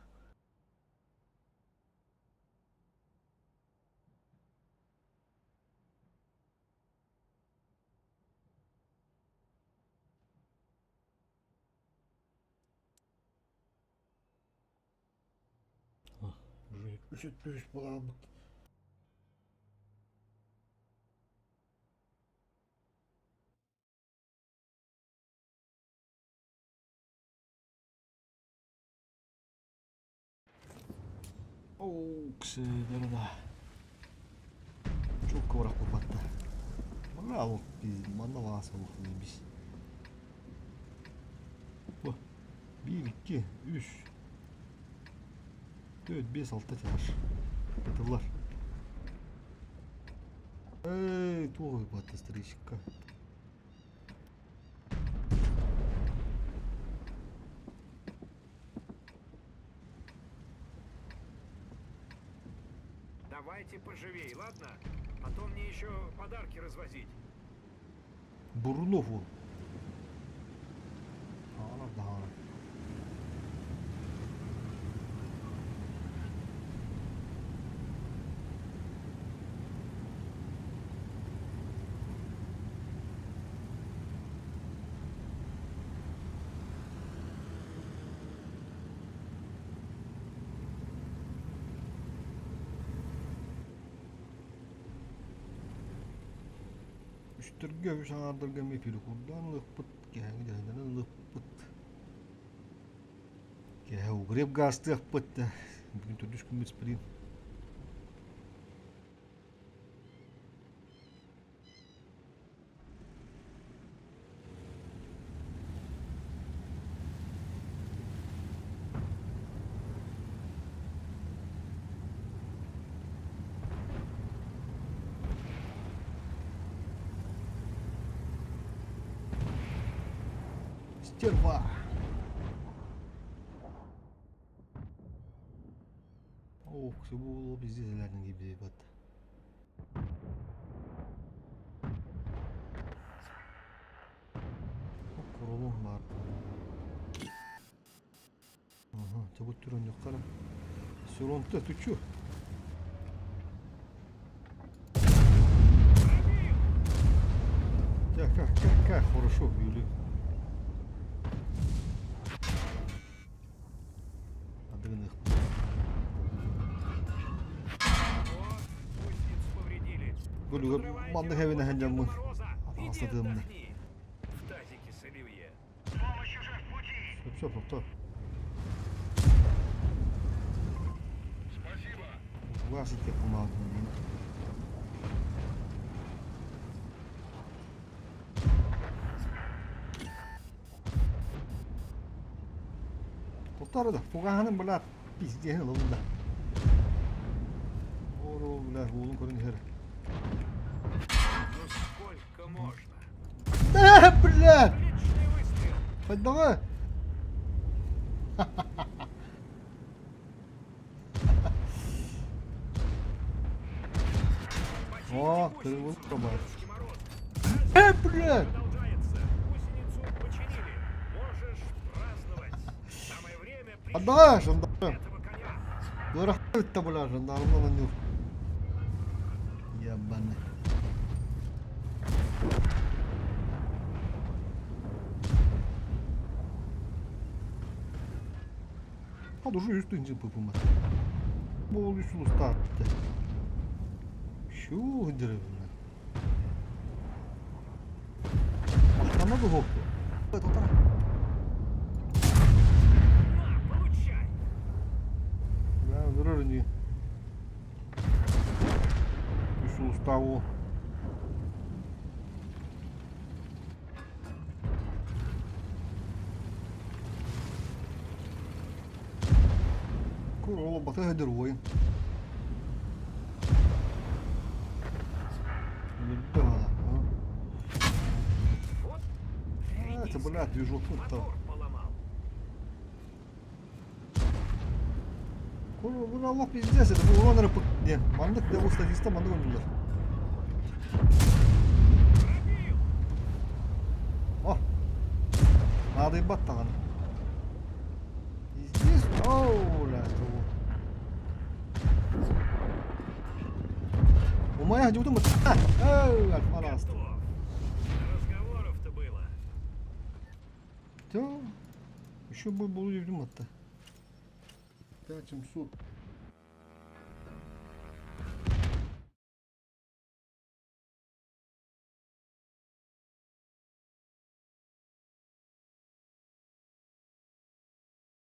Үс буолаабыт. Оо, да. Çok kıvrak bu. Манна алып манна бааса бис. Бу. 1, 2, 3, 4, 5, 6 тяж. Тыллар. Эй, туох батта стричка. Давайте поживей, ладно? А то мне еще подарки развозить. Бурунов ол. Ана даҕаны. Үстөргө үс аҥаардарга эмиэ перекурдаан ылыахпыт, киэһээҥҥи дьаһайданан ылыахпыт. Киэһэ угреб гаастыахпыт да. Бүгүн төрдүс күммүт сприн. Стерва! Ох, все пиздец gibi бат. Kurulum бар. Ага, чабут түрөн yok кара. Суронта, ты чё? Так, как, как, как, хорошо, били. Адыгных. Вот, гусеницу повредили. Бөлүгөр Подрывайте манны хэвенэ работу Деда хэнжаммын. Мороза. Иди Атаҕастатыамны. отдохни. В тазике с оливье. Помощь уже в пути! Сөп, сөп, топ. Спасибо. Угасит кумаатын диин. Тоқтар да, фугаһанын бля пиздец ылында. Оро бля, уолун көрөн иһэр. Ну сколько можно? Да, бля! Отличный выстрел. Хайдаҕа! Починьте О, гусеницу, ты вот пробай. Дедушке Мороз. Э, бля! Продолжается. Гусеницу починили. Можешь праздновать. Самое время Анда, прищучить жандарм. этого коня. Ыарахта бля, жандармнан анньур. Ебаный. Уже үс тыһыынча пыпымат. Буол үс улустаатты. Şu деревня. Махтана духовку. Татара. На, получай! Да, өлөрөр ини. Үс улустаах Кур бата хадыр уойун. Вот, Это, бля, движок тут мотор поломал. Кур, бу Allah пиздец, это бу урон рыпы. Не, маннык да бу статиста маннык ойнулар. Пробил! О! Наадыйбат даҕаны. Пиздец, оу, бля, того. Умайа дьубутум Оу, альфа ааста. Готов. Разговоров-то было. Все. Еще бы буду дьубутум атта. 5700.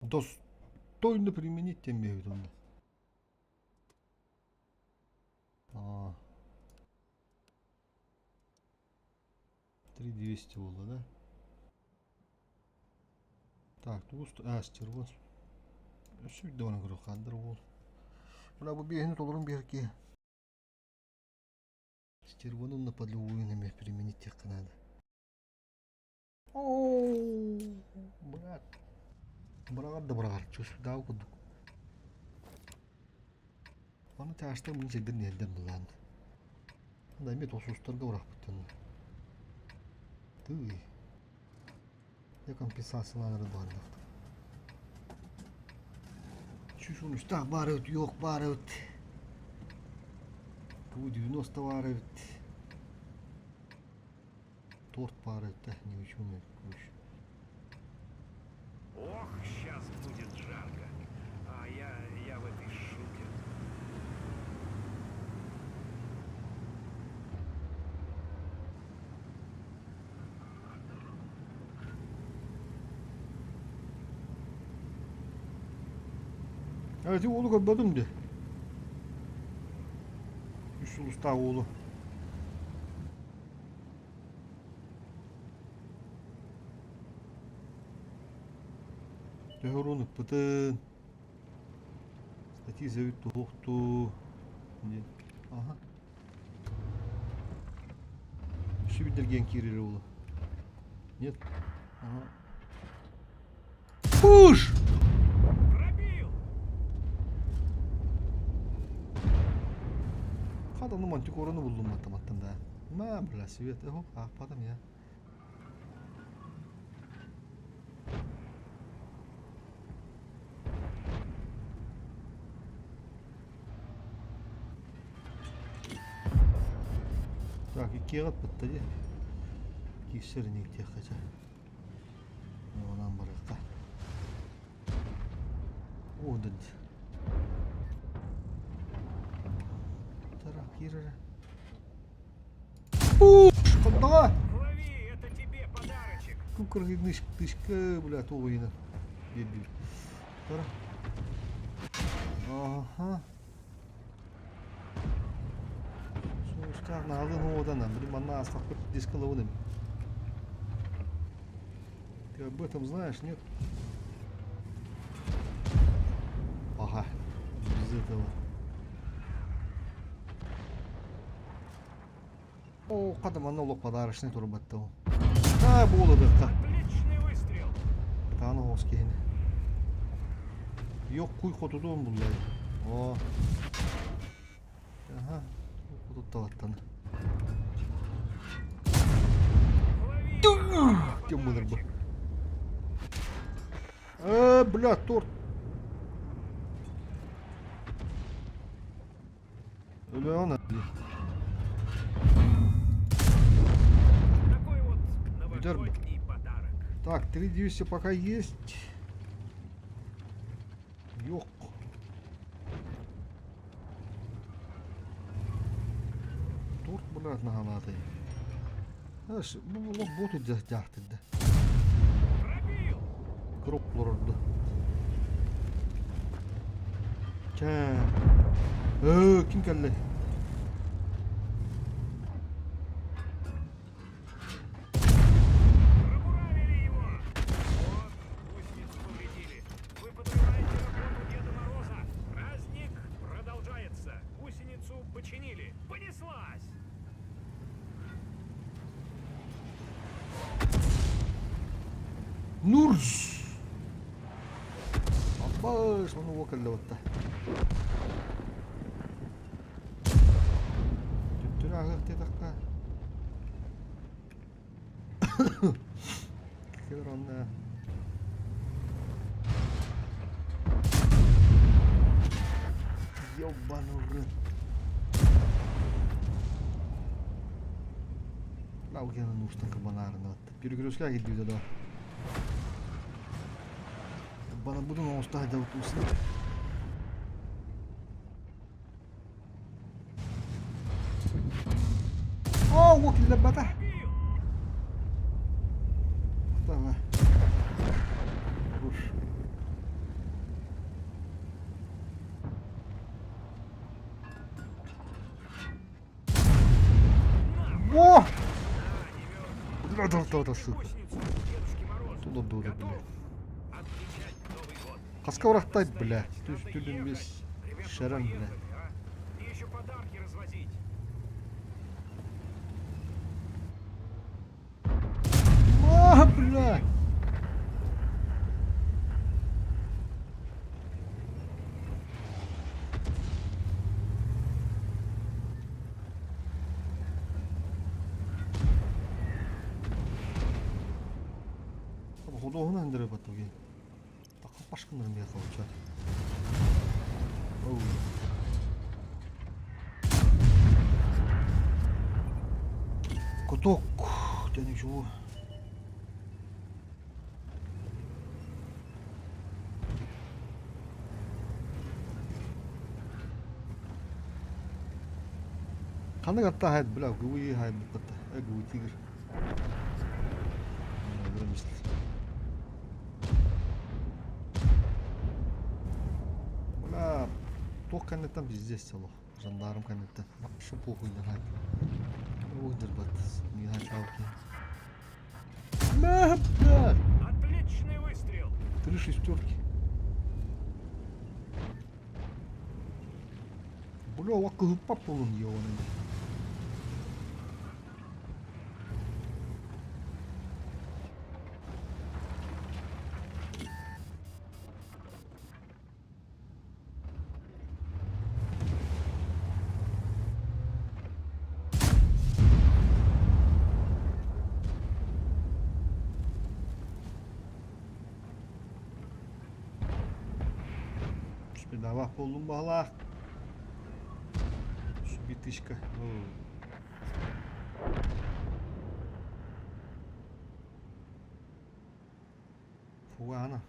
Достойно применить тем эбит онно. Аа. 3200 буолла да? Так, тугу а, стервон. Өссө биирдэ баран көрүөх хааллар уол. Бля, бу биэһини толорун биэр киһи. Стервону на подлюгуин эмиэ применить диэххэ наада. Оо, брат. Быраҕар да быраҕар, чувствуйдаабы курдук. Аны чаастар мин сирдэр нэрдэр былаан. Да эмиэ тосустарга бырахпыттан. Тыый. Дьэ компенсацияланары баҕарбахтар. Сүүс баар эбит, юох баар эбит. Туу 90 баар эбит. Торт баар эбит да, не учуный короче. Ох, сейчас будет жарко. А я в этой шубе. Evet, уолу көрбөтүм дии. Үс улустаах уолу. Төһө уруун ыппытын. Статья эбит туһуохтуу диэн. Аха. Үсү билдэргиэн киирэр уолу. Нет. Ага. Пуш! Пробил! Хата ну мантикораны буллум маттаматтан да. Ма, бля, свет. Ого, аахпатым я. Так, иккиэҕит бытта дии. Киирсэр иниктиэххэ чэ. Онон барыахха. Оо, да Тара, киир эрэ. Хонноҕо! Лови, это тебе подарочек. Кукургы тышка, бля, туойна. Дебил. Тара. Ага. Суустаах наалын уоданан, блин, манна астахпыт дискалабыным. Ты об этом знаешь, нет? Ага, без этого. Оо, хата манна олох подарочный турбаттау. Аа, буолудукка. Отличный выстрел. Тааны оҕус киһини. Yok куй хотутуун буллай. Оо. Аха, хотутталаттан. Лови, Кем булар бу? подарочек. Э, бля, торт. Өлөөн Такой вот Бүдер бу. новогодний подарок. Так, 3200 пока есть. Yok. Торт булар наһаалаатай. Аш, бу олох буоту дьаахтырда. Пробил! Кроп олорорду. Чэ. Э, ким кэллэ? Пробуравили его! Вот, гусеницу повредили. Вы подрываете работу Деда Мороза. Праздник продолжается. Гусеницу починили. Понеслась! Нурс! Аббас, ону уо кэллэ батта. Төттөрү аһыах диэтэххэ Кэлэр онно Ёбаный рот. Лаугена нужно кабанарына. Перегрузка кирдибитэ да. Бана будун оҥосто сылдьабыт уусна. Оо, уо киллэрбэтэ. Давай. Руш. Во! Бля, да, да, да, сука. Туда дура, бля. Хаска урахтай, бля. Түс түлүн бис. Шаран, бля. Мне еще подарки развозить. А, бля! Худуоһунан андыры батуги. Пашкыннар миэхэ оча. Оу. Куток. Да ничего. Ханнык аттаах айт бля гуи хай букката гуи тигр. Бля, туох кэнниттэн пиздец солох. Жандарм кэнниттэн. Вообще похуй давай. Уйдырбат. Не хотелки. Бля, бля. Отличный выстрел! Три шестерки. Бля, кыһыппат буолун ебаный. Бедовах буоллум баһылаах. Субитышка. Фугана.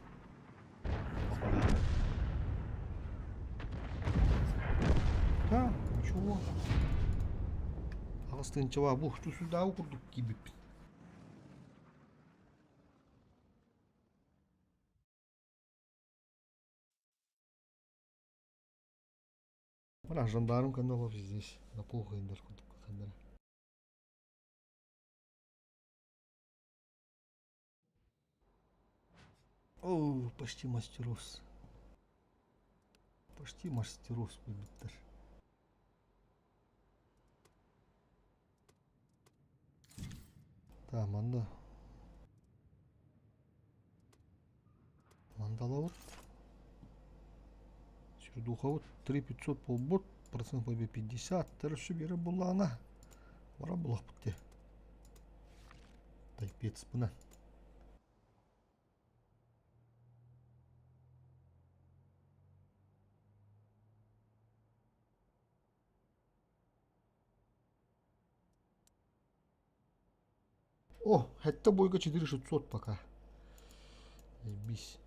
Да, ничего. Аҕыс тыһыынча бу сюда курдук киирбиппин. Бына жандарм каналов здесь на похуй курдук ханнара. О, почти мастерос. Почти мастерос побиттар. Так, манна мандалабыт. Сүрдухабыт 3500 буолбут, процент побе 50, төрөссө биэрэ буллаҕына бара булахпыт дии. Тайпецпынан. О, это бойга 4600 пока. Заебись.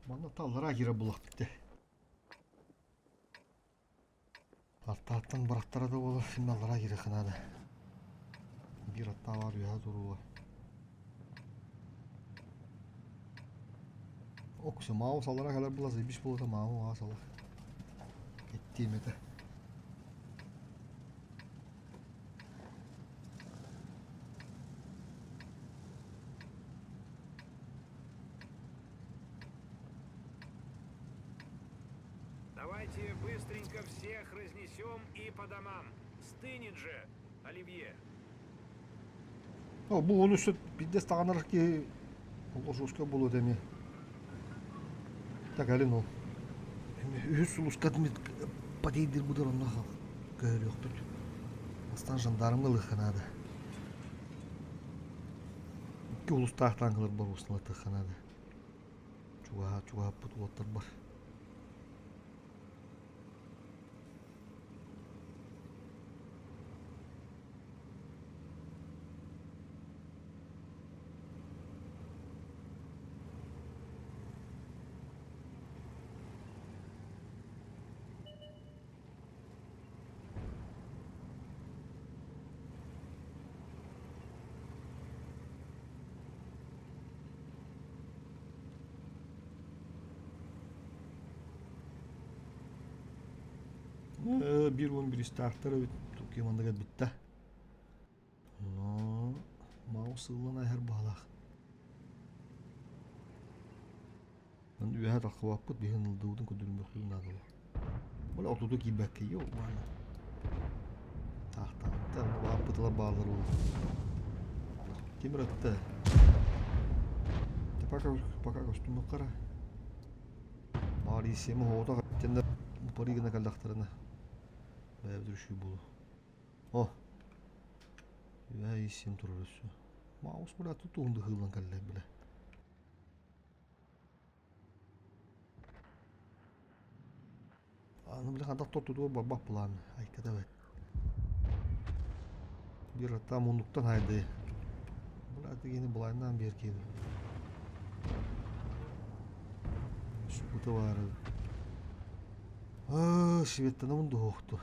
Манна таллара киирэр булахпыт дэ. Артааттан барахтара да буолар, син аллараа киириэххэ наада. Биир аттаа баар үөһэ туруга. Оксу маус аллараа кэлэр була заебись буолуо мааму аа салах. Эттиэм этэ. Давайте быстренько всех разнесем и по домам. Стынет же, Оливье. О, бу ону сүт биирдэ стаҕанар киһи олошуска буолуо эмиэ. Так әлин ол. Үһүс сулуска подейдир будыр онно көһөрүөхпүт. Бастаан жандармга ылыахха наада. Икки улустаах таҥкалар боруосталатыахха наада. Чугаһа чугаһаппыт уолаттарбар. Биир уон биристаахтар эбит Тукио манна кэлбиттэ. Но маус ыллан айар баалаах. Үөһэ таххыбаппыт биһин ылдыбытын көрдөрүмүөхпүтүн наадалар. Бу отуту киирбэккэ йоо баана. Таахтаабыттар бааппытылар бааллар ол. Ким ырытты? Пока пока көстүмүк қара. Баар исеми хоото тенде упарыгына каллахтарына. Бэйэбит үшүй болу. О! Үөһэ исем турар өссө. Маус бля тутуунду хыылан кэллэ бля. Аны бile хантах тортутугар барбах план айката бэт. Биир аттаа муннуктан хайды. Бля тигини былайнаан биэр киһи. Шпута баар. Аа, шведтанамын дуһуохту.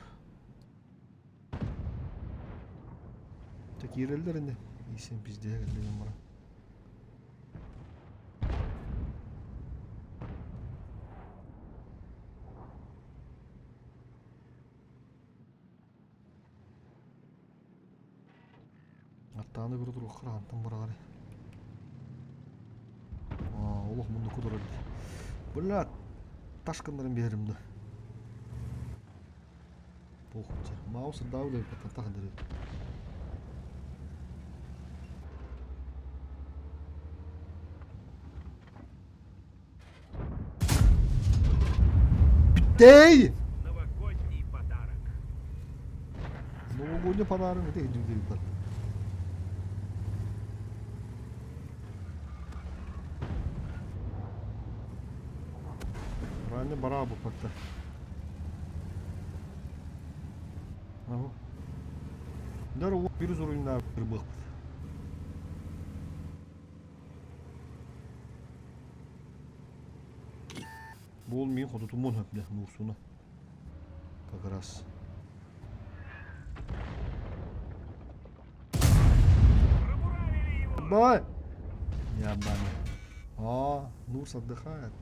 Чэ киирэллэр ини. Иисен пиздеһэ кэллигин баран. Аттааны көрө туруоххара хантан быраҕарый? Аа, олох муннукку турар дии. Бля, таш гыннаран биэрим да. Похуй чэ. Маус ырдаабы да эбит тах дэрин. Бүттэй! Новогодний подарок. Новогодний подарок это индивидуально. Ранее барабу как-то. Ага. Дары bir zoruyla bir bıktı. Бу ол миин хотутумуон хөп нуурсуна. Как раз. Пробуравили его! Бай! Я баня. А, Нурс отдыхает.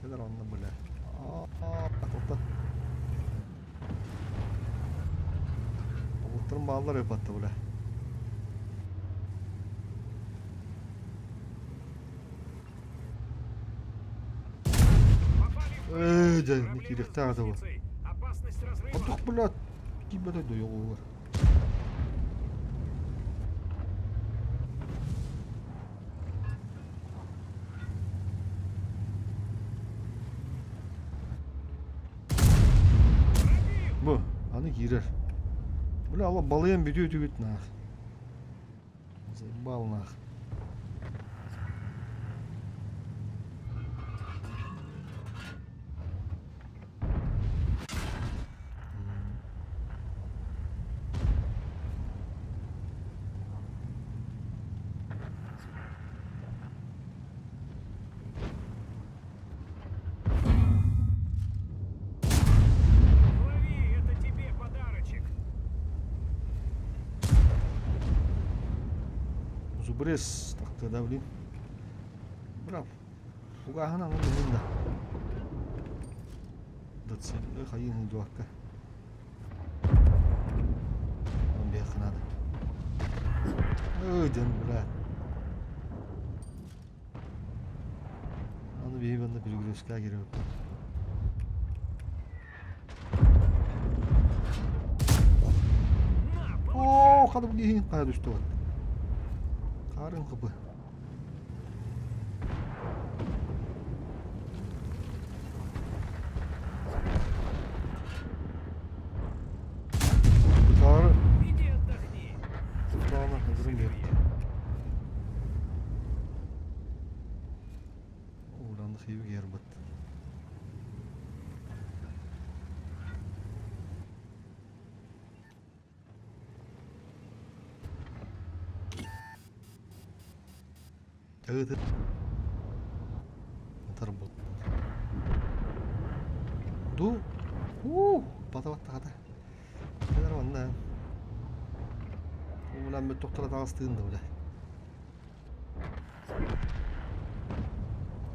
Кедр онно бля. А, тоқта. Олуттарын баалар өпатты бля. Попали в Ээ, дьэ, Проблемы с киириэхтээх этэ бу. гусеницей. Опасность разрыва. Хотух, блядь, киирбэтэ дойоҕугар. Пробил! Бу, аны киирэр. Бля, ала балыйан бүтүө үтүгүт наах. Заебал нах. Брес тахтыда, блин. Бра, фугаһын аны билин да. Даци, хайын дуакка. Он биэххэ надо. Ой, дьон, бля. Аны биһи манна перегрузка кириэхпит. На, Оо, получай! хата бу киһи хайа түстэ вот. Харын хапы. Бытаары Иди отдохни. Светлана Справимся, Хазрын Оливье. Уранды хиби гербат. Evet. Atar bot. Ду. Уу, бата батта хата. Кэлэр манна. Улан мен тохтора таҕыстыын да бile.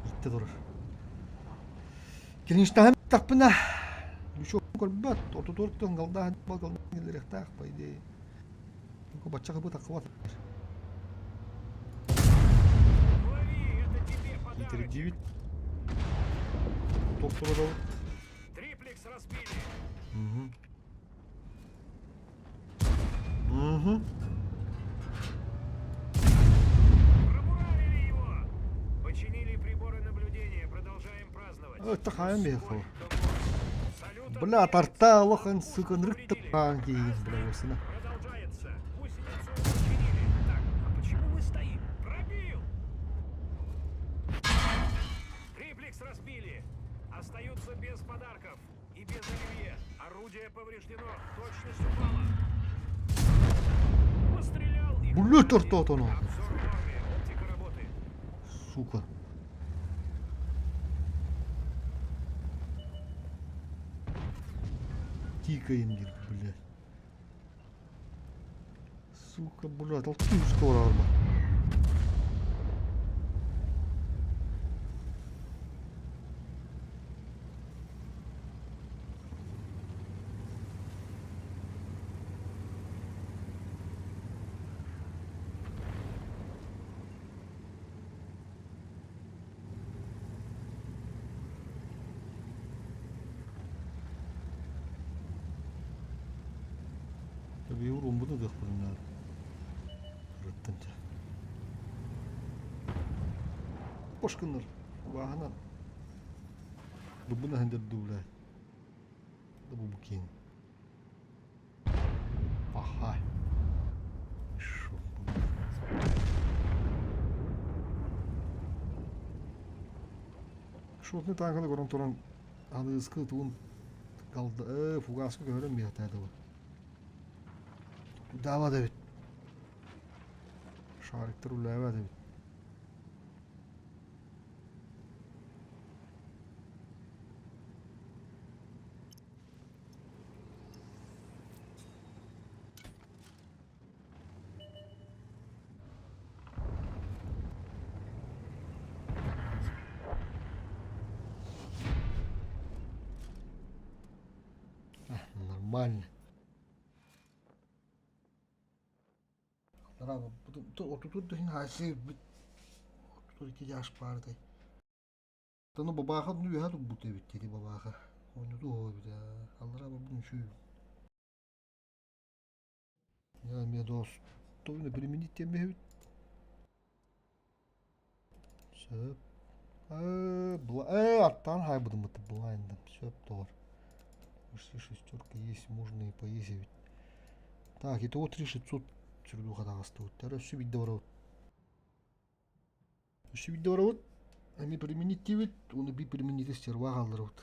Иттэ турар. Киринштаһын тахпына Лүчү көрбөт, отутур тыҥгалдаах балгаллаах по идее. Бачча хабы таххыбат. Лови, это тебе подарочек. Киитирдиибит. Тохтородо. Триплекс разбили. Угу. Угу. Пробуравили его. Починили приборы наблюдения. Продолжаем праздновать. Это хаем ехал. Сколько можно? Салют Бля, от тарта лохан, Пушку сука, нрык повредили. бля, осина. Продолжается. Гусеницу починили. Так, а почему мы стоим? Пробил! Триплекс разбили. Остаются без подарков и без оливье. Орудие повреждено. Точность упала. Пострелял и... Бля, тарта отоно. Обзор в норме. Оптика работает. Сука. Тикаем, блядь. Сука, блядь, алтыюшка арба. Tabii урумбуну дөхпүрүннэр. Рыттынча. Бошкыннар. Ваханан. Бубуна хендер дубля. Да бубукин. Паха. Шо. Шотны танканы көрөн туран аны ыскы туун kaldı. Fugaska көрөн bir hataydı bu. Dava da bit. Шариктер үләвә да бит. Нормально. Отутур хаси отутур ики жаш барды. Тану бабаха ну яха тут бут эбит деди бабаха. Оны ту бит. Аллара бабун şu. Я мне дос. То не применить теме. Сөп. Бла аттан хай будем это блайндом. Сөп тор. Почти шестерка есть, можно и поездить. Так, итого 3600 сүрдүү хатагасты. Өссө бидде барабыт. Өссө бидде барабыт. Эми применить дебит, оны би применить стерва қалдырыбыт.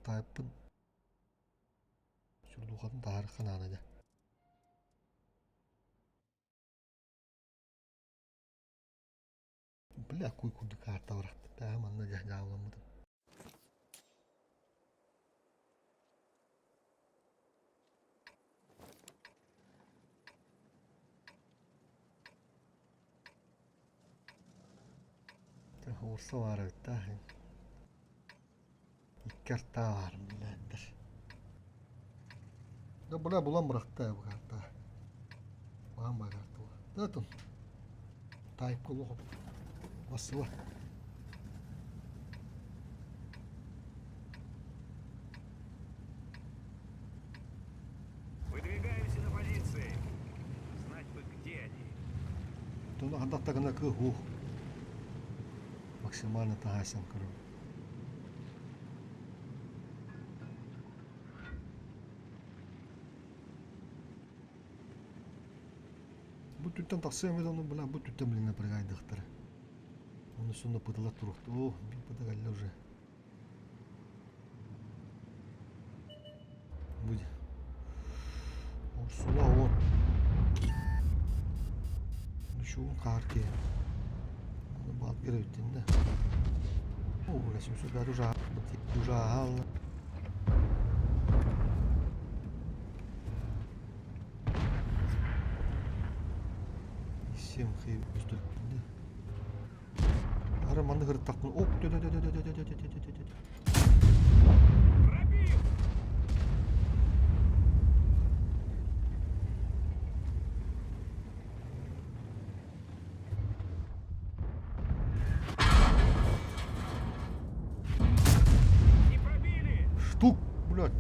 Тайпын сүрдүү хатын таарыкка наана. Бля, куй курдук карта бырахтым. Бээ, манна дьэ дьаабыламмытым. Уурса баар эбит да. Икки артаа баар билээттэр. Да бля булан бырахта бу карта. Баан баар карта. Да тун. Тайп кулу Басыла. Выдвигаемся на позиции. Знать бы, где они. Туну хандаттагына кыһу. Максимально таһаасан көрөм. Бу түттэн тахсыам эбит ону бля бу түттэн блин напрягайдыхтара. Оны сонно пыталар туруохту. О, бил пыта кэллэ уже. Будет. Урсула вот. Ничего, карки. Бал эбиттин да. О, 805 уже уже аһаалла. Всем хей да. Ара манны хырыттахпын. Оп, Пробил! Не пробили! Штук, блядь.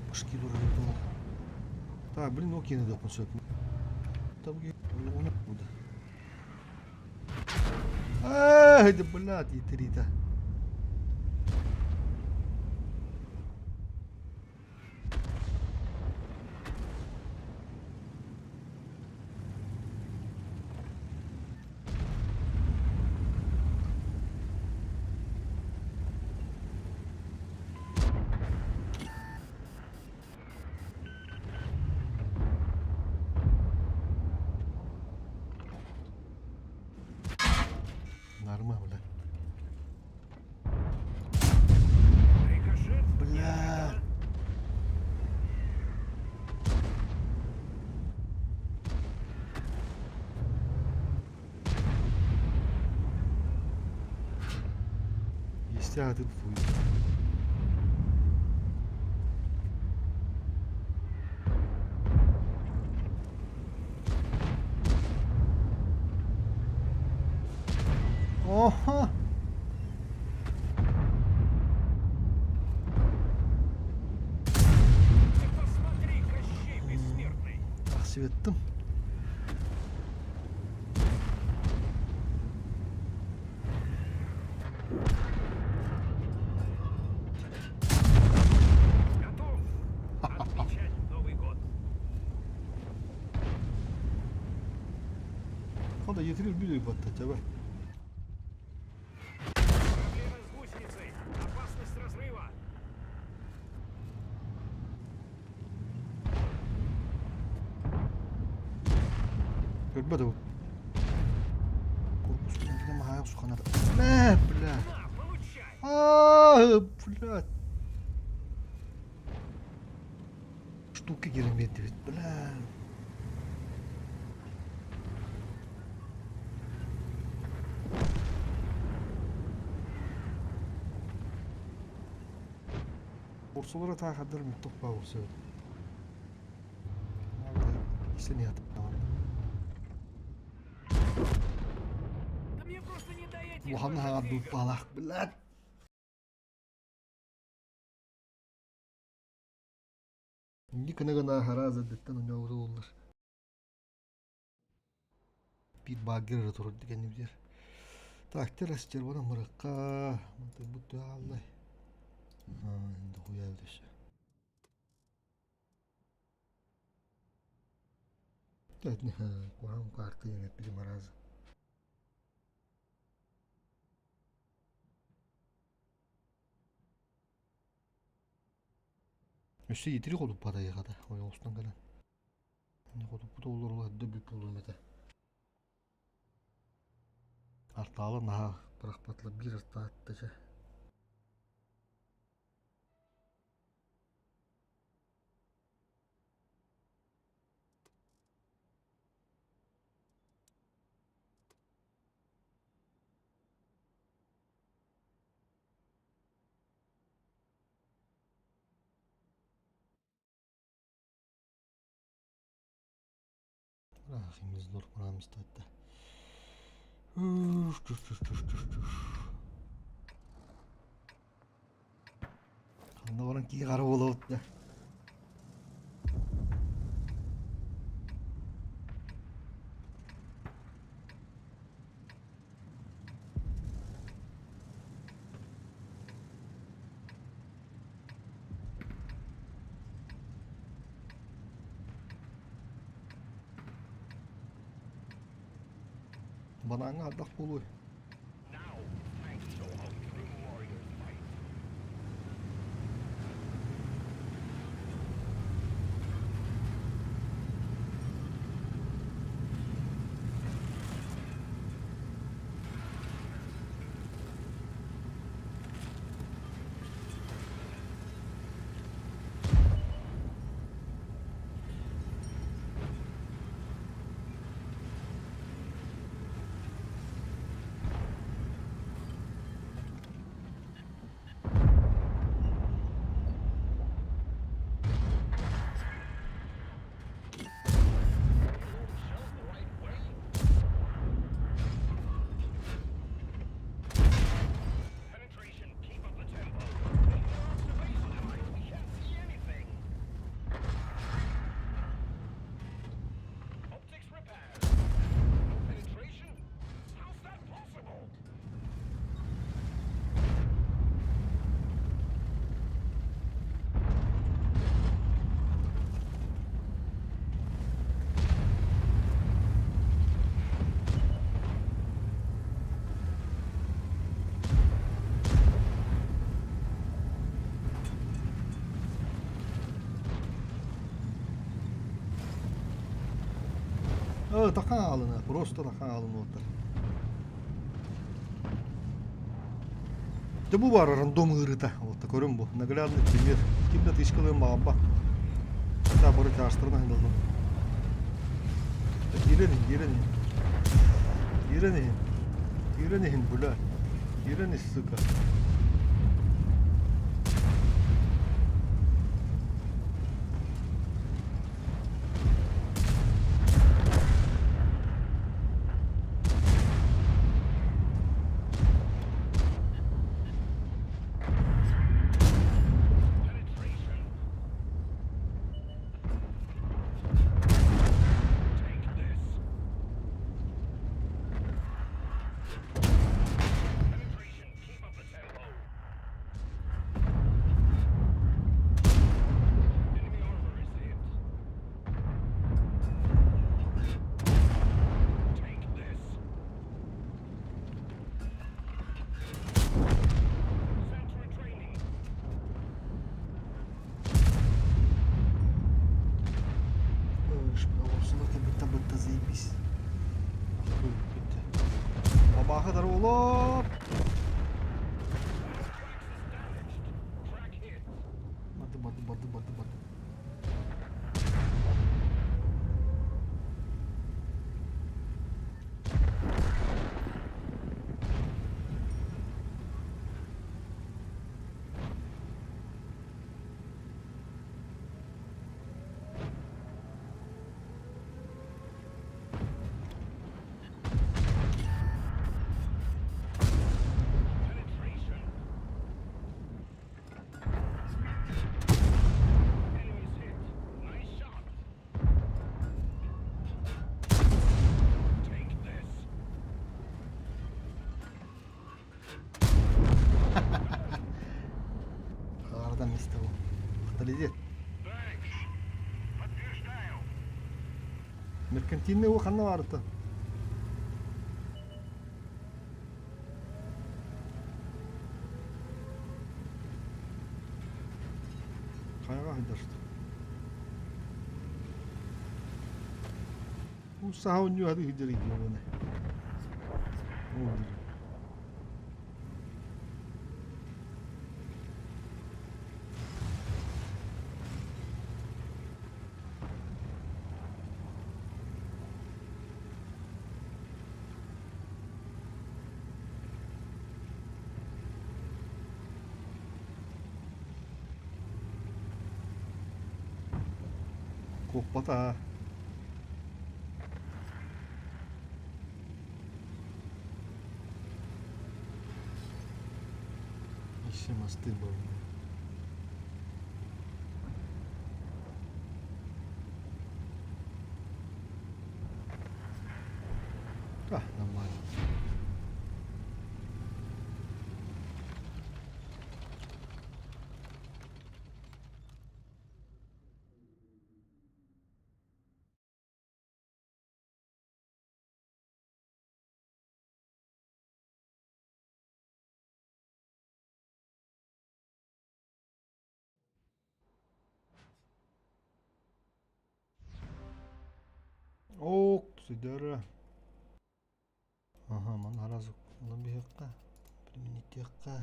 Башки дурак. Так, блин, окей, надо сөп. Там он куда? Ай, да блядь, итрита. Норма, бля. Рикошет! Бля. Истя ты твой. Оха! Ты посмотри, Кощей бессмертный! Тахсыбыттым. Готов отмечать Новый год! Ханда yetirir bir batta чаба. Проблема с гусеницей! Опасность разрыва! Көрбөт ол. Корпус кенкене махая суханар. Мэ, бля. На, получай! А, блядь. Штука киремет бит, бля. Урсулара таа хаддар муттух баа урсу. Исени ятып. Да мне просто не до этих Улахан ваших хаҕар игр. дуппалаах, блядь. Инник гына хараза дэттэн уньоҕуруллар. Биир баагыр эрэ турар кэннибитигэр. Так, террас червона мырыкка, бут хааллай. Дохуя өтөсө. Куһаҕан карта диэн эппитим араза. Өссө итирик хотуппата хата ойоҕостон кэлэн. Хотуппута олору эрдэ бүт буолуом этэ. Артаала наһаа бырахпатылар биир артаатта чэ. Химизлор кураамыстаатта. Ханна баран кии хара буолабыт да. Банааҥҥа ардах буолуой? Тахан аалына, просто тахан аалына отар. Дьэ бу баар рандом ыарыыта. Вот көрүм бу. Наглядный пример. Ким да тышкалыан баҕарбат. Хотя бары тяжтарына хандаллар. Киирэн иһин, киирэн иһин. Киирэн иһин. Киирэн иһин, бля. Киирэн ис, сука. Бытта заебись. Бабаха олор. Барды, барды, барды, барды, барды. Хаардан мисте бу. Автолизет. Меркантильный уу ханна баарыта? Хайаҕа сылдьар? Саха оонньуу хаты сылдьар идионы. Куоппата. Еще мосты были. А, нормально. Ок, сидара. Ага, маны сразу ылан биһиэххэ, применитиэххэ.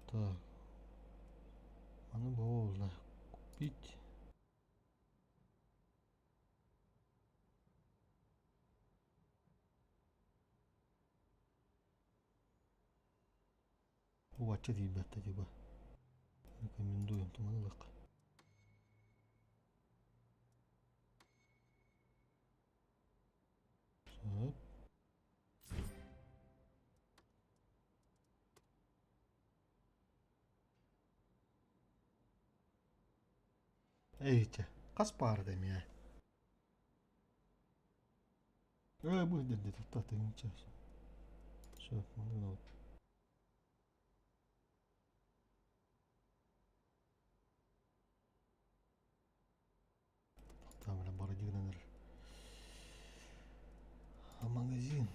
Так. Аны буолла. Купить. Убачча тиийбэттэ типа. Рекомендуем туман ылыахха. Сөп. Эйчэ, хас паарда эмиэ? Ээ, бу дэрдэ тутта тыһыынча. Сөп, маны гынабыт. Там бля бородигынан эрэр. А магазин?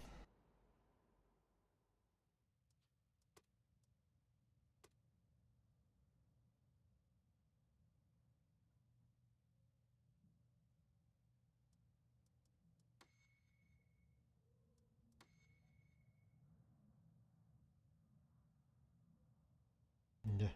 Дьэ.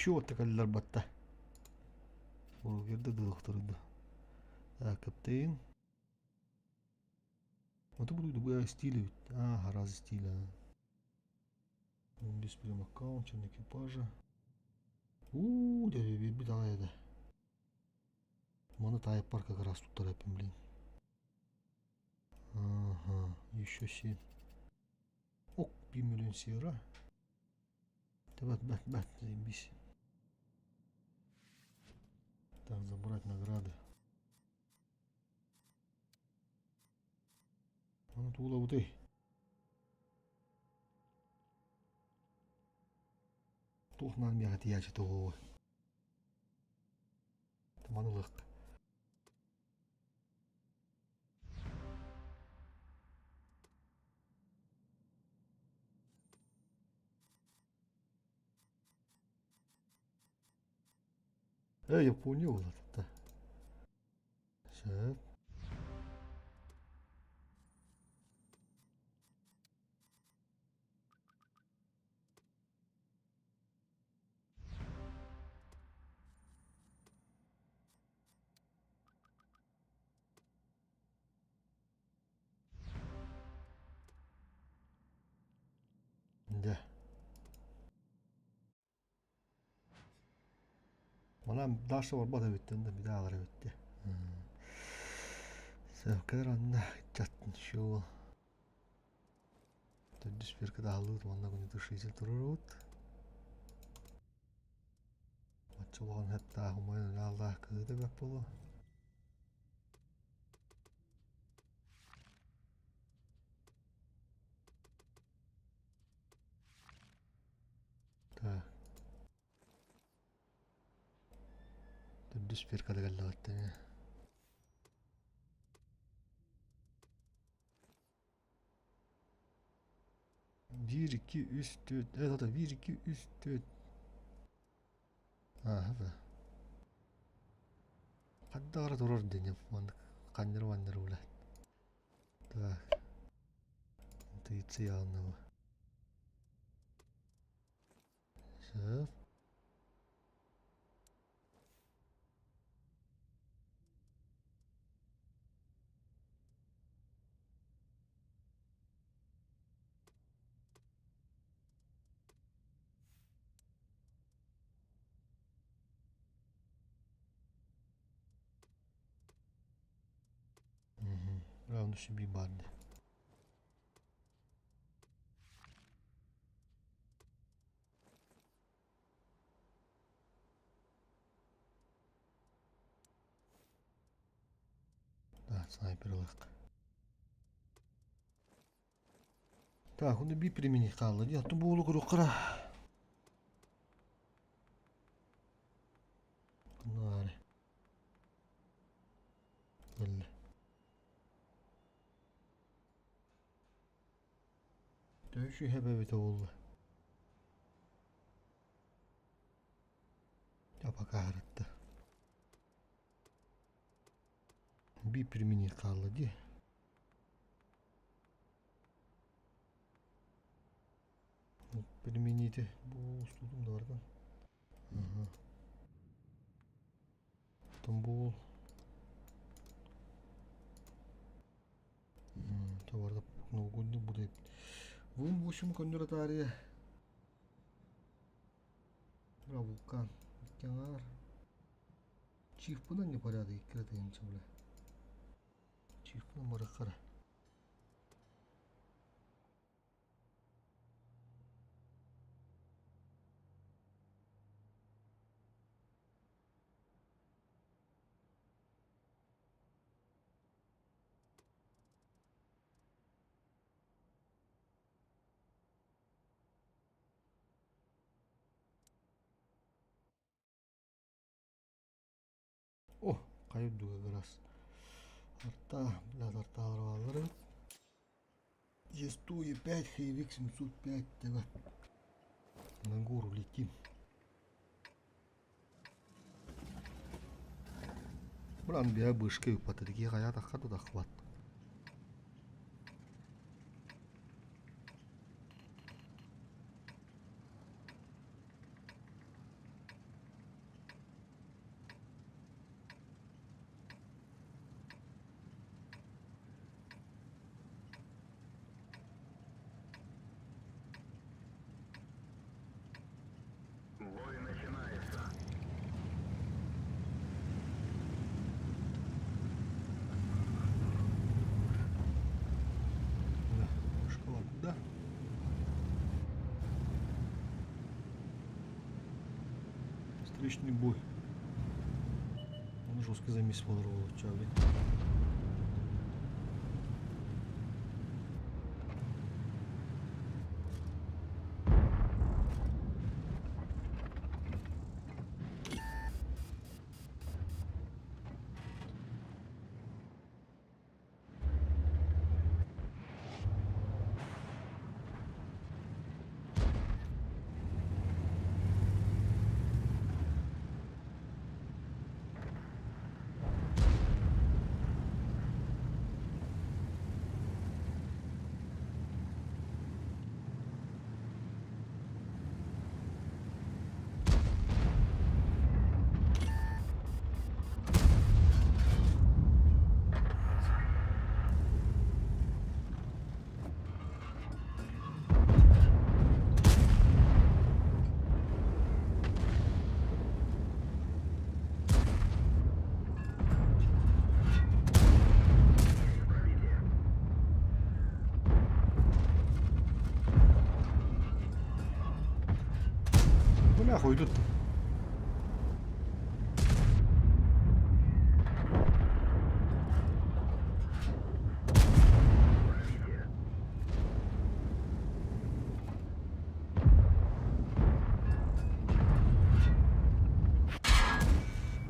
Счет кэллэр батта. Бургерда дылыктырды. Каптейн. Вот буду стиль ведь. А, раз стиля. Без прям аккаунт, член экипажа. У, дядя, беда это. Маны тайпар как раз тут торопим, блин. Ага, еще 7. Ок, 1 миллион сера. Бат, бат, бат, заебись. Так, забрать награды. Аны тула бутый. Туох наан миэхэ тиийээччи тугуй? Маны ылыахха. Э, Япония буолла Сөп. Дьэ. Манан Даша барбат эбиттэн да бida алар эбитте. Сөпкелер анна ыччаттын шоу. Төрдүс бирки даһаллыбыт уонна күнү турурут. Оччо улахан хэттаах умайан ынааллаах кыһыыта бэрт буолуо. Так. Төрдүс биркада кэллэҕиттэн Биир, икки, үс, түөрт. Это биир, икки, үс, түөрт. Ааһа да. Хаддаара турар диэн маннык ханньары-манньары үлэ. Так. Интуицияланнабы. Сөп. Раунд үсү биир баар дии. Да, снайпер ылыах. Так, оны би примени хаалла дии. Оттон буолу көрүөххэ Наары. Өллө. Төһө сүһэбэ эбитэ буолла? Апакаарытта. Би примени хаалла дии. Примените бу устудум да бардан. Тамбул. Товарда новогодний будет. Вун 8 көннөр атаарыйа. Бра вулкан. Иккеңар. Чифпынан непорядок иккere тыйынча бля. Чифпынан бараккара. О, хайа үрдүгэ гараас. Арта, блядь, артаалар бааллар эбит. Е100, Е5, Хейвик 705 деп. На гору летим. Булан бия бышка ыппата дии хайа тахха да таххыбат. Бой начинается. Да, школа куда? Встречный бой. Он жесткий замес подорвал, чабли. хойдут.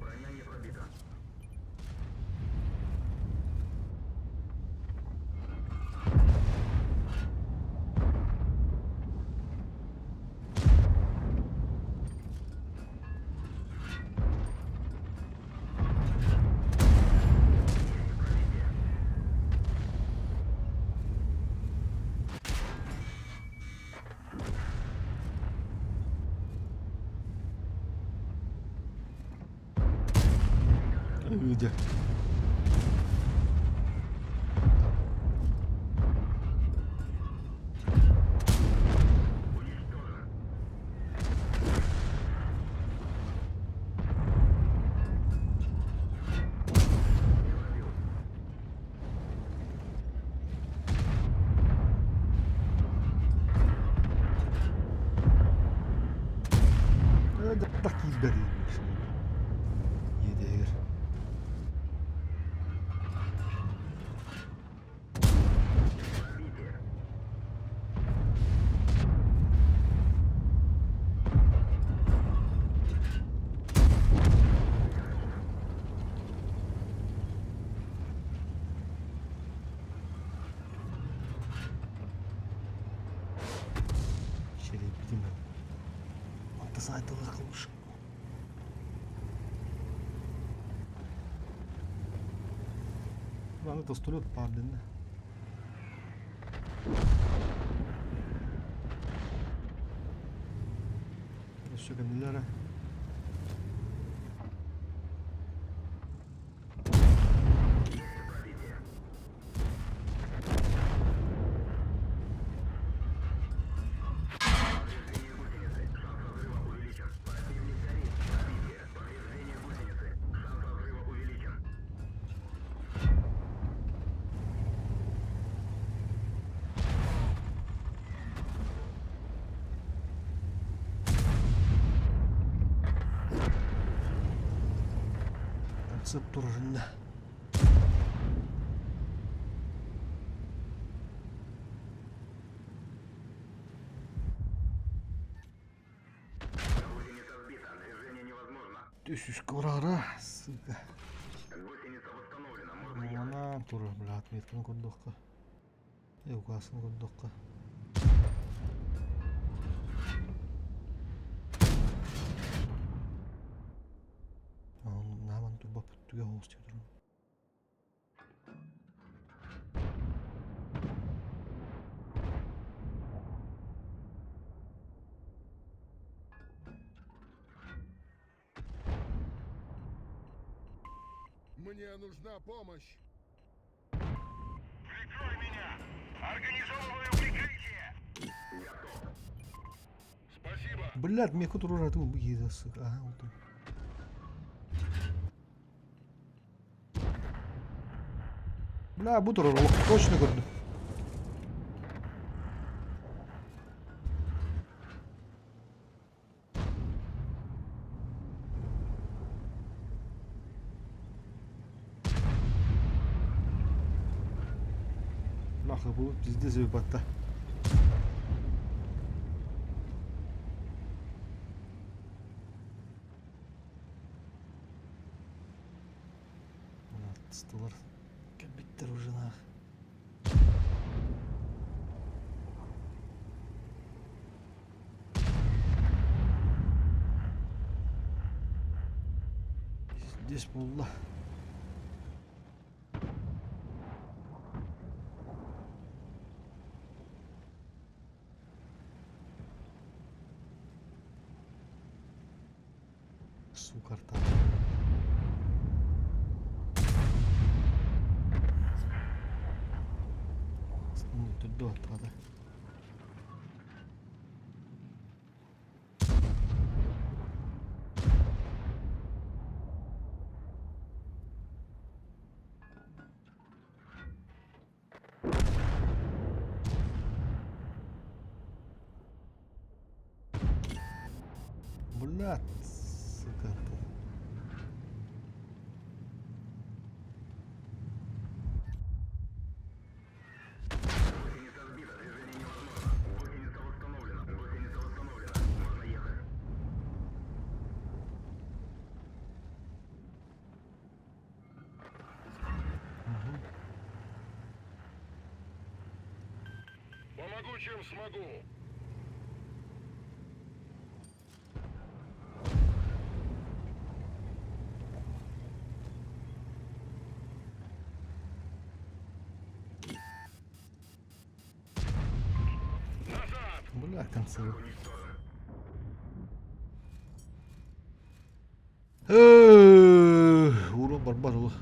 Броня не пробита. Дьэ. Так киирбэт Иэдэһигэр. Şerefli mi? Hatta saydılar kılmış. Аны тостулут паардынна. Өссө кэннилэрэ. Сып турарында. Гусеница сбита. Движение невозможно. Үс курара, сука. Гусеница восстановлена. Можно ехать. Она турар, бля, отметканы көрдөххө. Указын көрдөххө. Нааман турбаппыт түгэ оҕус турар. Мне нужна помощь. Прикрой меня! Организовываю прикрытие! Спасибо. Блядь, мне турар этим сука. Ага, вот он. Бля, бу турар точно көрдүм. Нахуй бу пиздец батта. Столар кэлбиттэр уже нах. Здесь буолла. Сука, арта. Төрдө аттаҕа. Блядь, сука. Гусеница сбита. Движение невозможно. Гусеница восстановлена. Гусеница восстановлена. Можно ехать. Помогу, чем смогу. Назад! Бля, концерт. Ура, барбар ол.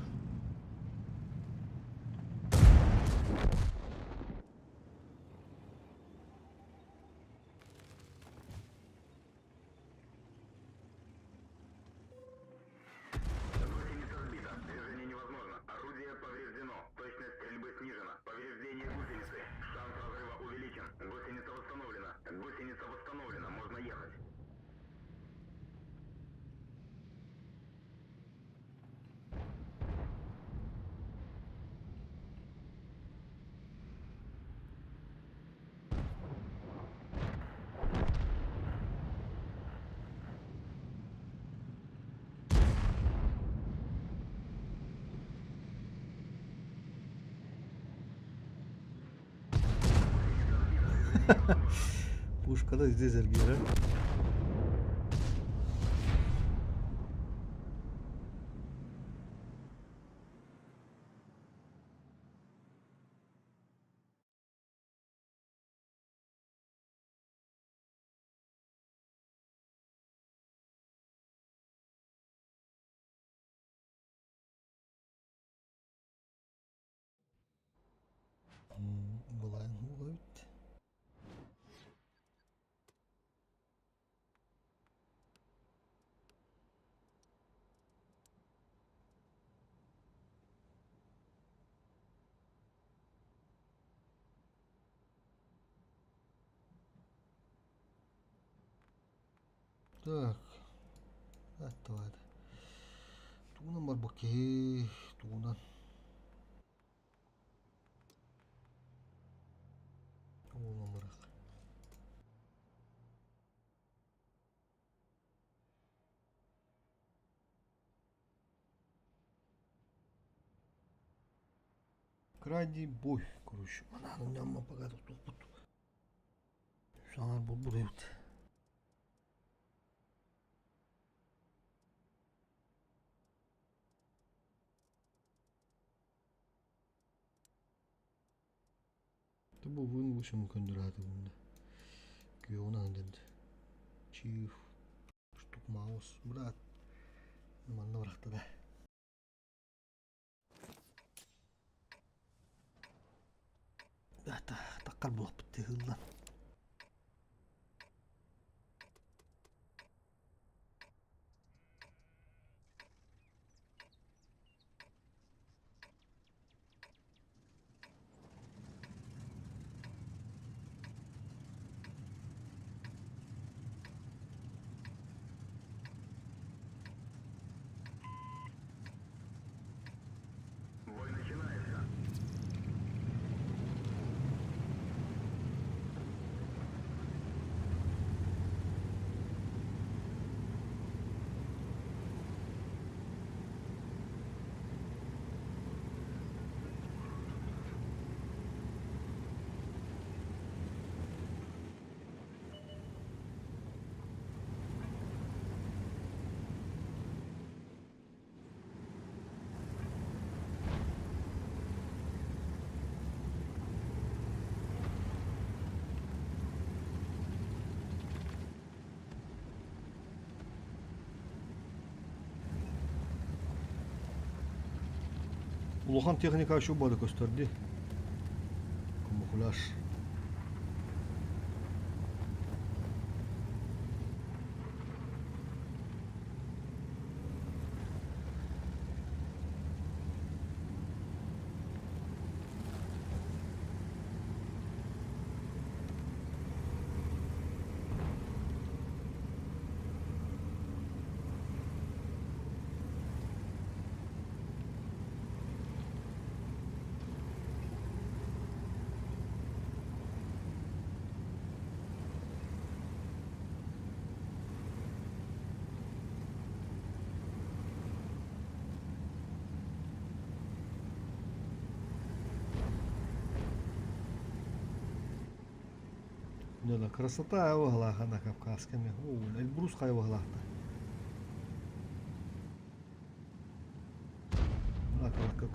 Гусеница сбита. Движение невозможно. Орудие повреждено. Точность стрельбы снижена. Повреждение гусеницы. Шанс разрыва увеличен. Гусеница восстановлена. Гусеница восстановлена. Можно ехать. Пушкада здесь эргиэрэ. Былаан эбит. Так, аттыбаата. Тугунан барбыт киһи, тугунан. Тугунан барах. Крайний бой, короче. Манан нямма пока тут тут. Саңар булбут эбит. Бу вын вышым көндүрәте бунда. Күйеуін андын. Чиф. Штук маус. Брат. Манна барахта да. Таккар булаппыт тыһыллан. Бой начинается. Улахан техника şu бары көстөрдү. Камуфляж. дьоно красота быһалаах на Кавказка эмиэ. Эльбрус хайа быһалаахта.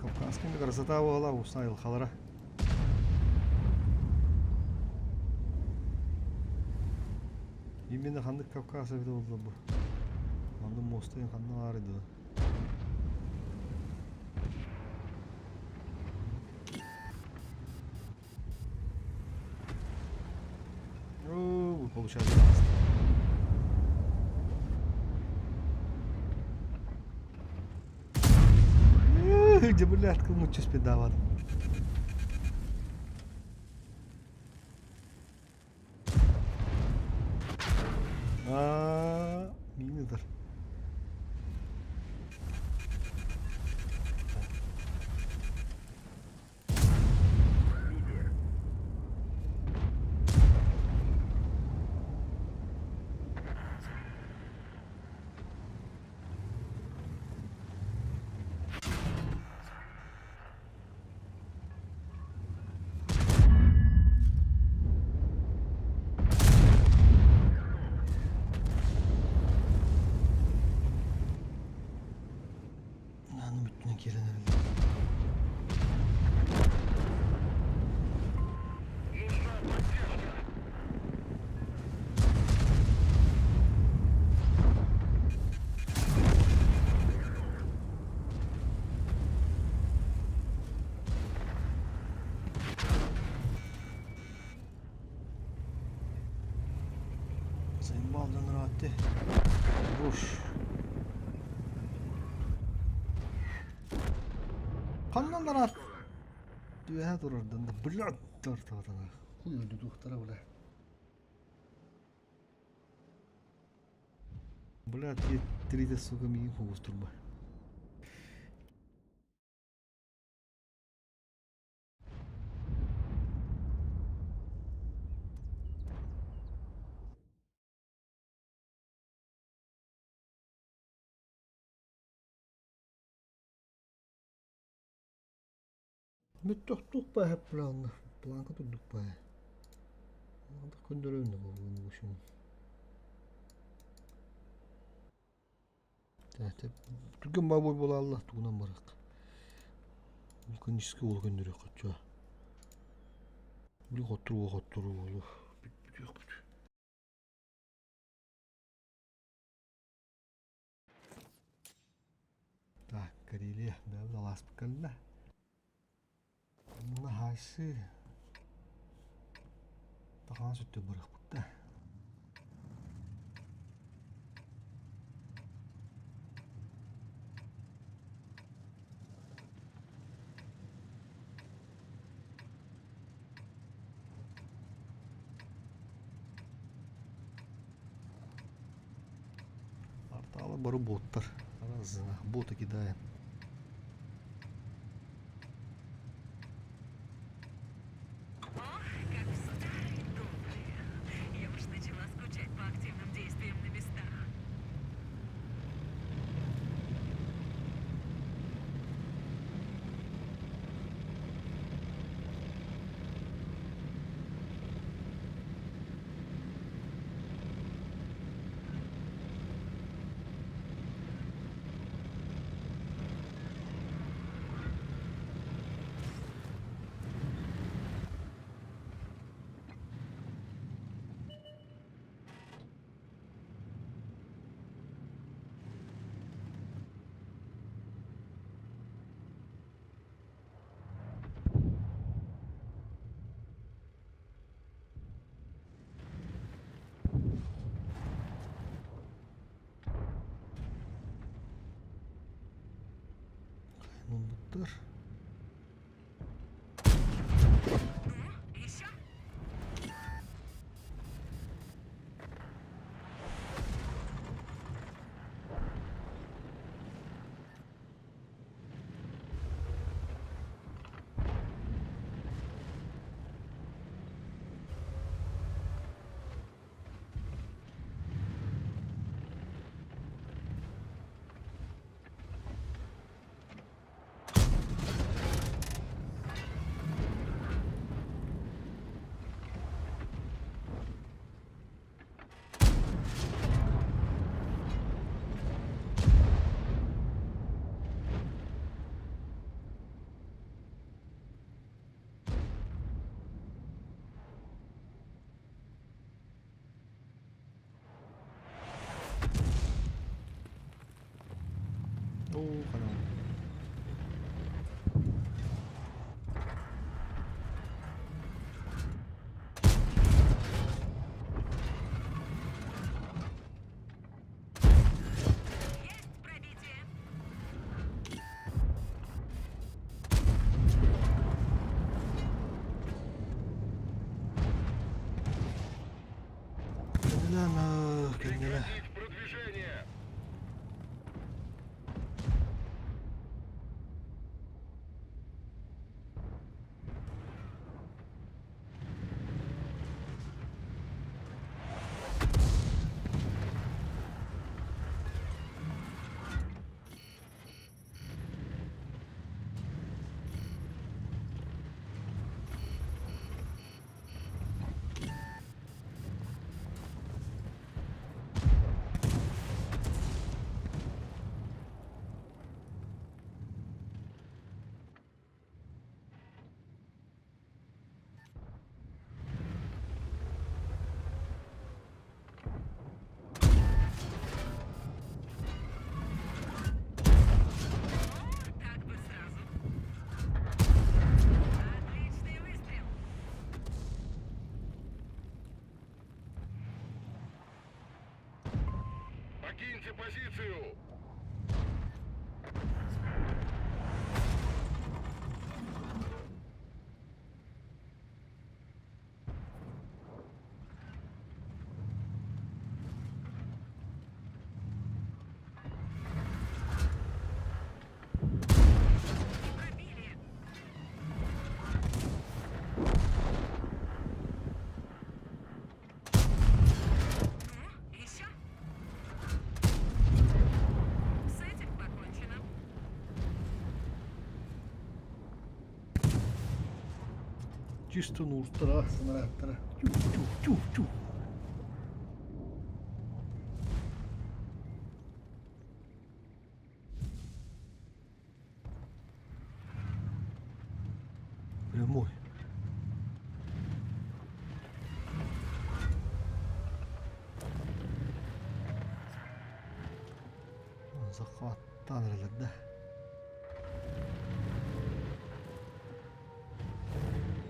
Кавказка эмиэ красота быһалаах уста айылҕалара. Именно ханнык Кавказ эбитэ буолла бу? Манна муоста ханна баар дуо? Оо, получается Где, блядь, кому чеспедават? Аа, минитер. Аны бүттүнэн киирэн эрэллэр. Нужна поддержка. Заебал да нравится. Буш. Ханнан нараат түөһэ турардан да блядь тартаатана хуй өлдүтүөхтэрэ бля. Бля, тириитэ сука миигин хобустурба. Мөттөхтух бааһа планна планка турдук бааһа. Көндөрөбүн да Түргэн баабой буолаалла тугунан барыах. Вулканический уолу көннөрүөххэ чуо. Били хотторуу хотторуу буолуо. Бүтүөхпүт. Так, Карелия, бэйэбит алааспыт кэллэ. Онно хаайсыы тахаан сүттэ барыахпыт да. Порталы бары боттар. Раз, боты кидаем. Ох, как в старые добрые. Я уж начала скучать по активным действиям на местах. Мундуктар. Ну, еще? Оо, хараҕым. Есть пробитие! Кэннилээн, кэннилэ. Прекратить продвижение! О, так бы сразу. Отличный выстрел! Покиньте позицию! Не пробили! Ну, еще? С этим покончено. Чисто нууртара, санарааттара. Чух, чух, чух, чух. Прямой. Захваттаан эрэлэр да.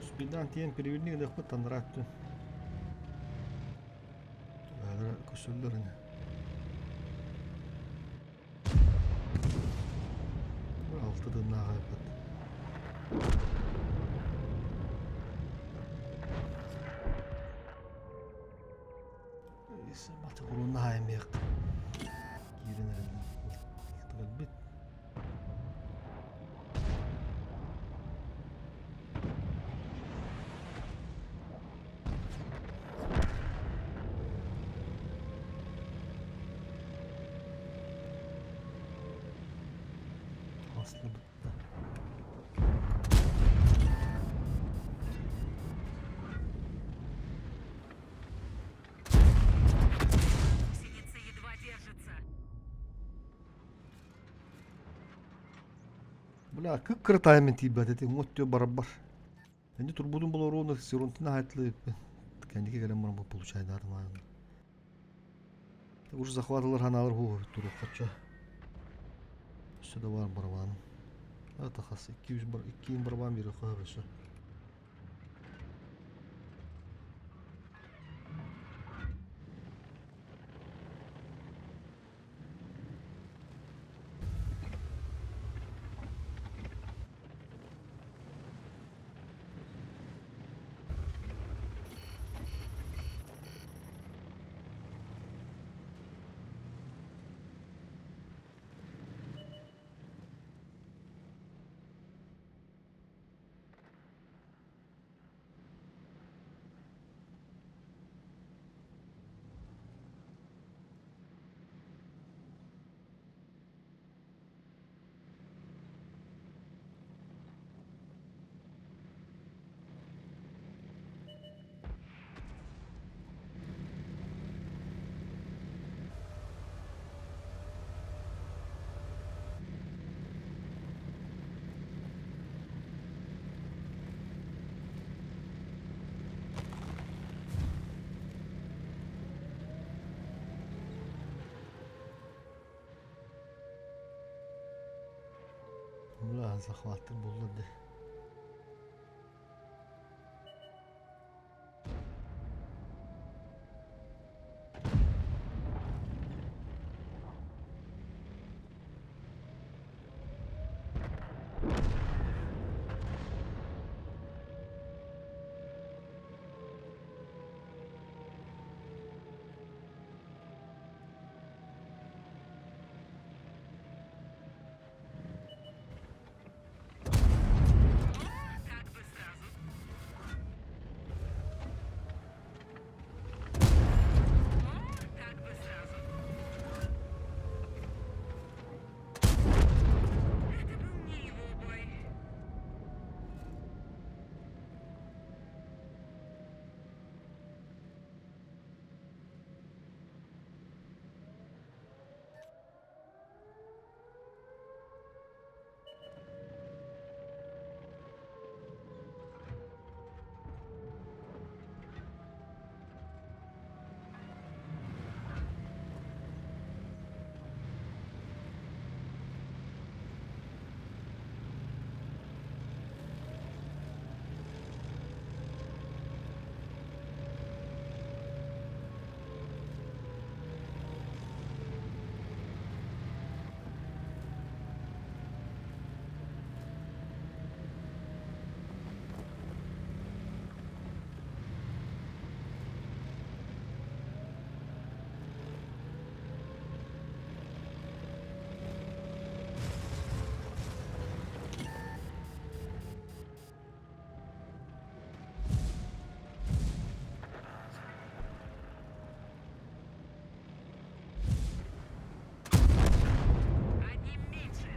Успейдаан тиийэн переведник гыныахпыт таннараа өттүн. Бэйэлэрэ көсөллөр ини. Алта тыыннаах эбит. Курууннаһа эмиэх киирэн эрэллэр өлбүт. Аслыбытта. Гусеница едва держится. Бля, кыккыра таймын тиийбэт этим, уҥа барабар. Энди турбутун болоруона сиронтин аһайтлы кэнники кэлэн баран бу получайдаатым аайын. Уже захватылар ханаалар хуу туруоххачча. Өссө да баар барабаным. Это хас 200 бар 2 барабан бири хоһо өссө. Бля, захваты булла да. Так бы сразу. Так бы сразу. Это был не его бой. Одним меньше.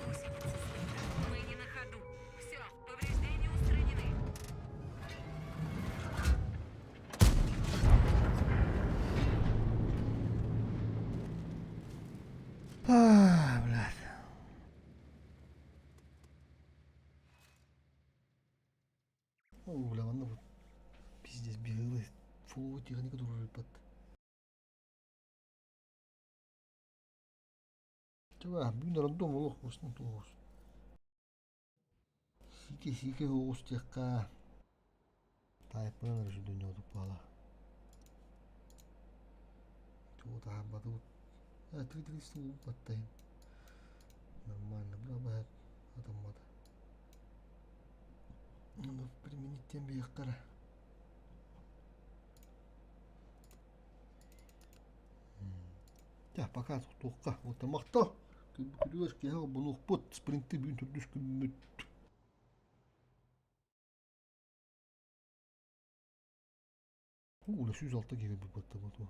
Гусеница сбита. Мы не на ходу. Все, повреждения устранены. А, блядь. О, бля, манна пиздец белый фуловый техника дружит. Чува, бүгүн рандом олох устун туус. Сике сике оҕус диэххэ таайпынан эрэ дүнньэ пала. Тугу таһаарбатыбыт. Три баттайын. Нормально, бля, бля, атаммата. Ну, применить тем биэххара. Тя, пока туохха, вот махта. Күдүгэр киһи булуохпут, спринти бүгүн төрдүс күммүт. Уу, 106 киһи бу батта бу.